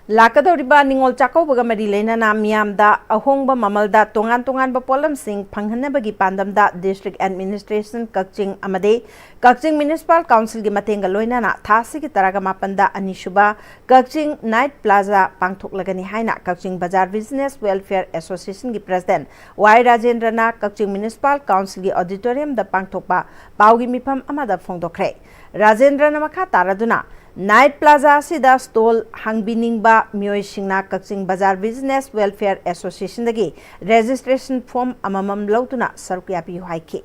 ꯂꯥꯛꯀꯗꯧꯔꯤꯕ ꯅꯤꯉꯣꯜ ꯆꯥꯛꯀꯧꯕꯒ ꯃꯔꯤ ꯂꯩꯅꯅ ꯃꯤꯌꯥꯝꯗ ꯑꯍꯣꯡꯕ ꯃꯃꯜꯗ ꯇꯣꯉꯥꯟ ꯇꯣꯉꯥꯟꯕ ꯄꯣꯠꯂꯝꯁꯤꯡ ꯐꯪꯍꯟꯅꯕꯒꯤ ꯄꯥꯟꯗꯝꯗ District Administration ꯀꯛꯆꯤꯡ ꯑꯃꯗꯤ ꯀꯛꯆꯤꯡ Municipal Councilꯒꯤ ꯃꯇꯦꯡꯒ ꯂꯣꯏꯅꯅ ꯊꯥ ꯑꯁꯤꯒꯤ ꯇꯔꯥꯒ ꯃꯥꯄꯟꯗ ꯑꯅꯤꯁꯨꯕ ꯀꯛꯆꯤꯡ Night Plaza ꯄꯥꯡꯊꯣꯛꯂꯒꯅꯤ ꯍꯥꯏꯅ ꯀꯛꯆꯤꯡ ꯕꯖꯥꯔ Business Welfare Associationꯒꯤ President ꯋꯥꯏ ꯔꯥꯖꯦꯟꯗ꯭ꯔꯅ ꯀꯛꯆꯤꯡ Municipal Councilꯒꯤ auditoriumꯗ ꯄꯥꯡꯊꯣꯛꯄ ꯄꯥꯎꯒꯤ ꯃꯤꯐꯝ ꯑꯃꯗ ꯐꯣꯡꯗꯣꯛꯈ꯭ꯔꯦ꯫ ꯔꯥꯖꯦꯟꯗ꯭ꯔꯅ ꯃꯈꯥ ꯇꯥꯔꯗꯨꯅ, Night Plaza ꯑꯁꯤꯗ stall ꯍꯥꯡꯕꯤꯅꯤꯡꯕ ꯃꯤꯑꯣꯏꯁꯤꯡꯅ ꯀꯛꯆꯤꯡ ꯕꯖꯥꯔ Business Welfare Associationꯗꯒꯤ registration form ꯑꯃꯃꯝ ꯂꯧꯗꯨꯅ ꯁꯔꯨꯛ ꯌꯥꯕꯤꯌꯨ ꯍꯥꯏꯈꯤ꯫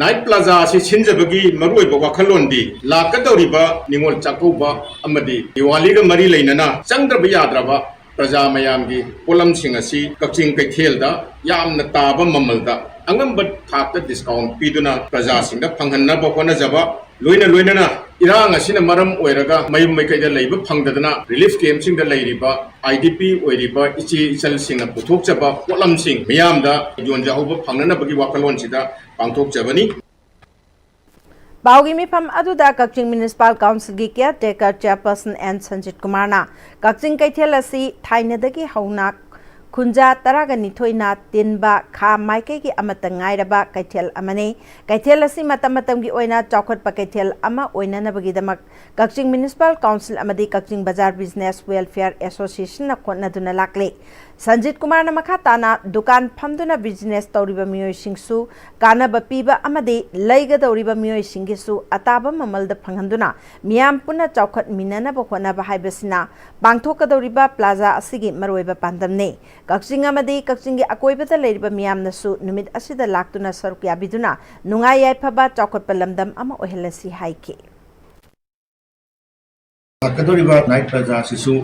Night Plaza ꯑꯁꯤ ꯁꯤꯟꯖꯕꯒꯤ ꯃꯔꯨꯑꯣꯏꯕ ꯋꯥꯈꯜꯂꯣꯟꯗꯤ ꯂꯥꯛꯀꯗꯧꯔꯤꯕ ꯅꯤꯉꯣꯜ ꯆꯥꯛꯀꯧꯕ ꯑꯃꯗꯤ ꯗꯤꯋꯥꯂꯤꯒ ꯃꯔꯤ ꯂꯩꯅꯅ ꯆꯪꯗ꯭ꯔꯕ ꯌꯥꯗ꯭ꯔꯕ ꯄ꯭ꯔꯖꯥ ꯃꯌꯥꯝꯒꯤ ꯄꯣꯠꯂꯝꯁꯤꯡ ꯑꯁꯤ ꯀꯛꯆꯤꯡ ꯀꯩꯊꯦꯜꯗ ꯌꯥꯝꯅ ꯇꯥꯕ ꯃꯃꯜꯗ ꯑꯉꯝꯕ ꯊꯥꯛꯇ discount ꯄꯤꯗꯨꯅ ꯄ꯭ꯔꯖꯥꯁꯤꯡꯗ ꯐꯪꯍꯟꯅꯕ ꯍꯣꯠꯅꯖꯕ, ꯂꯣꯏꯅ ꯂꯣꯏꯅꯅ ꯏꯔꯥꯡ ꯑꯁꯤꯅ ꯃꯔꯝ ꯑꯣꯏꯔꯒ ꯃꯌꯨꯝ ꯃꯀꯩꯗ ꯂꯩꯕ ꯐꯪꯗꯗꯅ relief campꯁꯤꯡꯗ ꯂꯩꯔꯤꯕ I D P ꯑꯣꯏꯔꯤꯕ ꯏꯆꯦ ꯏꯆꯜꯁꯤꯡꯅ ꯄꯨꯊꯣꯛꯆꯕ ꯄꯣꯠꯂꯝꯁꯤꯡ ꯃꯤꯌꯥꯝꯗ ꯌꯣꯟꯖꯍꯧꯕ ꯐꯪꯅꯅꯕꯒꯤ ꯋꯥꯈꯜꯂꯣꯟꯁꯤꯗ ꯄꯥꯡꯊꯣꯛꯆꯕꯅꯤ꯫ ꯄꯥꯎꯒꯤ ꯃꯤꯐꯝ ꯑꯗꯨꯗ ꯀꯛꯆꯤꯡ Municipal Councilꯒꯤ caretaker chairperson ꯑꯦꯟ ꯁꯟꯖꯤꯠ ꯀꯨꯃꯥꯔꯅ ꯀꯛꯆꯤꯡ ꯀꯩꯊꯦꯜ ꯑꯁꯤ ꯊꯥꯏꯅꯗꯒꯤ ꯍꯧꯅ ꯀꯨꯟꯖꯥ ꯇꯔꯥꯒ ꯅꯤꯊꯣꯏꯅ ꯇꯤꯟꯕ ꯈꯥ ꯃꯥꯏꯀꯩꯒꯤ ꯑꯃꯠꯇ ꯉꯥꯏꯔꯕ ꯀꯩꯊꯦꯜ ꯑꯃꯅꯤ꯫ ꯀꯩꯊꯦꯜ ꯑꯁꯤ ꯃꯇꯝ ꯃꯇꯝꯒꯤ ꯑꯣꯏꯅ ꯆꯥꯎꯈꯠꯄ ꯀꯩꯊꯦꯜ ꯑꯃ ꯑꯣꯏꯅꯅꯕꯒꯤꯗꯃꯛ ꯀꯛꯆꯤꯡ ꯃ꯭ꯌꯨꯅꯤꯁꯤꯄꯥꯜ ꯀꯥꯎꯟꯁꯤꯜ ꯑꯃꯗꯤ ꯀꯛꯆꯤꯡ ꯕꯖꯥꯔ ꯕꯤꯖꯤꯅꯦꯁ ꯋꯦꯜꯐꯤꯌꯔ ꯑꯦꯁꯣꯁꯤꯌꯦꯁꯟꯅ ꯍꯣꯠꯅꯗꯨꯅ ꯂꯥꯛꯂꯤ꯫ ꯁꯟꯖꯤꯠ ꯀꯨꯃꯥꯔꯅ ꯃꯈꯥ ꯇꯥꯅ ꯗꯨꯀꯥꯟ ꯐꯝꯗꯨꯅ ꯕꯤꯖꯤꯅꯦꯁ ꯇꯧꯔꯤꯕ ꯃꯤꯑꯣꯏꯁꯤꯡꯁꯨ ꯀꯥꯟꯅꯕ ꯄꯤꯕ ꯑꯃꯗꯤ ꯂꯩꯒꯗꯧꯔꯤꯕ ꯃꯤꯑꯣꯏꯁꯤꯡꯒꯤꯁꯨ ꯑꯇꯥꯕ ꯃꯃꯜꯗ ꯐꯪꯍꯟꯗꯨꯅ ꯃꯤꯌꯥꯝ ꯄꯨꯟꯅ ꯆꯥꯎꯈꯠꯃꯤꯟꯅꯅꯕ ꯍꯣꯠꯅꯕ ꯍꯥꯏꯕꯁꯤꯅ ꯄꯥꯡꯊꯣꯛꯀꯗꯧꯔꯤꯕ ꯄ꯭ꯂꯥꯖꯥ ꯑꯁꯤꯒꯤ ꯃꯔꯨꯑꯣꯏꯕ ꯄꯥꯟꯗꯝꯅꯤ꯫ ꯀꯛꯆꯤꯡ ꯑꯃꯗꯤ ꯀꯛꯆꯤꯡꯒꯤ ꯑꯀꯣꯏꯕꯗ ꯂꯩꯔꯤꯕ ꯃꯤꯌꯥꯝꯅꯁꯨ ꯅꯨꯃꯤꯠ ꯑꯁꯤꯗ ꯂꯥꯛꯇꯨꯅ ꯁꯔꯨꯛ ꯌꯥꯕꯤꯗꯨꯅ ꯅꯨꯡꯉꯥꯏ ꯌꯥꯏꯐꯕ ꯆꯥꯎꯈꯠꯄ ꯂꯝꯗꯝ ꯑꯃ ꯑꯣꯏꯍꯜꯂꯁꯤ ꯍꯥꯏꯈꯤ꯫ ꯂꯥꯛꯀꯗꯧꯔꯤꯕ ꯅꯥꯏꯠ ꯄ꯭ꯂꯥꯖꯥ ꯑꯁꯤꯁꯨ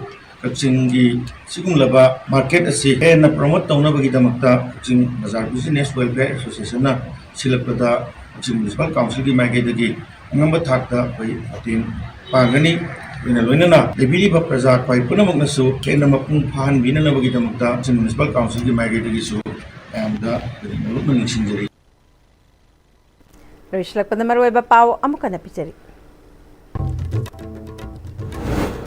ꯀꯛꯆꯤꯡꯒꯤ ꯁꯤꯒꯨꯝꯂꯕ ꯃꯥꯔꯀꯦꯠ ꯑꯁꯤ ꯍꯦꯟꯅ ꯄ꯭ꯔꯣꯃꯣꯠ ꯇꯧꯅꯕꯒꯤꯗꯃꯛꯇ ꯀꯛꯆꯤꯡ ꯕꯖꯥꯔ ꯕꯤꯖꯤꯅꯦꯁ ꯋꯦꯜꯐꯤꯌꯔ ꯑꯦꯁꯣꯁꯤꯌꯦꯁꯟꯅ ꯁꯤꯜꯂꯛꯄꯗ ꯀꯛꯆꯤꯡ ꯃ꯭ꯌꯨꯅꯤꯁꯤꯄꯥꯜ ꯀꯥꯎꯟꯁꯤꯜꯒꯤ ꯃꯥꯏꯀꯩꯗꯒꯤ ꯑꯉꯝꯕ ꯊꯥꯛꯇ ꯑꯩꯈꯣꯏ ꯃꯇꯦꯡ ꯄꯥꯡꯒꯅꯤ꯫ ꯂꯣꯏꯅ ꯂꯣꯏꯅꯅ ꯂꯩꯕꯤꯔꯤꯕ ꯄ꯭ꯔꯖꯥ ꯑꯩꯈꯣꯏ ꯄꯨꯝꯅꯃꯛꯅꯁꯨ ꯍꯦꯟꯅ ꯃꯄꯨꯡ ꯐꯥꯍꯟꯕꯤꯅꯅꯕꯒꯤꯗꯃꯛꯇ ꯀꯛꯆꯤꯡ ꯃ꯭ꯌꯨꯅꯤꯁꯤꯄꯥꯜ ꯀꯥꯎꯟꯁꯤꯜꯒꯤ ꯃꯥꯏꯀꯩꯗꯒꯤꯁꯨ ꯃꯌꯥꯝꯗ ꯅꯣꯂꯨꯛꯅ ꯅꯤꯡꯁꯤꯡꯖꯔꯤ꯫ ꯂꯣꯏꯁꯤꯜꯂꯛꯄꯗ ꯃꯔꯨꯑꯣꯏꯕ ꯄꯥꯎ ꯑꯃꯨꯛ ꯍꯟꯅ ꯄꯤꯖꯔꯤ꯫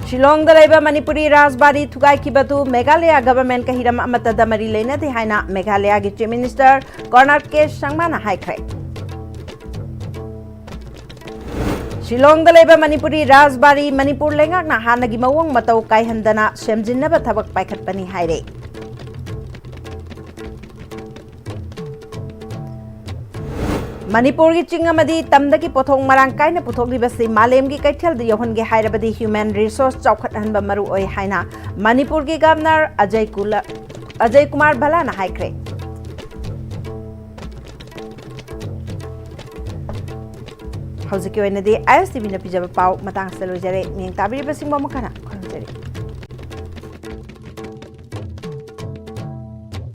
ꯁꯤꯂꯣꯡꯗ ꯂꯩꯕ ꯃꯅꯤꯄꯨꯔꯤ ꯔꯥꯖꯕꯥꯔꯤ ꯊꯨꯒꯥꯏꯈꯤꯕꯗꯨ ꯃꯦꯘꯥꯂꯌꯥ ꯒꯚꯔꯟꯃꯦꯟꯠꯀ ꯍꯤꯔꯝ ꯑꯃꯠꯇꯗ ꯃꯔꯤ ꯂꯩꯅꯗꯦ ꯍꯥꯏꯅ ꯃꯦꯘꯥꯂꯌꯥꯒꯤ ꯆꯤꯐ ꯃꯤꯅꯤꯁꯇꯔ ꯀꯣꯅꯔꯥꯗ ꯀꯦ ꯁꯪꯃꯥꯅ ꯍꯥꯏꯈ꯭ꯔꯦ꯫ ꯁꯤꯂꯣꯡꯗ ꯂꯩꯕ ꯃꯅꯤꯄꯨꯔꯤ ꯔꯥꯖꯕꯥꯔꯤ ꯃꯅꯤꯄꯨꯔ ꯂꯩꯉꯥꯛꯅ ꯍꯥꯟꯅꯒꯤ ꯃꯑꯣꯡ ꯃꯇꯧ ꯀꯥꯏꯍꯟꯗꯅ ꯁꯦꯝꯖꯤꯟꯅꯕ ꯊꯕꯛ ꯄꯥꯏꯈꯠꯄꯅꯤ ꯍꯥꯏꯔꯦ꯫ ꯃꯅꯤꯄꯨꯔꯒꯤ ꯆꯤꯡ ꯑꯃꯗꯤ ꯇꯝꯗꯒꯤ ꯄꯣꯠꯊꯣꯛ ꯃꯔꯥꯡ ꯀꯥꯏꯅ ꯄꯨꯊꯣꯛꯂꯤꯕꯁꯤ ꯃꯥꯂꯦꯝꯒꯤ ꯀꯩꯊꯦꯜꯗ ꯌꯧꯍꯟꯒꯦ ꯍꯥꯏꯔꯕꯗꯤ ꯍ꯭ꯌꯨꯃꯦꯟ ꯔꯤꯁꯣꯔꯁ ꯆꯥꯎꯈꯠꯍꯟꯕ ꯃꯔꯨ ꯑꯣꯏ ꯍꯥꯏꯅ ꯃꯅꯤꯄꯨꯔꯒꯤ ꯒꯚꯔꯅꯔ ꯑꯖꯌ ꯀꯨꯂ-, ꯑꯖꯌ ꯀꯨꯃꯥꯔ ꯚꯜꯂꯥꯅ ꯍꯥꯏꯈ꯭ꯔꯦ꯫ ꯍꯧꯖꯤꯛꯀꯤ ꯑꯣꯏꯅꯗꯤ ꯑꯥꯏ ꯑꯦꯁ ꯇꯤ ꯚꯤꯅ ꯄꯤꯖꯕ ꯄꯥꯎ ꯃꯇꯥꯡ ꯑꯁꯤꯗ ꯂꯣꯏꯖꯔꯦ꯫ ꯃꯤꯠꯌꯦꯡ ꯇꯥꯕꯤꯔꯤꯕꯁꯤꯡꯕꯨ ꯑꯃꯨꯛ ꯍꯟꯅ